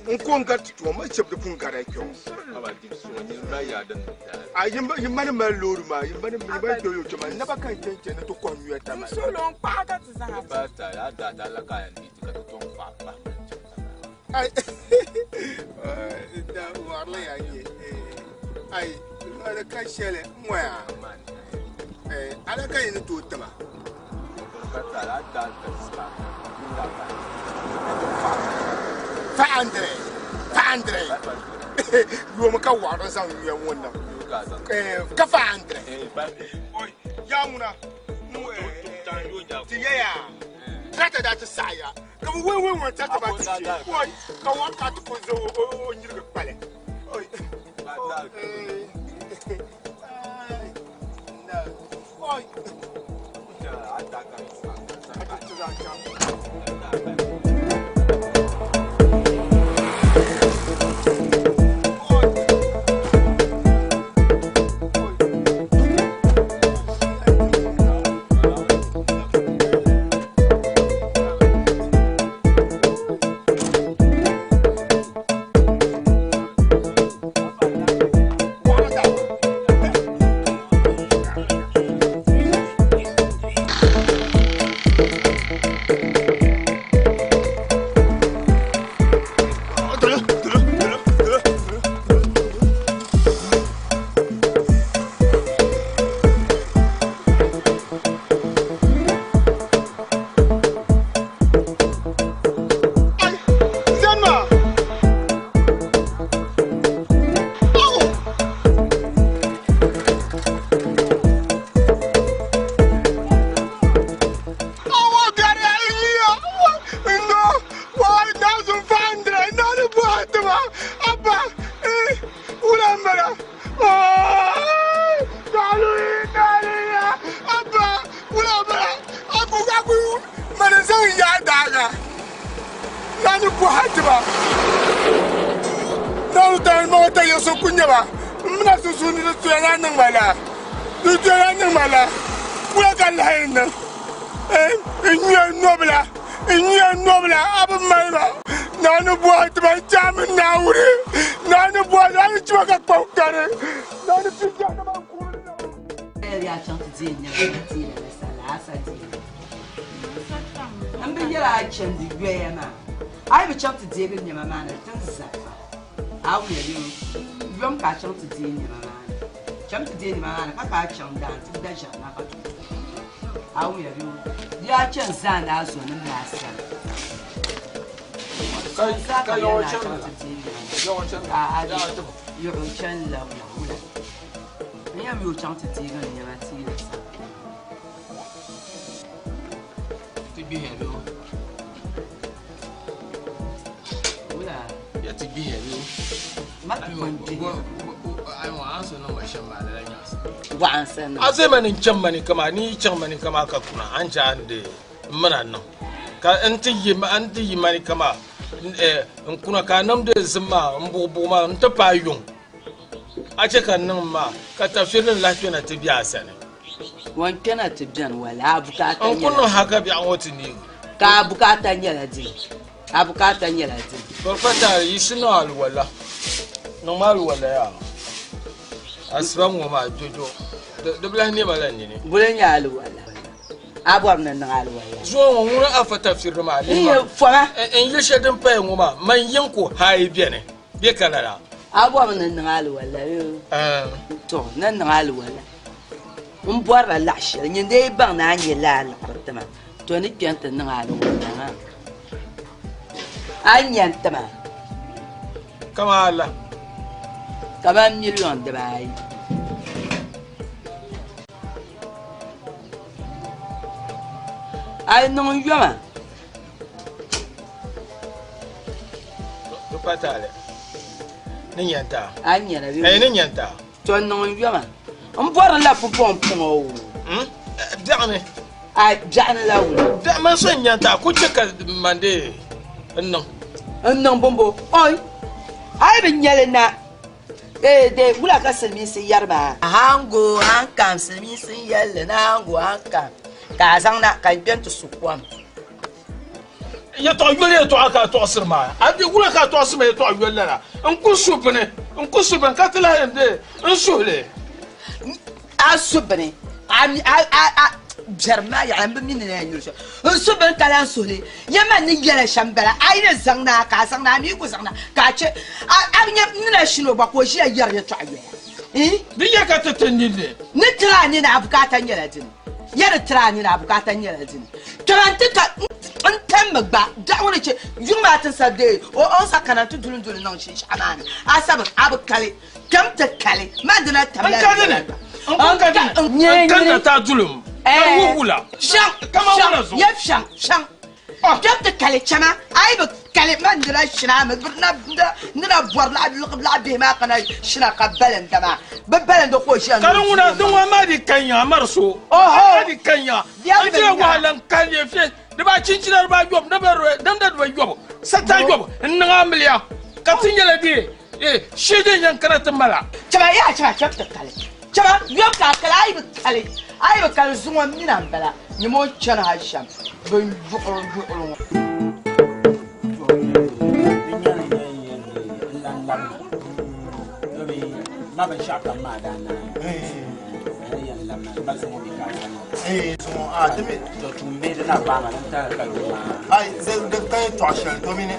N ko n gari ti tuwa ma chɛbi di pun gari kpɛ ŋɔ. A yi ma ni mali loori maa yi ma ni kpɛ yo chɛma naba ka n chɛn chɛn ni ti kɔhi nyuya tama. Ai da wɔrili yaa nyɛ ai di ka shɛli n ŋɔya ala ka yi ni tooi tima. Paɣandiri paɣandiri yoomi ka waɣiri zaŋ nyuya ŋɔ niŋ ka paɣandiri yaa ŋuna ti yɛya tractor daa ti saɣiya ka bi wei wei ŋɔ tractor maa ti kpe oi ka waɣa ka ti kuli zaŋ o nyirigi kpali oi oi. A zai mani n-chaŋ mani kama ni yi chaŋ mani kama ka kuna a ni chaŋ n-di m mina niŋ ka n ti yi n ti yi mani kama n kuna ka a niŋdi zim maa n buɣi buɣi maa n ti paai yuŋ a chɛ ka n niŋ maa ka tafsiri din lahi kpɛna ti be a sani. Ŋun kpɛna ti beni wala a bukaata N ku nyɛla niŋ haka biɛɣu ŋɔ ti neegi. Ka a bukaata nyɛla dini? A bukaata nyɛla dini? Bɔri pa taali yi si niŋ aluwala. Niŋmi aluwala yaa. Asiba ŋɔ maa jojo di bi lahi nɛma la nini. Buli nyɛ aluwala. A bɔri ni niŋ aluwala. Zuŋɔ ŋɔ ŋuni afa tafsiri maa N yɛ foma. N yili shɛli din paya ŋɔ maa man yiŋ ko hayi beni bɛ ka lala. A bɔri ni niŋ aluwala yoo. To ni niŋ aluwala. N bɔrila laɣ shɛli nyin dee baŋ ni a nyɛ laa liɣiri ti ma to ni kpe nti niŋ aluwala maa. A ni nya n-ti ma. Kaman ala. Kaman miliɔn dibaayi. A yi niŋ n yoma. Di pa taali. Ni nya n-ti a. A ni nya na bee? Ɛɛ, ni nya n-ti a. To n niŋ n yoma. N bɔri la pumpɔŋ puŋɔ o. Biɛɣuni. A biɛɣuni la wula? Biɛɣu man so n-nya n-ti a ku chɛ ka man dee n niŋ. N niŋ bɔmbɔ oi! A yi bi nya li na, ee dee wula ka silimiinsi yɛri maa? Hango hankam silimiinsi n-yɛli li ni hango hankam ka a zaŋ na ka n kpe nti su kom. Yɛtɔɣ yoli yɛtɔɣa ka a tɔɣisiri maa. A di wula ka a tɔɣisiri ma yɛtɔɣ yoli lala? N ku su bini, n ku su bini ka ti lahi yɛn be n suhi li. A su bini, a mi, a, a, a, biɛrim maa yaɣa, n bi mi ni na yɛn nyuri shɛli. N su bini ka lahi suhi li. Nyɛ man ni yɛli shɛm bala, a yi ni zaŋ na ka a zaŋ na, a mi yi ku zaŋ na ka a chɛ. A, a bi nya n ni na shini o gba ka o ʒiya yɛri yɛtɔɣ yoya. Ii? Di yɛ ka ti ti nini. Ni tiri a nini, a bukaata nyɛla dini. Ya di tiri a nini, a bukaata nyɛla dini. Kpɛma nti ka n tammi gba daɣu ŋɔ ni chɛ yuŋ maa ti sa deei o o ni sa kana nti duli n-duli niŋ shinshɛɣu maa ni. A sa bi a bi kali, kpɛm ti kali man dina tam N lala ka dini, yɛla gba. n ku ka dini, n ka na ti a dulim, ka di wuhi wula? Shɛŋ, Kaman shɛŋ, wula zuɣu? ya shɛŋ, shɛŋ. Kpɛm ti kali chama, a yi bi kali man dina shina mi, n dina bɔri laɣ bihi maa kana shina ka balinda maa, bɛ balinda ka o ʒiya ni Ka o di di ŋuna, o di maŋa. ŋɔ maa di ka nyaŋ mari so. Oho! A di ka nyaŋ. Bia N bi dila nyaŋ. wahala n kali ne fe dibaa chinchina dibaa yɔbu ni bɛ damda dibaa yɔbu sata yɔbu n niŋ amiliya ka ti nyɛla di shee din yɛn kana ti mala. Chama yaa chama kpɛm ti kali. Chama yɔbu ka a kali a yi bi kali a yi bi kali zuŋɔ mina n bala nyama o chani ha shɛm bin yuɣuri yuɣuri ŋɔ. Ma binshɛɣu kam maa daa naai yɛn labina ba zuŋɔ mi ka a chani zuŋɔ a ti mi to tuumbihi di na gbaama din tali ka yuŋ maa ai din ka yɛltɔɣa shɛli domin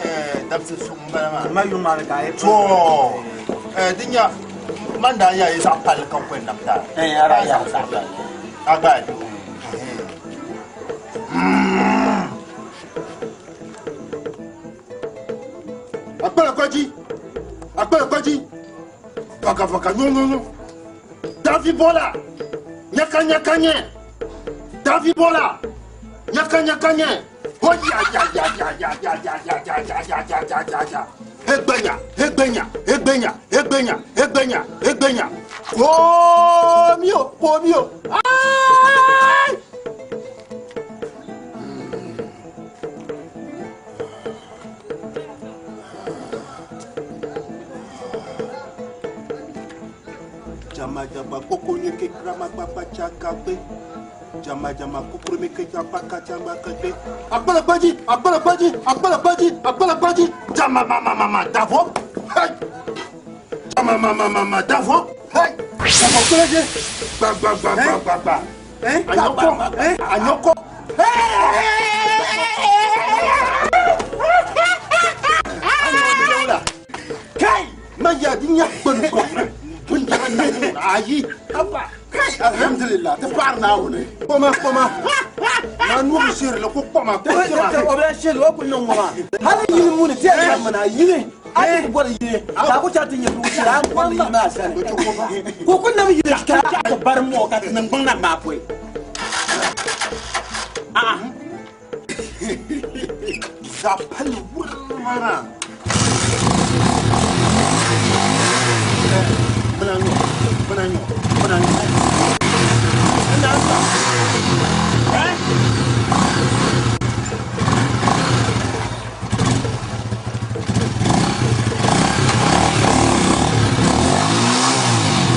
dabisi suŋ n bala maa ma yuŋ maa ni ka a yi to di nya man daa yaa yi zaɣ palli ka n nam taa a daa yaa zaɣ palli a gba akpɛlɛkɔji akpɛlɛkɔji fakafaka nyɔnyɔnyɔ davi bɔla nyakanyakanyɛ davi bɔla nyakanyakanyɛ ho ya ya ya ya ya ya ya ya ya ya ya ya ya ya ya egbenya egbenya egbenya egbenya egbenya egbenya komio komio ai. Jama jama koko nye ke krama papa chaka pe. Jama jama koko me ke japa kachamba ke. Agbala gbaji, agbala gbaji, agbala gbaji, agbala gbaji. Jama mama mama davo. Hey. Jama mama mama davo. Hey. Jama keleje. Gba gba gba gba gba gba. Anyoko. Anyoko. Kai, ma ya din ya gbani gɔmna. Bun da na ayi. Abba. Kai, alhamdulillah. Ta fara na wuni. Kpɔma kpɔma. Na nuhu shiri la ko kpɔma kpɔma. O bɛ shiri o ku niŋ ŋɔ maa hali yili muni ti yɛn zaŋ mana yili a ti ku bɔri yili ka a ku chaŋ ti nyɛ duɣu shiri a ni bɔri yili maa sani ka o ku nam yili ka ti bari mɔɔ ka ti niŋgbuŋ na maa pɔi. Zaɣ palli wurimana. Bina nyɔ, bina nyɔ, bina nyɔ. Ina sa. Eh?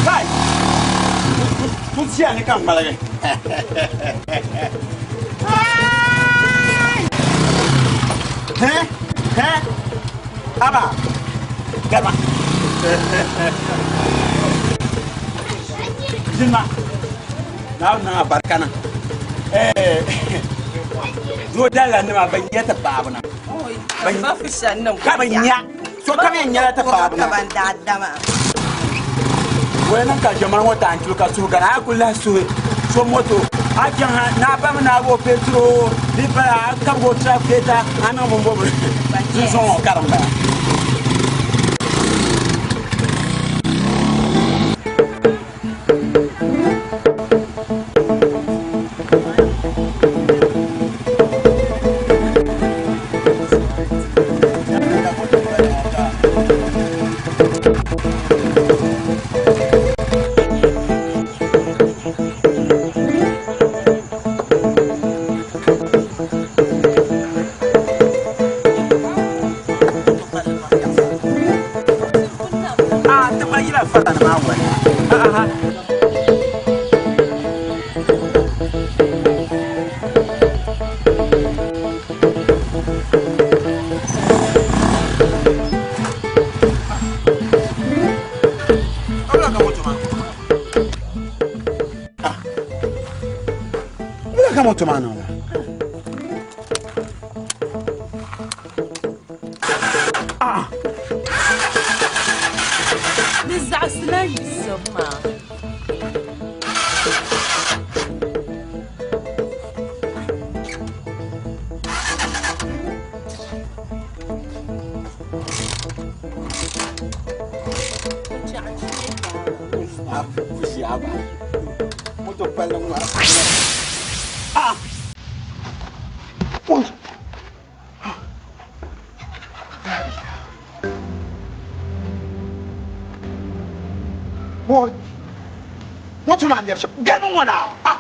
Kai! N tia ni ka n ŋmaligi. He? He? Aba. Gaba. Jima. Naawuni niŋ a barika na. Doo dalila nima bɛ nya ti paɣaba na. Ka bɛ nya. Sokam yɛn nyɛla ti paɣaba na. Waya niŋ ka ʒɛmana ŋɔ taan tuli ka suhu gana a ku lahi suhi so moto a chaŋ ha ni a bami ni a bo petro di pala a kabigi o trafikeeta a niŋ bin bo sunsuŋ ŋɔ ka di bala. Ah, ti gba yila fara ni maa wali. Aha. Wula ka moto maa niŋ la? Ah. Di zaɣisila yiɣisibu maa. Moto palli ŋɔ ah. Boy, moto maa lɛbi shɛm gani ŋɔ na ah.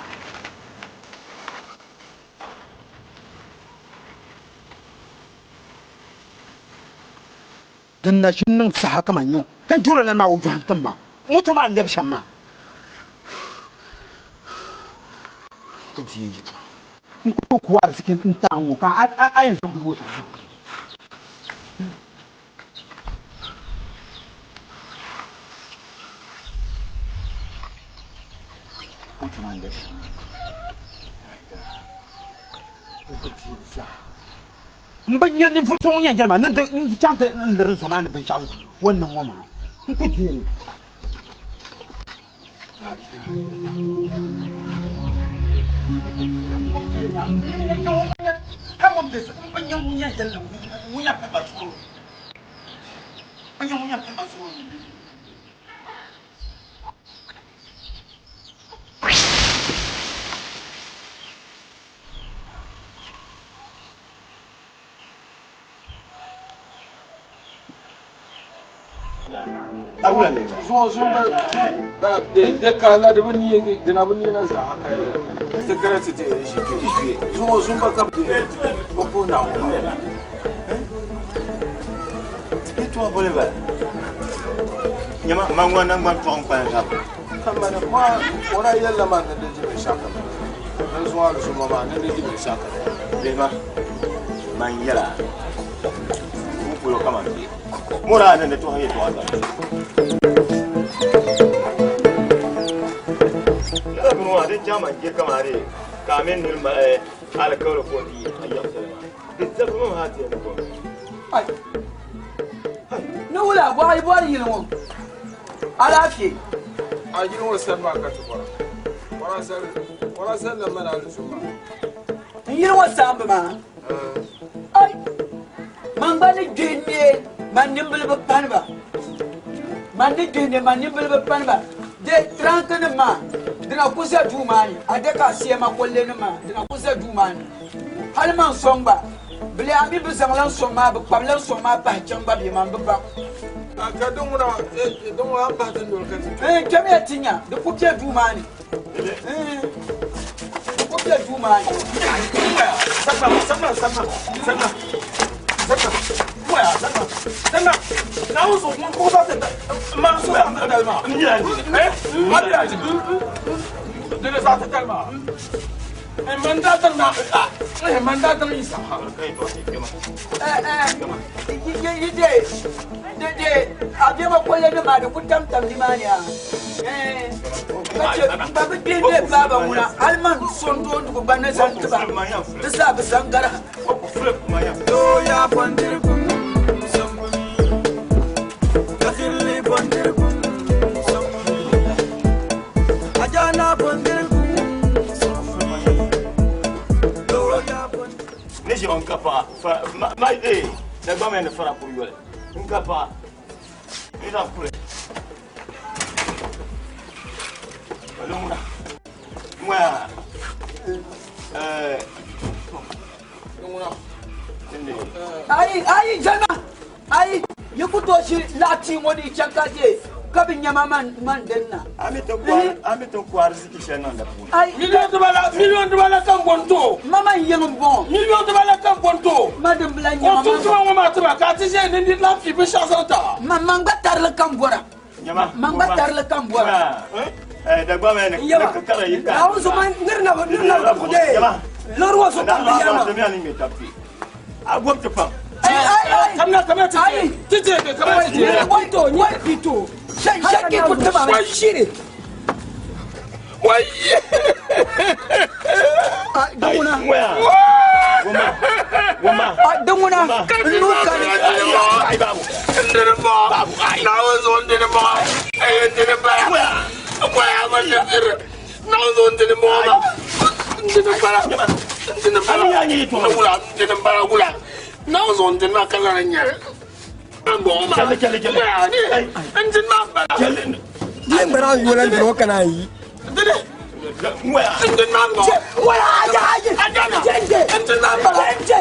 Din na ʒini niŋ saha kaman nyo ka jurila maa o jɔhim tim ma moto maa lɛbi shɛm maa. N ku deei n ku tooi ku ariziki n-taai ŋ-ŋɔ ka a yɛn zaŋ yooi ti niŋ. Moto maa lɛbi shɛm maa n ku deei di zaa. M bi nya ninvuɣ so ŋun yɛn jɛli ma ni n chaŋ ti liri n zo maa ni binshɛɣu o ni niŋ ŋɔ maa. N ku deei li. Man yɛla n polo kaman bɛ mɔra ni ni tɔhi yɛltɔɣa zaa. Lala bini maa din chaŋ man je kamani ka a mini niri mali alikauli ka o ti a yiɣisili maa di zabiri mi maa ti yɛn bɔmi. Ni wula bɔɣili bɔri yili ŋɔ alaafee. A yili ŋɔ sani maa ka ti bɔra. Bɔra zali la mali alizuma. N yili ŋɔ saamba maa. Ai! Man gba ni gbihi n-neei man nimbila bi pani ba. Man ni gbihi n-neei man nimbila bi pani ba. De tirankinim maa, di na ku za duu maa ni, a de ka a seema kollenim maa, di na ku za duu maa ni. Hali man sɔŋ gba, bɛ lee a mi bɛ zaŋla n sɔŋ maa, bɛ kpabila n sɔŋ maa pahi chaŋ gba bee man bi baŋ. Ka din ŋuna, din ŋuna a ni bahi ti noli ka ti kpe. Kpɛmiya ti nya, di ku be duu maa ni. Di ku be duu maa ni. Dini zaɣ titali maa. Man daa diri na, man daa diri Yisa. Yi de, de de, a bɛ ma kolle ni maa di ku tam tam nimaani a. Ka chɛ ba bi kpee bɛ baaba ŋuna hali man so n toondigu gba ni zaŋ tiba di zaa bi zaŋ gari. Doya bondirigu sambumi, Kafirli bondirigu sambumi, Ajana bondirigu sambumi, Doya bondirigu. Ne ʒe n ka paɣa fa ma ma ee Dagbaŋ ni fara kuri yoli n ka paɣa n zaŋ kuli ŋuna ŋɔya ɛɛ Ayi ayi jana ayi yi ku tooi ʒi laɣa tia ŋɔ ni chɛ ka je ka bi nyɛma man man din na. A mi ti kɔhiri a mi ti kɔhiri ziki shɛli niŋ di puuni. Ayi Million dibala million dibala ka n bɔni to. Mama n yiŋ n bɔŋɔ. Million dibala ka n bɔni to. Ma din bila O nyɛma tum tuma ŋɔ maa tiba ka a ti ʒe ni niri lan fi binshɛɣu zaŋ ta. Ma man gba tarili ka n bɔra. Nyɛma. Man gba tarili ka n bɔra. Ɛɛ Dagbaŋ ni Yaba. ni kara yi ka. Naawuni so man niri na niri na ku de. Lɔri wa so kam bi yɛra ma. Damiya ni ŋmɛ tabi. A gɔbi ti pam. Kamina kamina ti je ti je ke kamina ti je. Wai to ni bi to. Shaki ku tiba. Wai shiri. Wai. Dunguna. Ŋɔya. Woma. Woma. Dunguna. N nuu kani. Ai babu. Ndini mɔ. Naawuni zuɣu ndini mɔ. Ɛyɛ ndini bala. Ŋɔya ma ndini. Naawuni zuɣu ndini mɔ ma. Ndini bala. Ndini bala. Ne wula ndini bala wula. Naawuni zuɣu ndini maa ka lana nyɛli. N bɔŋɔ maa. Chɛli chɛli chɛli. Ŋɔya ni ndini maa bala. Chɛli. Diɲɛ gbara yola dɔrɔn ka n'a yi. Ndini. Ŋɔya. Ndini maa bɔŋɔ. Wala aja aji. Ajana. Jɛnjɛ. Ndini maa bala. Jɛnjɛ.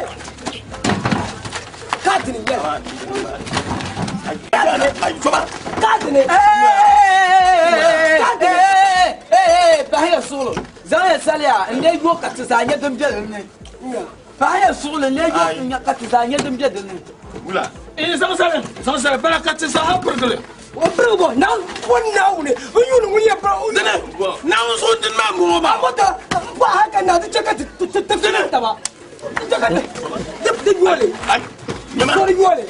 K'a dini yɛlɛ. Ai soma. K'a dini. Pahiya suɣulo zaŋ ya saliya n lee yo ka ti zaa nyɛ din bɛ dinni. Pahiya suɣulo n lee yo ka ti zaa nyɛ din bɛ dinni. Wula. Ee zaŋ sali zaŋ sali bala ka ti zaa pirigili. O pirigi bɔ na bɔ naawuni n yuuni ŋun yɛ bɔ. Dini naawuni zuɣu ndini maa bɔŋɔ maa. A ko ta n bɔ hali ka na ti chɛ ka ti ti ti ti taba. Ti chɛ ka ti ti ti yɔli. Ai. Nyɛma. Sori yɔli.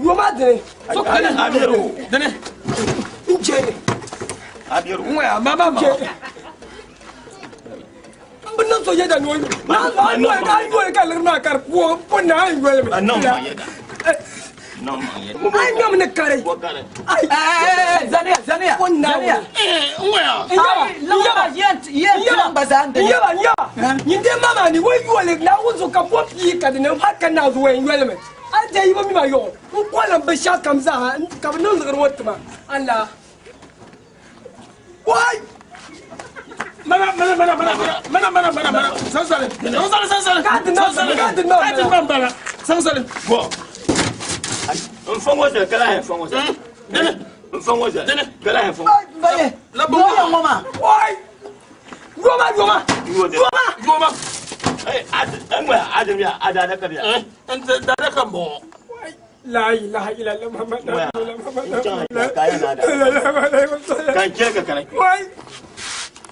Yɔ maa dini. So ka Dini dini. N jɛ ni. Abiru. Ŋɔya ma ma ma. N bi niŋ so yɛda ni o na a yɔli ka a yɔli ka liɣiri maa ka di po po na a yɔli mi. A niŋ ma yɛda. Niŋ ma yɛda. A nyɔmi ni kari. Ayi zaniya zaniya. Ko naawuni. Zaniya. Ŋɔya. N yaba Ayi lɔɣu yɛn yɛn tilaŋ gba zaa n dini. N yaba n yaba. Nyin den ma maa ni o yɔli naawuni zuɣu ka bɔ pii ka di niŋ hali ka naa zuɣu yɛn yɔli mi. A jɛ yi bi mi ma yɔɣu n kɔlim binshɛɣu kam zaa ka bi niŋ liɣiri ŋɔ tima ala. Wai! Mana mana mana mana mana mana mana mana zaŋ sali zaŋ sali zaŋ sali. K'a di Zaŋ sali na k'a di na. K'a di na bala zaŋ sali. Bɔ. N fɔŋɔ zali kala yɛn fɔŋɔ zali. Dini. N fɔŋɔ zali. Dini. Kala yɛn fɔŋɔ. Baye lɔya ŋɔ maa. Wai! Yoma yoma. Yoma. Yoma. Ee a ŋɔya a dimi a da da ka biya. N tɛ dada ka bɔŋɔ. La ilaha illallah Muhammad Ŋɔya. Rasulullah N chaŋ ka a yɛn na da. Ka n chɛ ka kana. Wai!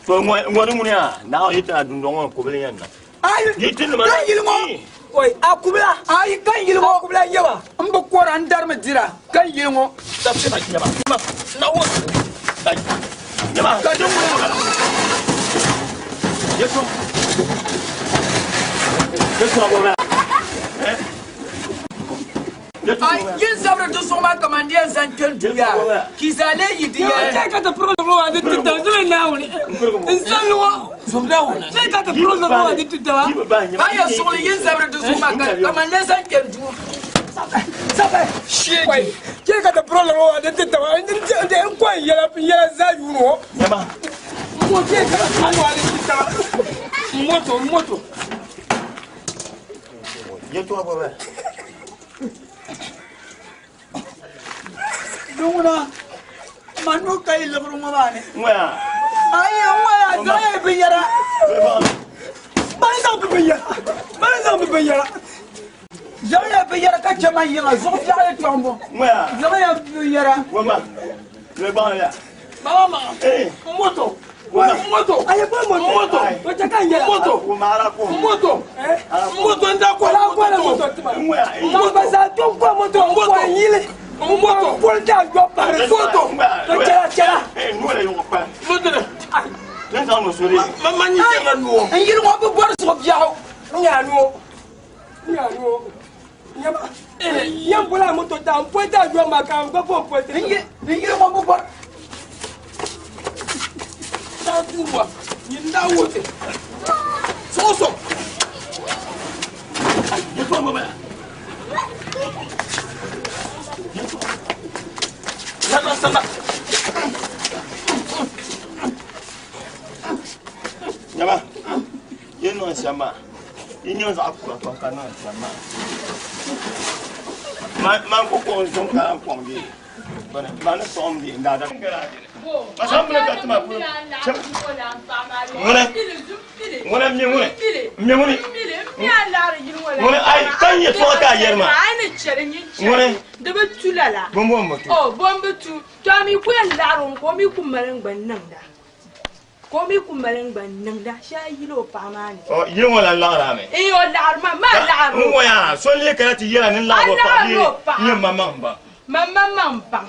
To ŋɔ ni ŋuni a naa yi tana dundɔŋ ŋɔ kubili yɛn na. Ayi Yi ti nima. kan yili ŋɔ. Wai a kubila. Ayi kan yili ŋɔ. A kubila yaba. N bi kɔra n darimi dira kan yili ŋɔ. Nyɛma. Nyɛma. Nyɛma. Ka din ŋuni. Yesu. Yesu a bɔ bɛ. Yesu. Ayi yin zabiri di zuɣu maa kaman di yɛn zaŋ kpɛ duya k'i zaa lee yi di Yɛn yɛli. chɛ ka ti pirigi liɣiri maa di ti taba di naawuni. N sali ŋɔ. Chɛ ka ti pirigi liɣiri maa di ti taba. Pahiya suɣulo yin zabiri di zuɣu maa kaman lee zaŋ kpɛ duu. Sabe. Wai chɛ ka ti pirigi liɣiri maa di ti taba. N n kɔ n yɛla n yɛla zaa yuuni ŋɔ. Nyɛma. N ko chɛ ka ti pirigi maa di ti taba. Moto moto. Yesu a bɔ bɛ. Dunguna ma nuu ka yi liɣiri ŋɔ maa ni. Ŋɔya. Ayi ŋɔya zaŋ ya binyɛra. Mali zaŋ bi binyɛra. Mali zaŋ bi binyɛra. Zaŋ ya binyɛra ka chɛ man yiŋa zuɣu biɛɣu yɛltɔɣa m-bɔŋɔ. Ŋɔya. Zaŋ ya binyɛra. Woma. Le gbaŋ ya. Mama ma. Ee. Moto. Moto. Ayi ko moto. Moto. O tɛ ka n yɛlɛ. Moto. Moto. Moto n da ko. Ala ko la moto tima. Ka basa to ko moto ko yili. Moto. Ko da jɔ pari. Moto. To cɛla cɛla. Nuwo la ɲɔgɔn kpa. Moto dɛ. Ne t'an nɔ sori. Ma ma ɲi sɛbɛn nuwo. N yiri ŋɔ bi bɔri zuɣu biɛɣu. N y'a nuwo. N y'a nuwo. Ɲɛba. N bɔla moto ta n poyi da jɔ ma ka n ko fo n poyi. N yiri ŋɔ bi bɔri. Taa tuba. Ɲin da wo ten. Sɔgɔsɔ. Sanda sanda. Ɲaba. Ye nɔ shɛm maa. I nyɛ zaɣ kura pam ka niŋ shɛm maa. Man ko kɔŋ zuŋ ka an kɔŋ bee. Ma ni sɔŋ bee n daadam. Masa n bolo ka tima polo. Ŋuni. Ŋuni n mi ŋuni. N mi ŋuni. Ŋuni ayi ka n nyɛ tɔɣa ka a yɛri maa. Ŋuni. Di bi tu lala. Bombo n bi tu. O bombi tu. To a mi ku yɛn laɣari o ka o mi ku mali n gba niŋda. Ka o mi ku mali n gba niŋda. Shee yili o paɣa maa ni. Ɔ yili ŋɔ lan laɣari a mi. Ee o laɣari ma maa laɣari o. N ŋɔ yaa so n lee kana ti yɛla ni n laɣari o paɣa bee n nyɛ ma maŋ baŋ. Ma ma maŋ baŋ.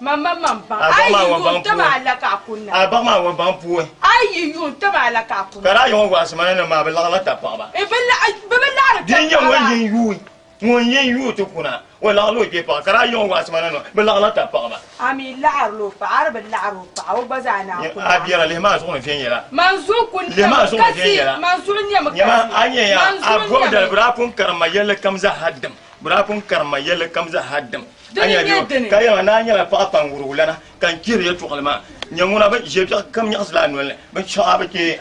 Ma ma maŋ baŋ. A yi yuun ti maa la ka a kunna. A baɣa maa ŋɔ baŋ puui. A yi yuun ti maa la ka a kunna. Ka daa yiŋɔ waɣasi ma na ni maa bi laɣala ta paɣaba. Bi bi laɣari ta Di n nyɛ ŋun paɣaba. yin yuui. Ŋun yin yuui ti kuna. O laɣala o kpee paɣa. Ka daa yiŋɔ waɣasi ma na ni bi laɣala ta paɣaba. A mi laɣari o paɣa. A di bi laɣari o paɣa. O gba zaa naa kunna. A biɛra lihi maa zuɣu ni viɛnyɛla. Man zuɣu kun Lihi maa zuɣu ni kasi viɛnyɛla. man zuɣu nyɛmi Nyɛma kasi. a nyɛ ya Man a zuɣu bɔbi dali nyɛmi. bi daa pun karimma yɛlli kam zaa ha dim. Bi daa pun karimma yɛlli kam zaa ha dim. Dini nyɛ dini. Ka yɛma naa nyɛla paɣa kpaŋwurigu lana ka n chihiri yɛltɔɣali maa. Nyɛ ŋuna bi ʒe biɛɣu kam nyaɣasila a nolini. Binshɛɣu a bi chɛ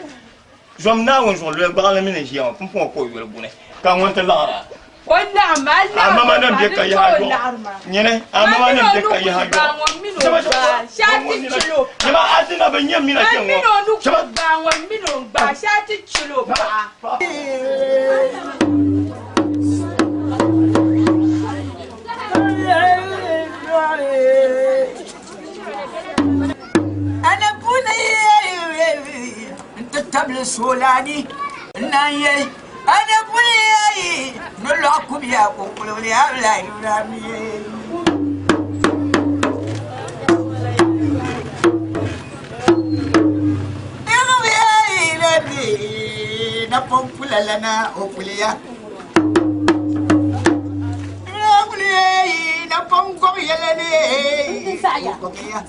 zom Naawuni zuɣu loli gbaɣali mini n ʒiya ŋɔ pumpɔŋɔ ka o yoli guni ka ŋun ti laɣira. O laɣim a A mama nim bɛ ka yaha o yɔɣu. laɣiri ma. Nyini a mama nim bɛ ka yaha yɔɣu. ŋɔ mini o gbaa shee ti chili o paɣa. Nyɛma a dina bi nyɛ mina Man kpɛ mini ŋɔ. o ni ku gbaa ŋɔ mini o gbaa shee ti chili o paɣa. Ana puni n ti tabili soolaani n naan yɛli ana puni ni lɔɣu kubiya kunkuli abila yurami. Na pɔmpula lana o kuliya. Na pɔm gɔg yɛlɛ ne o gɔgiya.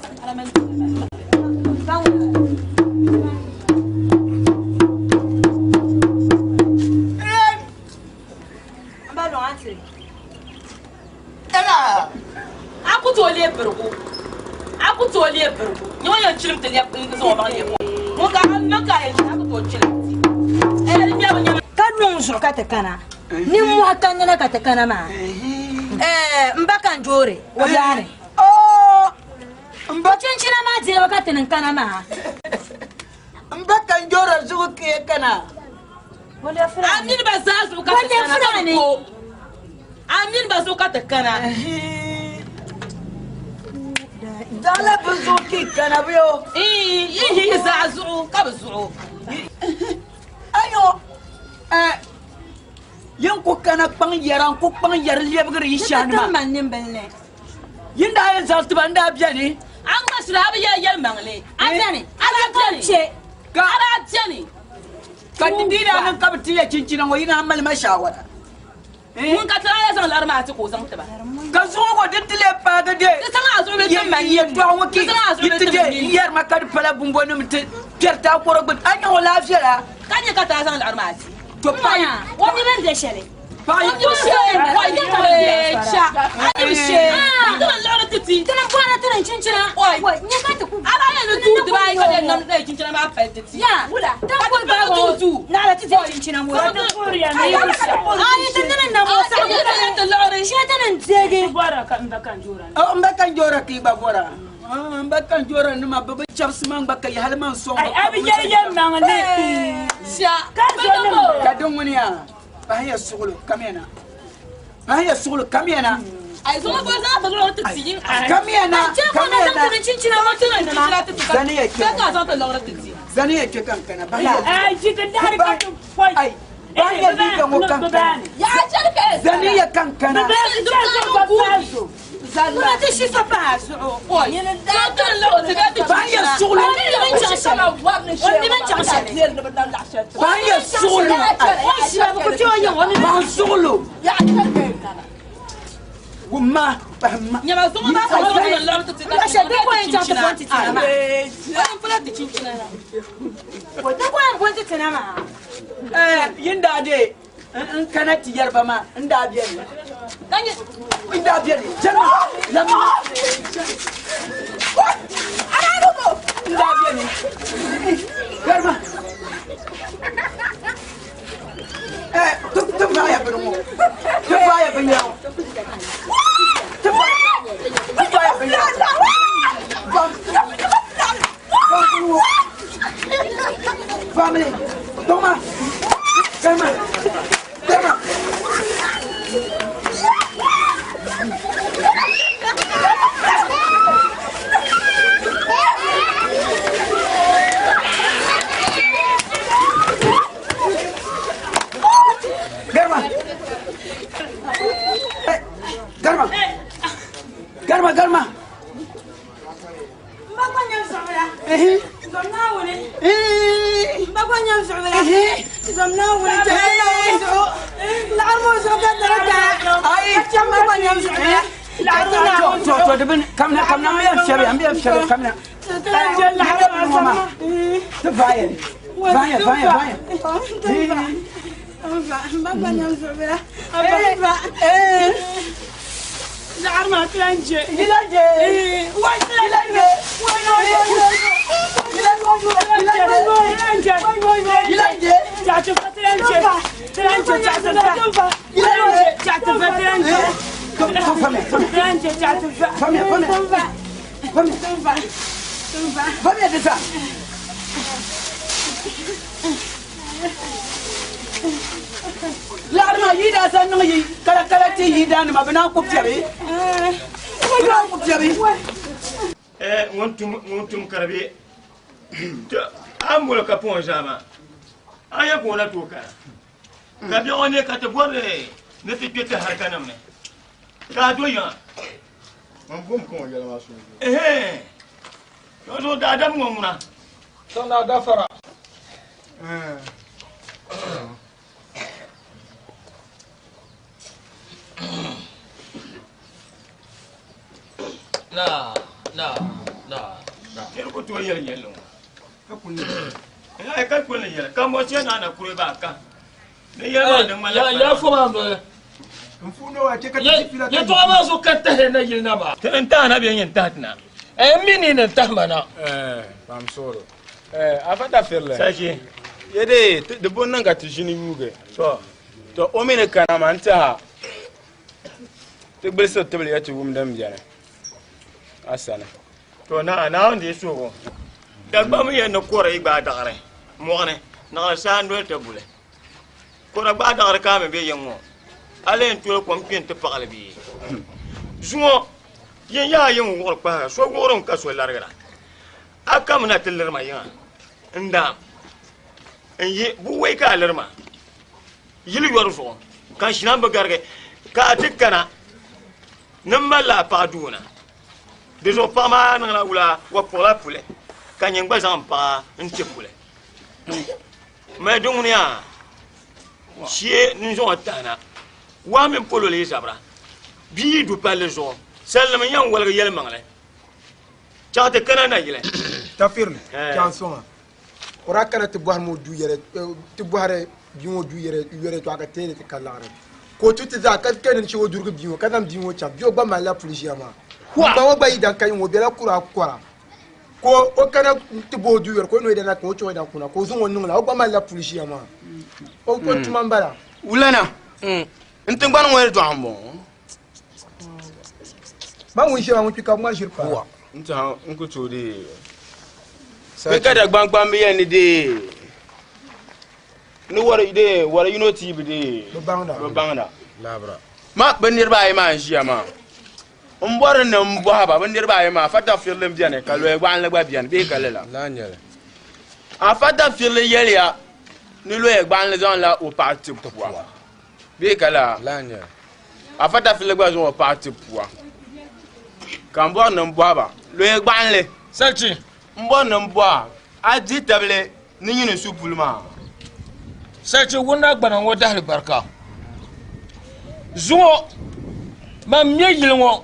N ba lɔŋ a tiri. Tala. A ku tooi leei birigu. A ku tooi leei birigu. Nyɛ ŋun yɛn chilim ti lɛbi n zaŋ o baŋ leei ŋun ka a niŋ ka a yɛn chilim a ku tooi chilim ti. Di nyɛla bi nyɛma. Ka nɔŋ zuɣu ka ti kana. Nimmohi ka nina ka ti kana maa. N ba ka n joori o yaani. N ba chinchina maa deebu ka ti niŋ kana maa. N ba ka n joora zuɣu kee kana. A mini ba zaa zuɣu ka ti kana ka bi ko. A mini ba zuɣu ka ti kana. Daɣala bi zuɣu kee kana bi yo. Yi yi zaa zuɣu ka bi zuɣu. Ayo. Yin ku kana kpaŋ yɛra n ku kpaŋ yɛri lɛbigiri yi shɛhi nima. Ti man nimbili ni. Yin daa yɛn zaŋ tiba n daa bɛni. An gba sira a bi yɛli yɛlimaŋli. A bɛni. A daa bɛni. Che. A daa bɛni. Ka di di daa niŋ ka bi ti ya chinchina ŋɔ yi na mali ma shaawara. Ŋun ka tira ya zaŋ lari maa ti ka o zaŋ tiba. Ka zuɣu ŋɔ din ti lee paagi de. Di zaŋ a zuɣu bɛ ti man Yɛltɔɣa ŋɔ ki Di zaŋ a zuɣu yi bɛ ti ti de man n yɛri ma ka di pala bumbɔnim ti kpɛri taakɔrɔ gbuni a nyɛ o laafia la. Ka nyɛ ka taa zaŋ lari maa ti. To paɣa O mi bin bɛ shɛli. Paɣa O mi shee. O mi cha. A mi shee. Ti ni liɣiri ti ti. Ti ni bɔra ti ni chinchina. Oi. Nyɛ ka ti ku. A b'a yɛn ni duu dibaayi ka lee nam chinchina maa pali ti ti. Ya. Wula. Ti ku Ka ti duu duu. Naɣila ti deei chinchina ŋɔ. Ayi ti nini na ŋɔ saɣa. Ti ni liɣiri. Shee ti ni deegi. N ba ka n joora ka i gba bɔra. N ba ka n joora nima bi bi chɛbisi man gba ka yi hali man sɔŋ. Ai, a bi yɛli yɛlimaŋli. Ka Ka din ŋuni yaa pahi ya suɣulo kamiyana. Pahi ya suɣulo kamiyana. Kamiya na, kamiya na. Zani ya kpe. Zani ya kpe kan kana. Ai, Ban ya liiga ŋɔ kan kana. Zani ya kan kana. Ban ya suɣulu. Ban ya suɣulu. Ban suɣulu. Wumma pahimma. Yin daa dee n kana ti yɛri ba maa n daa beni n daa beni chɛli lamma n daa beni garima ti vaaya bini ŋɔ ti vaaya binyɛra ŋɔ ti vaaya binyɛra Family, toma, calma, calma. Garma, garma, garma, garma. Laɣiri maa yi daa zaŋ niŋ yi kalakala ti yi daanima bɛ naan ku piɛbi. Bɛ naan ku piɛbi. Eh, ŋun tum ŋun tum ka di be to a ni boli ka pɔŋ zaa maa a yɛn ka o na tooi kana ka biɛɣu ne ka ti bɔri ni ti kpe ti harikanim ni ka a do yiŋa Ŋun bom ka ŋɔ yɛla maa suhu. Ehee to zuɣu daadam ŋɔ ŋuna Sanda gafara. Na, na, na, na. Nira ku tooi yɛli yɛlli ŋɔ. Ai ka kuli ni yɛli ka mɔ chɛ na na kuri baa ka. Ni yɛli maa di ŋmanila Ya ya fo maa noli. Yɛtɔɣa maa zuɣu ka tahi na yili na maa. Ti ni tahi na bee n-yɛn tahi ti na? N mi ni ni tahi ma na. Pam suɣuri. Afa Dafirili. Sachi. Ye dee di bo niŋ ka ti ʒini yuugi. To o mi ni kana maa n tiɛha ti gbulisiri tibili ya ti wum din beni a sani. To naa, Naawuni deei suhigu. Dagbaŋ mi yɛn ni kɔri yi gbaai daɣiri mɔɣuni, naɣila saa n-doli ti buli. Kɔra gbaai daɣiri ka a mi be yiŋ ŋɔ, a lee n-tooi kom kpe nti paɣi li bee? Zuŋɔ, yin yaa yiŋ wuɣiri kpahiga, so wuɣirimi ka so larigira. A kamina ti liri ma yiŋa, n daam, n yi buwɛi ka a liri ma yili yɔri zuɣu, ka n shina bi garigi, ka a ti kana ni m malila a paɣa duu na. Di zuɣu paɣa maa niŋla wula wa kpuɣila puli, ka nyin gba zaŋ m paɣa n-ti puli. Mali di ŋuni yaa shee n-zaŋ o tahi na. Waa mini polo lee zabira. Bia yi du palli zuɣu, salinima n-yɛn woligi yɛlimaŋli. Chaɣ ti kana nayili. Tafirili, chaŋ sɔŋa. O daa kana ti bɔhiri ma o duu yɛla, ti bɔhiri bia ŋɔ duu yɛla yɛltɔɣa ka teei ni ti ka liɣiri. Ka o tu ti zaa ka ka ni che o durigi bia ŋɔ ka zaŋ bia ŋɔ chaŋ. Bia ŋɔ gba malila puli ʒiya maa. M ba ŋɔ gba yi daŋ ka yi ŋɔ o bela kura kɔra. Ka o kana ti bo o duu yɛri ka o ni o yi daa na ka o chaŋ o daŋ kuna ka o zaŋ o niŋ la o gba malila puli ʒiya maa. O tuma m-bala. Wulana, n tiŋgbani ŋɔ yɛltɔɣa m-bɔŋɔ. Ma ŋun ʒiya maa ŋun kpi ka bɛ ŋmari ʒiri paai. N tɛha n ku tooi deei. Bɛ ka Dagbaŋkpambi yɛli ni deei ni wari deei wari yino ti bi deei Bɛ baŋda. Bɛ baŋda. Ma bɛ niriba ayi maa n-ʒiya maa. N bɔri ni m bɔhi ba bɛ niriba ayi maa, Afa Dafirili m-beni ka Loya Gbaɣinli gba beni bee ka lala? Afa Dafirili yɛliya ni Loya Gbaɣinli zaŋla o paɣa ti pua bee ka lala? Afa Dafirili gba zaŋ o paɣa ti pua. Ka m bɔri ni m bɔhi ba, Loya Gbaɣinli, m bɔri ni m bɔhi a, a dihi tabili ni nyini n-su puli maa. Sachi wuna gbana ŋɔ dahili barika. Zuŋɔ man me yili ŋɔ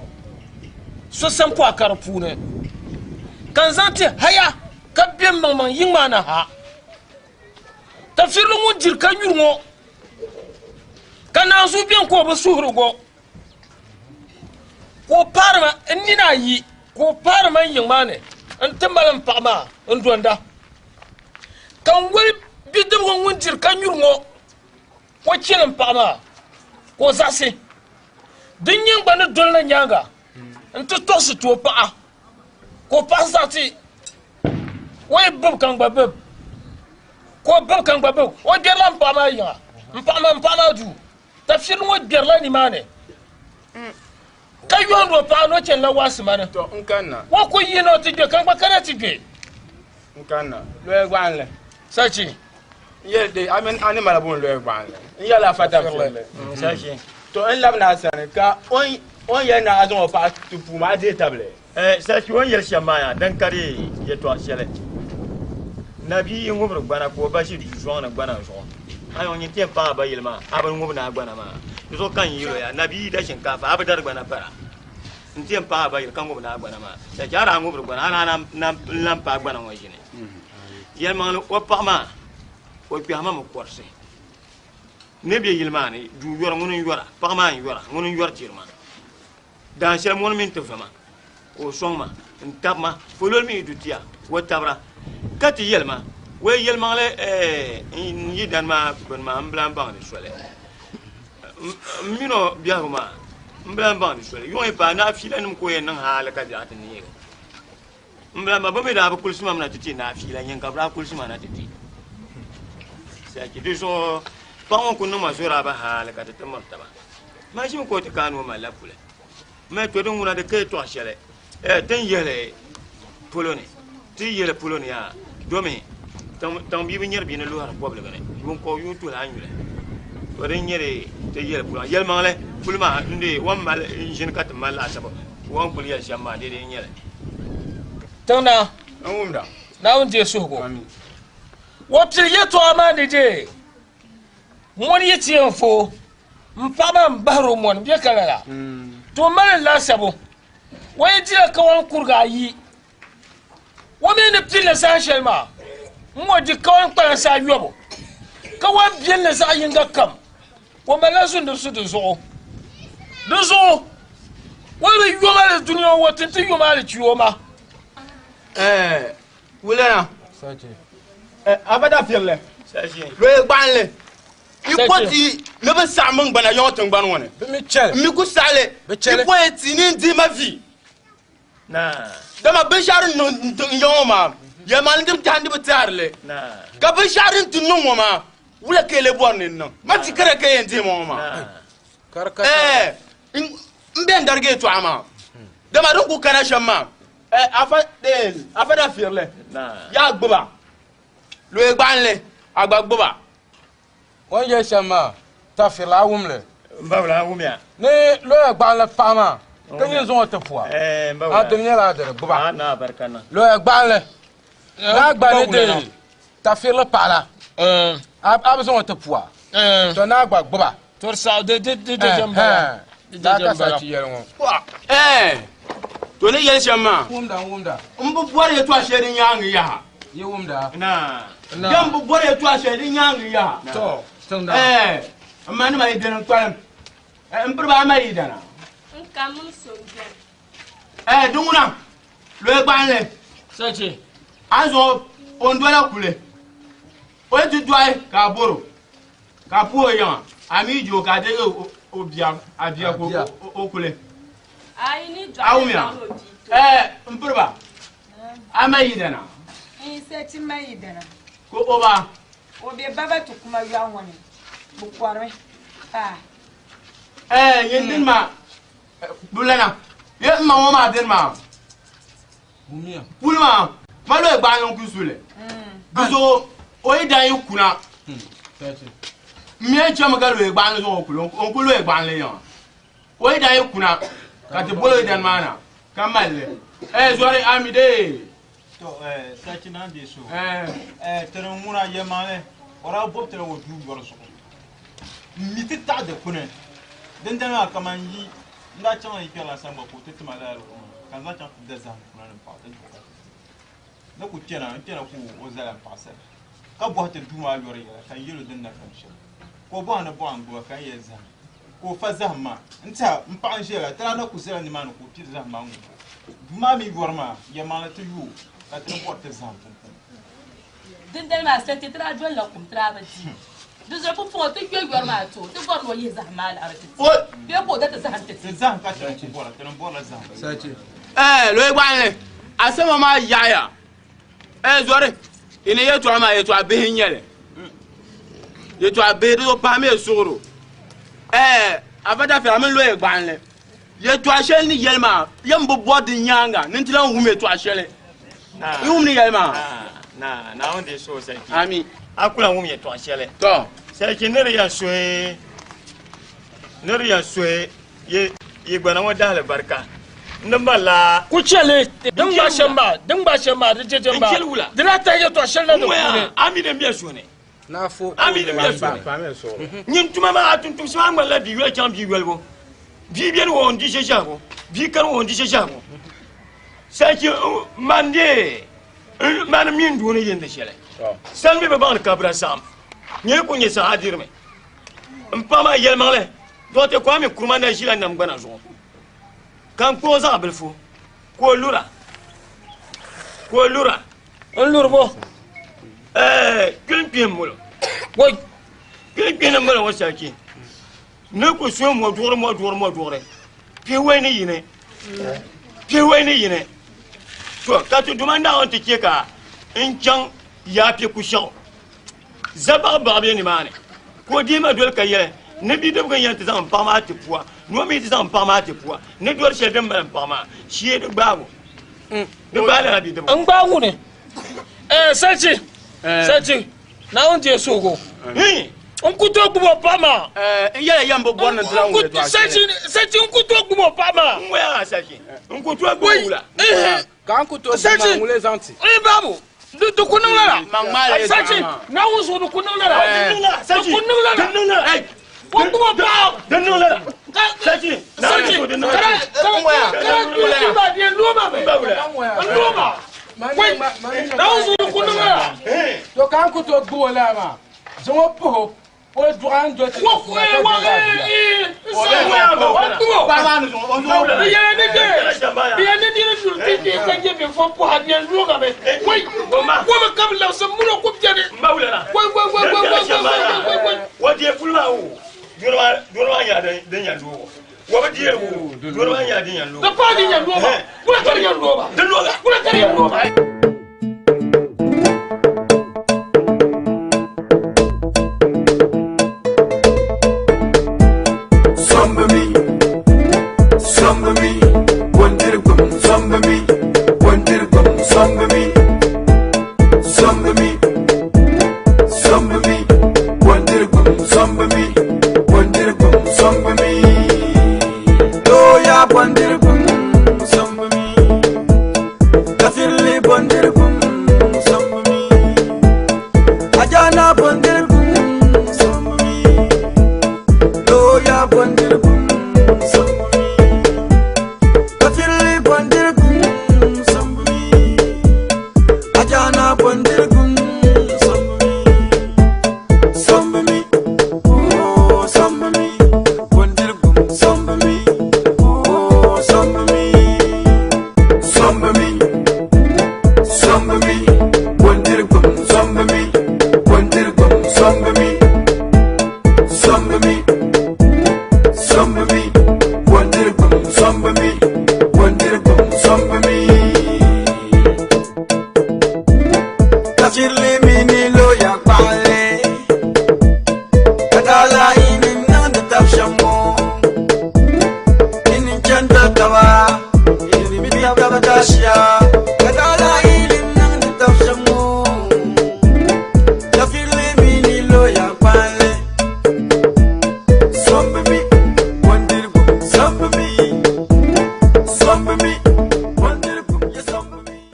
so sampɔɣu ka di puuni ka n zaŋ ti haya ka be m maŋmaŋ yiŋ maa ni ha. Tafirili ŋun diri ka nyuri ŋɔ ka naanzuu beni ka o bi suhiri ŋɔ ka o paari ma n nina ayi ka o paari ma n yiŋ maa ni n ti mali n paɣa maa n donda ka n woli bidibigi ŋun diri ka nyuri ŋɔ o chɛli n paɣa maa ka o zaɣisi din nyɛ n gba ni doli na nyaanga n ti tɔɣisi ti o paɣa ka o paɣa zaɣ ti o yi bib ka n gba bib ka o bib ka n gba bib o gbɛrila n paɣa maa yiŋa n paɣa maa n paɣa maa duu Tafsiri ŋɔ gbɛrila nimaani ka yɔndi o paɣa ni o chanila waasima ni. O ku yi ni o ti gbe ka n gba kana ti gbe. N kanna loya gbaɣinli. Sachi. N yɛli de a mini a ni mali booni loya gbaɣinli. N yɛli a fa tafsirili. Sachi. To n labina a sani ka o ni yɛli ni a zaŋ o paɣa ti puu maa a dihi tabili. Sachi o ni yɛli shɛm maa yaa din ka di yɛtɔɣ shɛli. Nabia yi ŋubiri gbana ka o ba ʒi duu zɔŋ ni gbana zuɣu, a ni nyin ti yɛn paai a ba yili maa, a bi ŋubi ni a gbana maa. Di zuɣu ka n yɛl o yaa, nabia yi da shinkaafa, a bi dari gbana para. N ti yɛn paai a ba yili ka ŋubi ni a gbana maa. Sachi a daa ŋubiri gbana, a daa naan lan paai gbana ŋɔ ʒini. Yɛlimaŋli, o paɣa maa, o kpɛhi ma mi kɔrisi. N ni be yili maa ni, duu yɔri ŋuni n-yɔra, paɣa maa n-yɔra, ŋuni n-yɔri tiri ma. Daan shɛli mɔni mini ti va ma, ka o sɔŋ ma n-tabi ma, pololi mi yi du ti a, o tabira. Ka ti yɛli ma, Wei yɛlimaŋli ɛɛ n yi dani maa bini maa m bi lan baŋ di soli. M min o biɛhigu maa m bi lan baŋ di soli. Yuŋ yi paai naɣifiilanim ka o yɛn niŋ hali ka biɛɣu ti neegi. M bi lan baŋ bɛ mi daa bi kulisi ma mi na ti ti naɣifiila, nyin ka bɛ daa kulisi ma na ti ti. Sachi di zuɣu paɣa ŋɔ ku niŋ ma zoraaba hali ka ti ti miri taba. Man ʒimi ka o ti kaani o malila puli. Mɛ to din ŋuna di ka yɛtɔɣ shɛli ti ni yihili polo ni. Ti yi yihili polo ni yaa domi tiŋ bia bi nyari bia ni luhiri kɔbiligi ni yuun kɔbu yuun tuhili a ni yuli. To din nyɛ di ti yihili polo maa yɛlimaŋli puli maa n dee o ni mali n ʒini ka ti mali laasabu o ni kuli yɛli shɛm maa dee di n-nyɛ li. Tiŋ naa, Naawuni deei suhigu. O pili yɛtɔɣa maa ni dee Mɔni yi ti yɛn fo m paɣa maa m bahiri o mɔni bɛ ka lala to o mali laasabu o yi dila kawan kuriga ayi o mi ni pilli saha shɛli maa n ŋɔ di kawan kpalansi ayɔbu kawan biɛlli zaɣ yinga kam o malila zundibisi di zuɣu di zuɣu o bi yoma li dunia ŋɔ ti ti yoma li chi o ma Wulana abada firili loye gbaɣinli yi ko ti ni bi saɣim n gbana yɔŋ tiŋgbani ŋɔ ni n mi ku saɣili yi ko yi ti ni n dihi ma vi dama binshɛɣu din niŋ n yɔŋ ŋɔ maa yɛlimaŋli di bi tahi ni bi taɣiri li ka binshɛɣu din ti niŋ ŋɔ maa wula ka yi lee bɔri ni n niŋ ma ti kara ka yɛn dihi ma ŋɔ maa n bɛn darigi yɛtɔɣa maa dama din ku kana shɛm maa Afa da firili yaa gbuba loye gbaɣinli a gba gbuba. O ni yɛli shɛm maa ta firili a wum li. M ba wula a wumya. Ni loya gbaɣinli paɣa maa ka nyin zaŋ o ti pua a dini nyɛla a dini gbuba loya gbaɣinli ni a gba ni deei ta firili paɣa la a bi zaŋ o ti pua to ni a gba gbuba. Tori saɣi di di di jɛm bala. Daa ka sachi yɛli ŋɔ. To ni yɛli shɛm maa. Wumda n wumda. N bi bɔri yɛtɔɣa shɛli din nyaangi yaha. Yi wumda. Yɛm bi bɔri yɛtɔɣa shɛli din nyaangi yaha. To tiŋda. N ma nima yi dini n kpalim. N piriba a ma yi dana. N ka mini so n beni. Di ŋuna loyi gbaɣinli. Sachi. A ni zaŋ o n dola kuli. O yi ti dɔɣi ka a bɔr o, ka a puhi o yiŋa, a mi je o ka a deegi o bia, a bia ka o kuli. A wumya? Ɛɛ, m piri ba, a ma yidana? N sa ti ma yidana. Ka o ba? O be baba ti kuma yɔɣu ŋɔ ni, bɛ kɔrimi paa. Ɛɛ, nyin dini maa, bulana. Ye n ma ŋɔ maa beni maa. Puli maa, ma loyi gbaai niŋ kuli suli. Di zuɣu o yi daa yi kuna, m mi yɛn chami ka loyi gbaɣinli zaŋ o kuli, o ni kuli loyi gbaɣinli yiŋa. O yi daa yi kuna ka ti boli o yidana maa na ka mali li. Ɛɛ zɔri a mi dee. To ɛɛ sachi naan deei so. Ɛɛ ti ni ŋuna yɛlimaŋli o daa bɔbi ti la o duu yɔri zuɣu. M mi ti taɣi dikpuni dindali maa kaman yi N daa chaŋla yi kpɛrila sani gba ka o ti ti ma lala luɣili ŋɔ ka n zaŋ chaŋ ti da zahim kuna ni m paɣi ti duɣi ka ti di. N ni kul kpɛna, n kpɛna ka o zali m paɣisiri, ka bɔhi ti duu maa yɔri yɛla ka n yɛl o din na kani shɛm. Ka o bɔhi ni bɔɣa n-gbiba ka n yɛli zahim. Ka o fa zahim maa. N tɛha, m paɣa n-ʒiya la, ti daa na kul zala nimaani ka o piri zahim maa ŋub o. Duu maa mi yɔri maa, yɛlimaŋli ti yu o ka ti ni bɔri ti zahim pumpɔŋɔ. Dindali maa Sɛnti ti daa dolila kum ti daa bi di. Di zuɣu pumpɔŋɔ ti yo yɔri maa ti o, ti bɔri ni o yihi zahim maa liɣiri ti ti bee ka o da ti zahim ti ti. Ti zahim ka ti ni ku bɔra, ti ni bɔrila zahim. Ɛɛ loyi gbaɣinli, asama maa yaɣiya. Ɛɛ zɔri, yi ni yɛtɔɣa maa yɛtɔɣa bihi n-nyɛ li. Yɛtɔɣa bihi di zuɣu pahimi suɣiro. Ɛɛ Afa Dafɛli a mini loyi gbaɣinli, yɛtɔɣa shɛli ni yɛli maa yɛn bi bɔri di nyaaŋa ni nti lan wum yɛtɔɣa shɛli. Yi wum ni yɛli maa? Naa, Naawuni deei suhu sariki. Ami. A ku lan wum yɛtɔɣ shɛli. Tɔ. Sariki ni di yɛn suhi, ni di yɛn suhi yi, yi gbana ŋɔ dahili barika. N ni malila. Ku chɛ li. Din gbaai shɛm maa, din gbaai shɛm maa, di je je m-baa. N chɛ li wula? Di daa tahi yɛtɔɣ shɛli na di N ŋɔya, puuni. a mi din be suhu ni. A mi din be suhu ni. Nyin tuma maa, a tumtumsi maa ŋmanila bia yoli chaŋ bia yolibu. Bia beni o ni di ʒeʒiɛhigu, bia kani o ni di ʒeʒiɛhigu. Sariki man dee mani mi n duu ni yindi shɛli sani mi bi baŋdi kabira saɣim nyɛ ku nyɛ saɣa dirimi n paɣa maa yɛlimaŋli Dɔkta Kwame Nkrumah na ʒila nam gbana zuɣu ka n kpuɣi zaɣ bilifu ka o lura ka o lura n luri bo kpini kpihim m-bolo kpini kpihim m-bolo ŋɔ sariki ni ku suhi mɔduɣuri mɔduɣuri mɔduɣuri pihiwɔi ni yini pihiwɔi ni yini to ka ti Duuma Naawuni ti chɛ ka n chaŋ yaapi kushɛɣu zabaɣibaɣi be nimaani ka o dihi ma doli ka yɛli ni bidibigi n-yɛn ti zaŋ m paɣa maa ti pua ni o mi ti zaŋ m paɣa maa ti pua ni dɔri shɛli din mali m paɣa maa shee di gbaabu di gbaai lala bidibigi. N gbaai ŋuni Sachi Sachi Naawuni deei suhigu. N ku tooi gbubi o paɣa maa. N yɛla yɛm bi bɔri ni di lan wuli dɔɣi shɛli. Sachi n ku tooi gbubi o paɣa maa. N waya Sachi n ku tooi gbubi wula. Ka n ku tooi gbubi maa ŋun lee zaŋ ti. N babu di ku niŋ lala. Sachi Naawuni zuɣu di ku niŋ lala. Di ku niŋ lala. O gbubi o paɣa. Di niŋ lala. Sachi Naawuni zuɣu di niŋ lala. Kara kara ba di loo ma bɛ. N loo ma. Wai Naawuni zuɣu di ku niŋ lala. To ka n ku tooi gbubi o lala maa zaŋ o puhi o o dɔɣi a ni doli ti